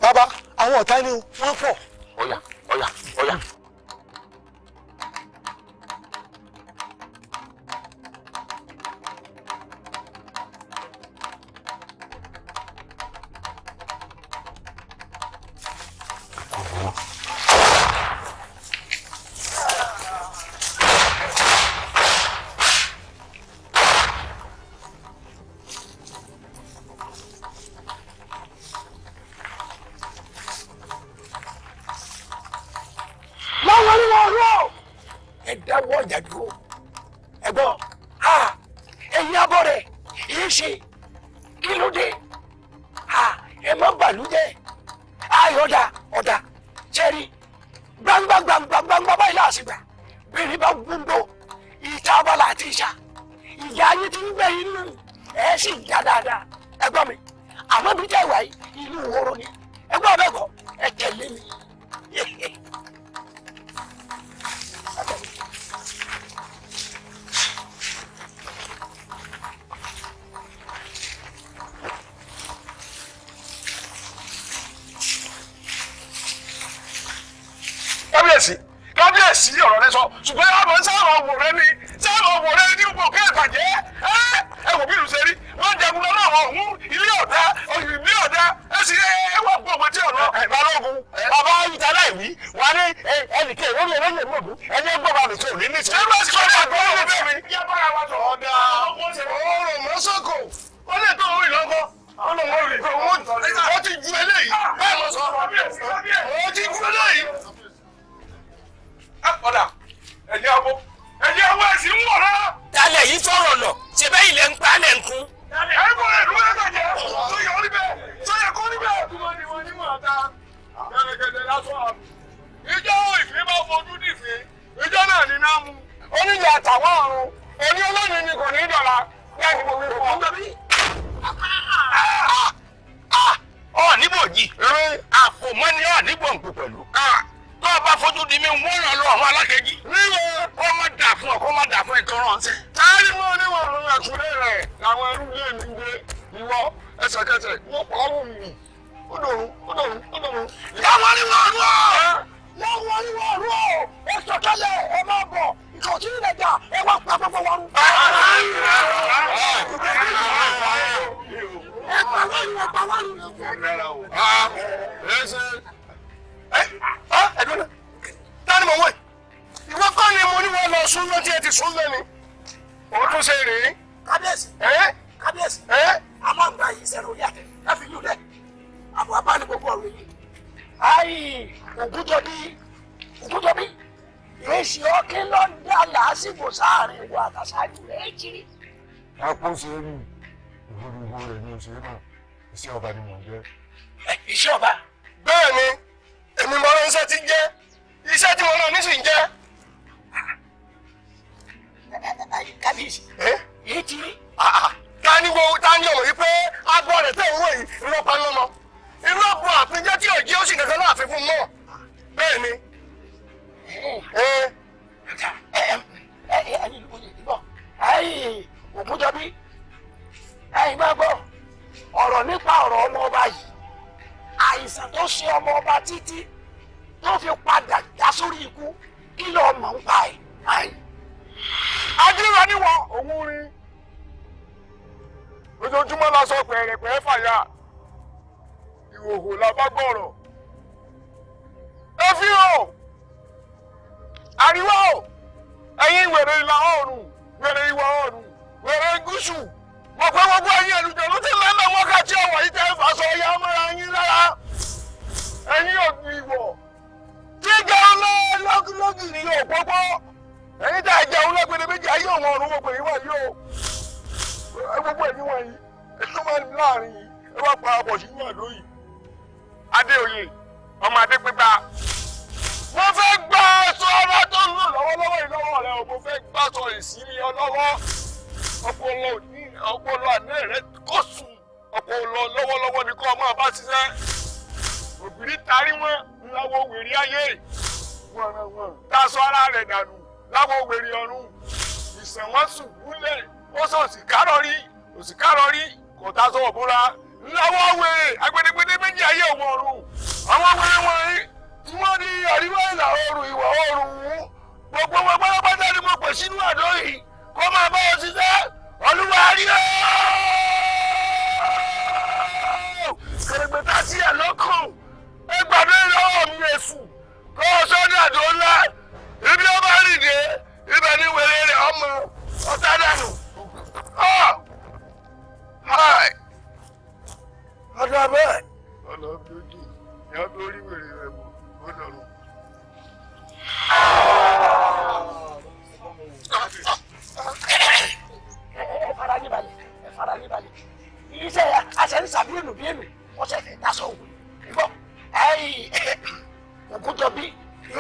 Bàbá, àwọn ọ̀tá ni wọ́n pọ̀. Ọ̀yà, ọ̀yà, ọ̀yà. Kábíyèsí ọ̀rọ̀ rẹ sọ, ṣùgbọ́n àmọ́ sáàmù ọ̀wọ̀ rẹ ni sáàmù ọ̀wọ̀ rẹ ní gbogbo kẹ́ ìbàjẹ́. Ẹ wò bí ìlú ṣe rí, wọ́n jagun lọ́nà àwọn ọ̀hún ilé ọ̀dà ilé ọ̀dà ẹ sì ẹ wà gbọ́ ọmọ tí ọ̀nà. Balógun, bàbá ìta láì wí, wà ní ẹnìkẹ́ ìwé ẹlẹ́yìn mọ̀gún, ẹni ẹgbọ́n bá mi tó ní ní. Ṣé bá ṣe kọ́ ọ̀dà ọ̀dà mi? Ọ̀dà ọ̀rọ̀ mọ́sọ̀kò, ó lè tó òun ìlọ́kọ́. Ó ti ju eléyìí, bẹ́ẹ̀ lọ sọ, ó ti ju eléyìí. Ọ̀dà ẹ̀jẹ̀ abo ẹ̀jẹ̀ abo ẹ̀sìn ń wọ̀ rárá. Talẹ̀ yìí fọ̀rọ̀ lọ, ṣe bẹ́ẹ̀ ilẹ̀ ń pa lẹ̀ ń kún. Ẹ̀kọ́ rẹ̀ ló yẹ kẹ̀jẹ̀ tó yẹ orí bẹ́ẹ̀ tó yẹ kó rí bẹ́ẹ̀. Túmọ̀ ni wọ́n ní mọ̀ ta gẹ̀rẹ́gẹ̀dẹ̀ lásán àmì. Ìjọ ìfín bá fojú dìfín, ìjọ náà ní náà mú. Oníjà àtàwọn ọ̀run, oní olóyìn ni kò ní dọ̀la. Bẹ́ẹ̀ ni mo wí fún ọ. Ọ̀ níbòjì, àpòmọ́ ni ọ̀ nígbòǹgbò pẹ̀lú. Tó o bá fojú di mi, wọ́n ràn lọ àwọn alákejì. Kó má dà fún ọ, kó má dà fún ẹ̀tọ́ ránṣẹ́. Táyì mọ́ níwọ̀n ló ń ẹ̀kúnlẹ̀ rẹ̀ làwọn ẹrú lé mi gbé ìwọ ẹsẹ̀kẹsẹ̀ wọ́n pa ọ́ wù. Ó dòrún, ó dòrún, ó dòrún. Láwọn ni wọ́n rú ọ́! Láwọn ni wọ́n rú ọ́! Ẹ sọ̀kalẹ̀, ẹ máa bọ̀, ìkọ̀tí ilẹ̀ dà, ẹ wá pa gbogbo wọn rú. Ẹ pa wọ́n rú, ẹ pa wọ́n rú. Tani mo wẹ̀? Ìwọ kọ́ ni mo ní wọ́n lọ sún lọ́tí ẹ ti sún lẹ́ni. Òun tún ṣe rèé. Kábíyèsí. Kábíyèsí. Aláǹgbá yìí sẹ́nu orí àtẹ. Ẹ fi yún lẹ̀. Àbọ̀ abá ní gbogbo ọ̀rọ̀ yìí. Ayi Ògúnjọbí Ògúnjọbí. Èsì ọ̀kí ló ń dá làásìgbò sáàrin ìwọ àtàṣáájú rẹ̀ jírí. Àpò ṣe é rí ìwúriwú rẹ̀ ní oṣù náà. Iṣẹ́ ọba ni mò ń jẹ́. Iṣẹ́ ọba. Bẹ́ẹ̀ ni, èmi mọ ránṣẹ́ ti jẹ́, iṣẹ́ tí mo rán ní sì ń jẹ́. Kábíyèsí, èyí ti rí. Ta ni wo ta ni ọmọ yìí pé agbọ́ rẹ̀ tẹ̀ ń wò yìí lọ́pa lọ́mọ. Irú ọ̀pọ̀ àpéjẹ́ tí òjì ó sì kankan náà fi fún mọ́. Bẹ́ẹ̀ ni. Ògúnjọbí, ẹ̀yin máa gbọ́ ọ̀rọ̀ nípa ọ̀rọ̀ ọmọ ọba yìí. Àìsàn tó ṣe ọmọ ọba títí tó fi padà já sórí ikú, kí ló mọ̀ ń pa ẹ̀? Adúlọ níwọ̀ òun rí. Ojoojúmọ́ la sọ pẹ̀rẹ̀pẹ̀ fàyà. Ìhòhò la bá gbọ̀rọ̀. Ẹ fi hàn! Àríwá o! Ẹ̀yin wèrè ìlà oòrùn, wèrè ìwọ̀ oòrùn, wèrè gúúsù. Mo pé gbogbo ẹ̀yin ẹ̀lùjọ̀ ló ti lẹ́lẹ̀ wákàtí ọ̀wọ̀ yìí tẹ́ fàṣọ ya mọ́ra yín lára. Ẹ̀yin ògùn ìwọ̀. Jíjẹ ọlọ́ọ̀lọ́gì ni yóò pọ́pọ́. Ẹ̀yin tá a jẹun lọ́gbẹ̀dẹ méjì ayé òun ọ̀run wò pé ìwà yìí o. Gbogbo ẹ̀yin wọ̀nyí, ẹ̀yin máa ń láàrin yìí, ẹ wá pa àbọ̀ sínú àdó yìí. Adéoyè, ọmọ Adépípa. Mo fẹ́ gba aṣọ ara tó ń lò lọ́wọ́lọ́wọ́ yìí lọ́wọ́ rẹ o, mo fẹ́ gba aṣọ sọ ìsílẹ̀ ọlọ́wọ́. Ọpọlọ òní ọpọlọ àná rẹ kò sùn. Ọpọlọ lọ́wọ́lọ́wọ́ ni kó o máa bá ṣiṣẹ́. Òbírí tarí wọn láwọ wèrè ayé. Taṣọ ara rẹ̀ dànù láwọ wèrè ọ̀run. Ìsàn wọn sùn gúnlẹ̀ ó sọ òsìkárọ̀rí òsìkárọ̀rí kò taṣọ òbúra. Láwọ wèrè agbẹdẹgbẹdẹ méjì ayé òun ọ̀run. Àwọn wèrè wọ̀nyí tí wọ́n ní àríwá ìlà oòrùn ìwọ̀ oòrùn gbogbo wọn pátápátá ni mo pè sínú àdó yìí kó máa bá ọ ṣiṣẹ́. Olúwa rí o! Kèrègbè tá sí ẹ̀ lọ́kàn ẹ gbàdé lọ́wọ́ mi èṣù kó o sọ́dọ̀ àdó ńlá ibi ó bá rìn dé ibẹ̀ ni wèrè rẹ̀ ọmọ ọ̀tá dànù. Ọ̀dọ̀ abẹ́ ọ̀nà méjì ìyá tó rí wèrè rẹ̀ mọ̀ ó dọ̀rùn. Ẹ fara yín balẹ̀, ẹ fara yín balẹ̀. Iṣẹ́ àṣẹ ń sàbíyènù bíyènù wọ́n ṣe fẹ́ dasọ òwò. Ìbọn ẹ̀yìn Ògúnjọbí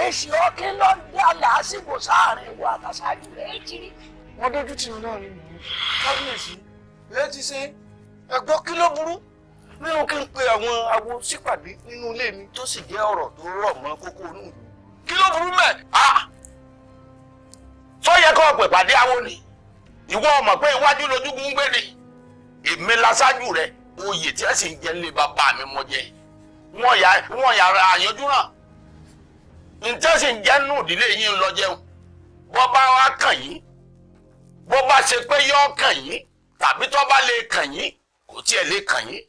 èsì ọkí ló ń dá làásìgbò sáàrin wa àtàṣáájú rẹ̀ jírí. Wọ́n dójú tì mí náà ni kábíyèsí ẹ ti ṣe ẹgbọ́ kí ló burú nínú kí n pe àwọn awo sípàdé nínú ilé mi tó sì jẹ́ ọ̀rọ̀ tó rọ̀ mọ́ kókó inú ìlú. Kí ló burú mẹ́? Sọ́yẹ kọ́ pè pàdé awo ni ìwọ ọmọ pé iwájú lójúgun ń gbé ni èmi láṣáájú rẹ oyè tí ẹ sì ń jẹ nílé bàbá mi mọ jẹ wọn yà àyànjú náà ntẹ́ sì ń jẹ́ nù ìdílé yín lọ jẹun bọ́ bá wá kàn yín bó bá ṣe pé yọ kàn yín tàbí tó bá lè kàn yín kò tiẹ̀ lè kàn yín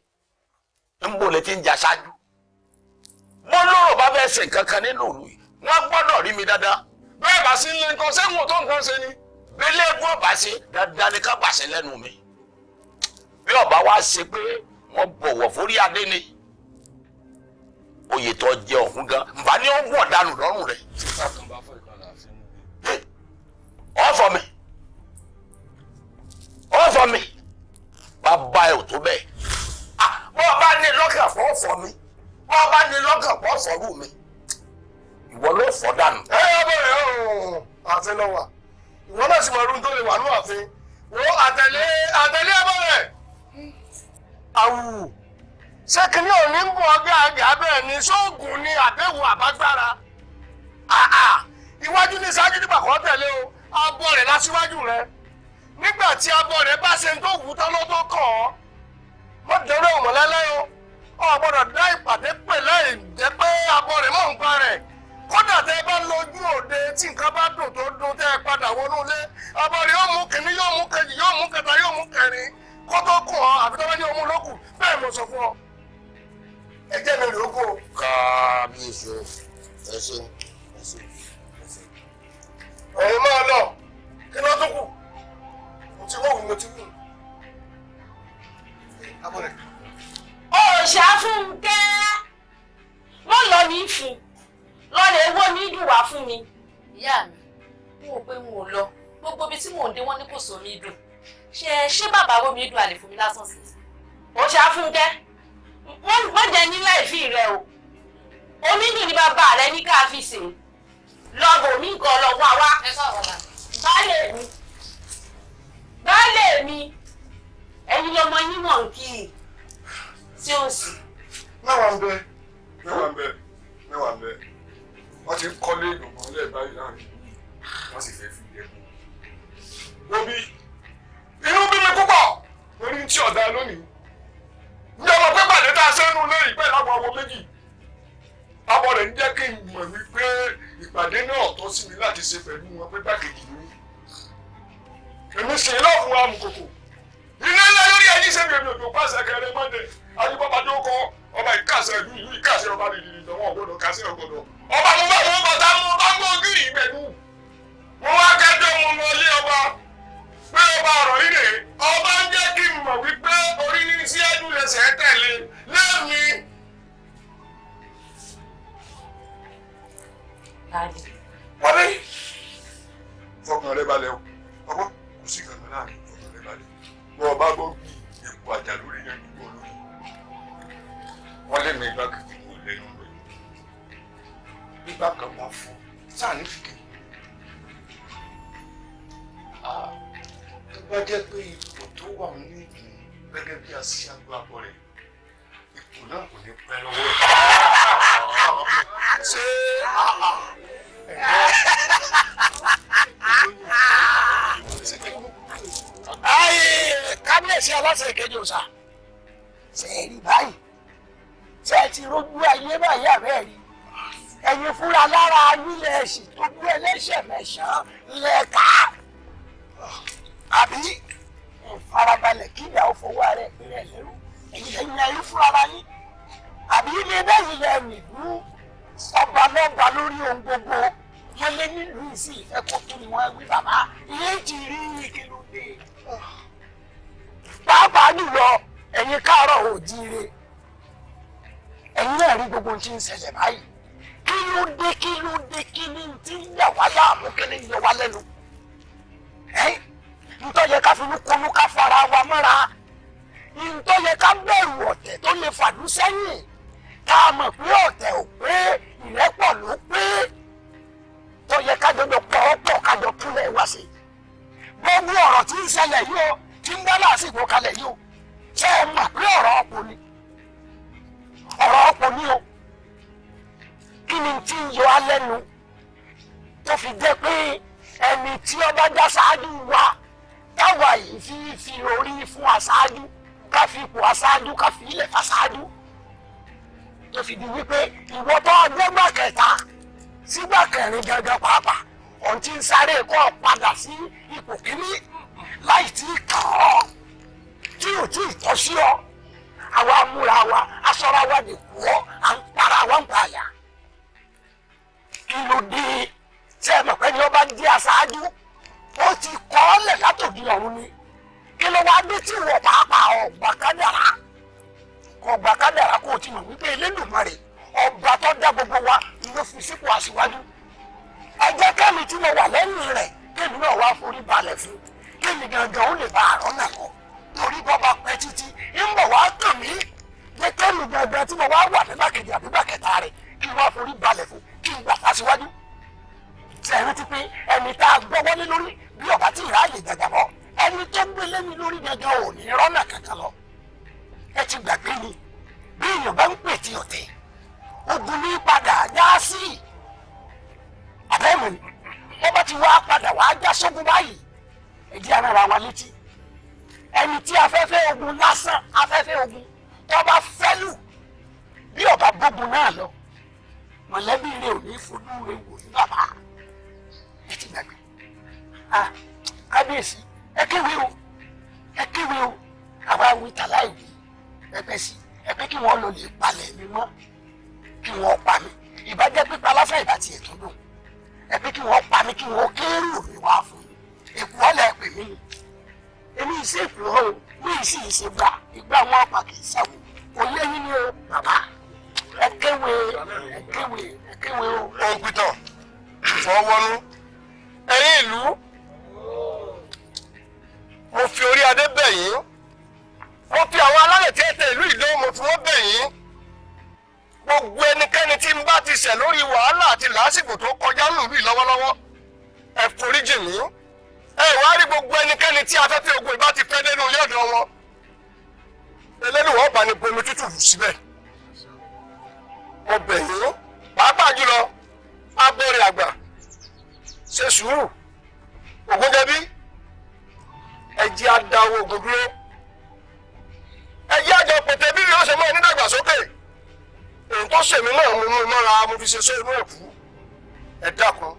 ń bò lè ti ń jà ṣáájú bó lóró bá fẹ́ ṣe nǹkan kan nínú ìlú yìí wọ́n gbọ́dọ̀ rí mi dáadáa. Bẹ́ẹ̀ bá sí ilé nǹkan sẹ́wọ̀n tó nǹkan ṣe ni. Bẹ́lẹ̀ egun ọ̀bá ṣe dáadáa ni ká pàṣẹ lẹ́nu mi bí ọba wa ṣe pé wọ́n bọ̀wọ̀ forí adé ni oyè tó jẹ ọ̀hún gan nbà ní ó wọ̀ dànù lọ́rùn rẹ̀. Ọ̀fọ̀ mi ọ̀fọ̀ mi bàbá ẹ̀ ò tó bẹ́ẹ̀ bọ́ ọ bá ní lọ́kàn fọ́ ọ̀fọ̀ mi bọ́ ọ bá ní lọ́kàn fọ́ ọ̀fọ̀ rú mi ìwọ ló fọ́ dànù. Ẹ ẹ bẹ̀rẹ̀ ọ̀hún ààfin lọ wà ìwọ náà sì mọ irú tó lè wà ní ààfin wo àtẹ̀lé àtẹ̀lé ẹ bẹ̀rẹ̀ àwù ṣé kìnìún ò ní ń bọ̀ ọgá àgà bẹ́ẹ̀ ni sóògùn ni àbẹ̀wò àbágbára iwájú ní ṣáájú nígbà kan tẹ̀lé o abọ́ rẹ̀ lásìwájú rẹ̀ nígbà tí abọ́ rẹ̀ bá ṣe ń tó wù tán ló tó kàn ọ́ mọ́ dẹrẹ́ òmọ̀lẹ́lẹ́ o ò gbọ́dọ̀ dá ìpàdé pè láì jẹ́ pé abọ́ rẹ̀ mọ̀ ń pa rẹ̀ kódà tẹ́ ẹ bá lójú òde tí nǹkan bá dùn tó dùn tẹ́ ẹ padà wọnú ilé abọ́ rẹ̀ yóò mú kìnní yóò mú kejì yóò mú kẹta yóò mú kẹrin kó tó kù ọ́ àbí tó bá ní omú lókù bẹ́ẹ̀ mo sọ fún ọ ẹ jẹ́ mi rèé kó. Kábíyèsí o, ẹ ṣeun ẹ ṣeun ẹ ṣeun. Ọ̀run máa lọ kí ló tún kù mo ti wọ́wù mo ti wù. Abọ́ rẹ̀. Òòṣà Fúnkẹ́ wọ́n lọ ní fún lọ́lẹ̀ owó mi dùn wá fún mi. Ìyá mi, n ò pé n ò lọ gbogbo ibi tí mò ń dé wọ́n ní kò sómi dùn ṣé bàbá wo mi dùn àlè fún mi lásán sí. Òòṣà Fúnkẹ́ wọ́n jẹ ní láìfí rẹ o omi dùn ní bàbá rẹ ní ká fi sè lọ́bọ̀ mi nǹkan lọ wá wá. Baálé mi baálé mi ẹ̀yin lọmọ yín mọ̀ ń kí i tí ó sì. Mẹ́wàá ń bẹ mẹ́wàá ń bẹ mẹ́wàá ń bẹ wọ́n ti ń kọ́lé ìgbọ̀ngàn lẹ́ẹ̀ báyìí láàrin wọ́n sì fẹ́ fi ilé kú. Obi inú bí mi púpọ̀ lórí tí ọ̀dà lónìí. Ní ọmọ pé pàdé tá a sẹ́nu lé ìpẹ́ láwọn ọmọ méjì. Abọ́ rẹ̀ ń jẹ́ kí n mọ̀ wípé ìpàdé náà tọ́ sí mi láti ṣe pẹ̀lú wọn pé gbàkejì mi. Èmi sì ń lọ́ọ̀fù amùkòkò. Ilé ńlá lórí ẹni ṣe mi èmi òjò pàṣẹ kẹrẹ mọ́dẹ. Ayíbọ́ba tó kọ ọba ìkàṣẹ ìlú ìlú ìkàṣẹ ọba rìnrìn ìdánwò ọgbọ́dọ̀ kàṣẹ ọgbọ́dọ̀. Ọba mo bá mo bàtà mo bá mọ ògiri ìgbẹ̀dù. Mo wá kẹjọ mo lọ ilé ọba. Pé ọba ọ̀rọ̀ yìí rèé, ọba ń jẹ́ kí n mọ̀ wípé orí ní sí ẹ̀dùn lẹ́sẹ̀ tẹ̀lé lẹ́mi. Wọlé. Fọkàn rẹ balẹ̀ o, ọgbọ́n kò sí kankan láàrin fọkàn rẹ balẹ̀. Bọ́ ọba gbọ́ bí epo àjà lórí yẹn dúró lórí. Wọ́n lé mi igbákejì mú lẹ́nu rẹ̀. Gbígbà kan bá fọ́, sáà ní fìkì. Bá jẹ́ pé ipò tó wà ní ìdùnnú gẹ́gẹ́ bí aṣíwájú abọ́ rẹ̀, ipò náà kò ní pẹ́ lọ́wọ́ ẹ̀. Ṣé Ayé kábíyèsí aláṣẹ ìkejì òòṣà, ṣe é rí báyìí? Ṣe é ti rójú ayé báyìí àbẹ́ rí? Ẹ̀yin fúnra lára nílẹ̀ ẹ̀sìn tó gbé ẹlẹ́ṣẹ̀ mẹ́sàn-án lẹ́ka. Àbí ìfarabalẹ̀ kí ìyá ó fowó ara ẹ̀ péré lẹ́rú. Ẹ̀yin lẹ́yìn ẹ̀rí fúnra ara yín. Àbí ilé bẹ́yìn lẹ nìlú ọba lọ́ba lórí ohun gbogbo. Wọ́n lé nílùú ìsìn ìfẹ́ kó tún ni wọ́n wí bàbá. Ilé ti rí kí ló dé? Pàápàá jùlọ ẹ̀yin káàárọ̀ oòjíire. Ẹ̀yin náà rí gbogbo ohun tí ń ṣẹlẹ̀ báyìí. Kí ló dé, kí ló dé, kí ni tí ń yà wá láàmú, kí ni ń yọ wá lẹ́nu? Ntọ́ yẹ ká finú konú ká fara wa mọ́ra. Ntọ́ yẹ ká bẹ̀rù ọ̀tẹ̀ tó lè fàdú sẹ́yìn. Ká mọ̀ pé ọ̀tẹ̀ ò pé, ìrẹ́pọ̀ ló pé. Tọ́ yẹ ká jọjọ pọ̀ọ́pọ̀ ká jọ túnlẹ̀ wá sí. Gbogbo ọ̀rọ̀ tí ń ṣẹlẹ̀ yìí o, tí ń dá lásìkò kalẹ̀ yìí o, ṣé ẹ mọ̀ pé ọ̀rọ̀ ọ̀pọ̀ ni? Ọ̀rọ̀ ọ̀pọ̀ ni o. Kí ni tí ń yọ á lẹ́nu tó fi jẹ́ pé ẹni tí ó bá já ṣáájú wa táwa yìí fi orí fún aṣáájú, ká fi ipò aṣáájú, ká fi ilẹ̀ fàṣáájú, tó fi di wípé ìwọ tó ọgbẹ́gbà kẹta sígbà kẹrin gangan pàápàá òun ti ń sáré kọ́ padà sí ipò kíní láì tí ì kàn ọ́, tí ò tí ì tọ́ sí ọ. Àwa múra wa, aṣọra wa lè kú ọ, à ń para wa ń pààyà. Kí ló dé? Ṣé ẹ mọ̀ pé ni ó bá jẹ́ aṣáájú ó ti kọ́ ọ́ lẹ̀ látòdì ọ̀run ni? Kí ló wá dé tí wọ́n pàápàá ọ̀gbà kádàrá? Ọ̀gbà kádàrá kó o ti mọ̀ wípé Elédùmarè ọba tó dá gbogbo wa ló fi sípò aṣíwájú. Ẹ jẹ́ kẹ́mi tí mo wà lẹ́yìn rẹ̀ kémi náà wá forí balẹ̀ fún, kémi gangan ó lè bá àrọ́ náà lọ. Torí bọ́ bá pẹ́ títí ń bọ̀ wá kàn mí. Jẹ́ kẹ́mi gangan tí mo wá wà nígbà kejì àbí gbà kẹta rẹ̀ kí n wá forí balẹ̀ fún, kí n gbà fásiwájú. Ṣé ẹ rántí pé ẹni tá a gbọ́wọ́ lé lórí bí ọba tí ìráàyè jàjàbọ́, ẹni tó gbé lé mi lórí gangan ò ní rọ́nà kankan lọ. Ẹ ti gbàgbé ni bí èèyàn bá ń pè tí ọ̀tẹ̀ ogun ní padà já sí àbẹ́mọ̀ ni. Wọ́n bá ti wá padà wá já sógun báyìí, ẹ jẹ́ ara wa létí. Ẹni tí afẹ́fẹ́ ogun lásán, afẹ́fẹ́ ogun tó bá fẹ́ lù bí ọba bógun náà lọ, mọ̀lẹ́bí rẹ̀ ò ní fojú rẹ̀ wò ní bàbá. Ẹ ti gbàgbé. Kábíyèsí, ẹ kéwé o, ẹ kéwé o. Àwa wí tàláì wí pẹpẹ sí ẹ pé kí wọ́n lọ lè palẹ̀ mi mọ́, kí wọ́n pa mí. Ìbá jẹ́ pípa lásán ìbá tiẹ̀ tó dùn. Ẹ pé kí wọ́n pa mí, kí wọ́n kérò mi wá fún mi. Èkó ọ̀lẹ̀ pè mí ni. Èmi ìṣe ìpìlọ̀ o, mi ìṣe ìṣe gbà, ìgbà wọn pa kì í ṣàwò. Kò yé yín ni o, bàbá. Ẹ kéwé, ẹ kéwé, ẹ kéwé o. Òǹpìtàn fọwọ́nú. Ẹ̀yin ìlú, mo fi orí adé bẹ̀ yín. Mo fi àwọn alálẹ̀ tí ẹ tẹ ìlú Ìdó, mo fi wọ́n bẹ̀ yín. Gbogbo ẹnikẹ́ni tí ń bá ti ṣẹ̀ lórí wàhálà àti làásìgbò tó kọjá nílùú yìí lọ́wọ́lọ́wọ́, ẹ foríjì mí. Ẹ wá rí gbogbo ẹnikẹ́ni tí afẹ́fẹ́ ogun ìbá ti fẹ́ nínú ilé ọ̀dọ̀ wọn. Elédùwọ̀ ọba ni bomi tútù rù síbẹ̀. Mo bẹ̀ yín, pàápàá jùlọ abẹ́rẹ́ àgbà, ṣe sùúrù. Ògúnjẹbí, ẹ jẹ́ á dáwọ́ ogun dúró. Ẹ jẹ́ àjọ pètè bí yóò ṣe mọ́ ẹ nídàgbàsókè. Èyí tó ṣèmi náà mo mú mọ́ra, mo fi ṣe sọ inú ẹ̀kú. Ẹ dákun.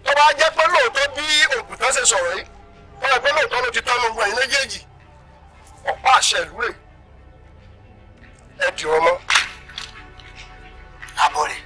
Tó bá jẹ́ pé lóòótọ́ bí òkùtàn ṣe sọ̀rọ̀ yìí, tó bá jẹ́ pé lóòótọ́ ló ti tán gbogbo ẹ̀yin méjèèjì, ọ̀pá àṣẹ ìlú rẹ̀ ẹ dì wọ́n mọ́. Àbọ̀ rẹ̀.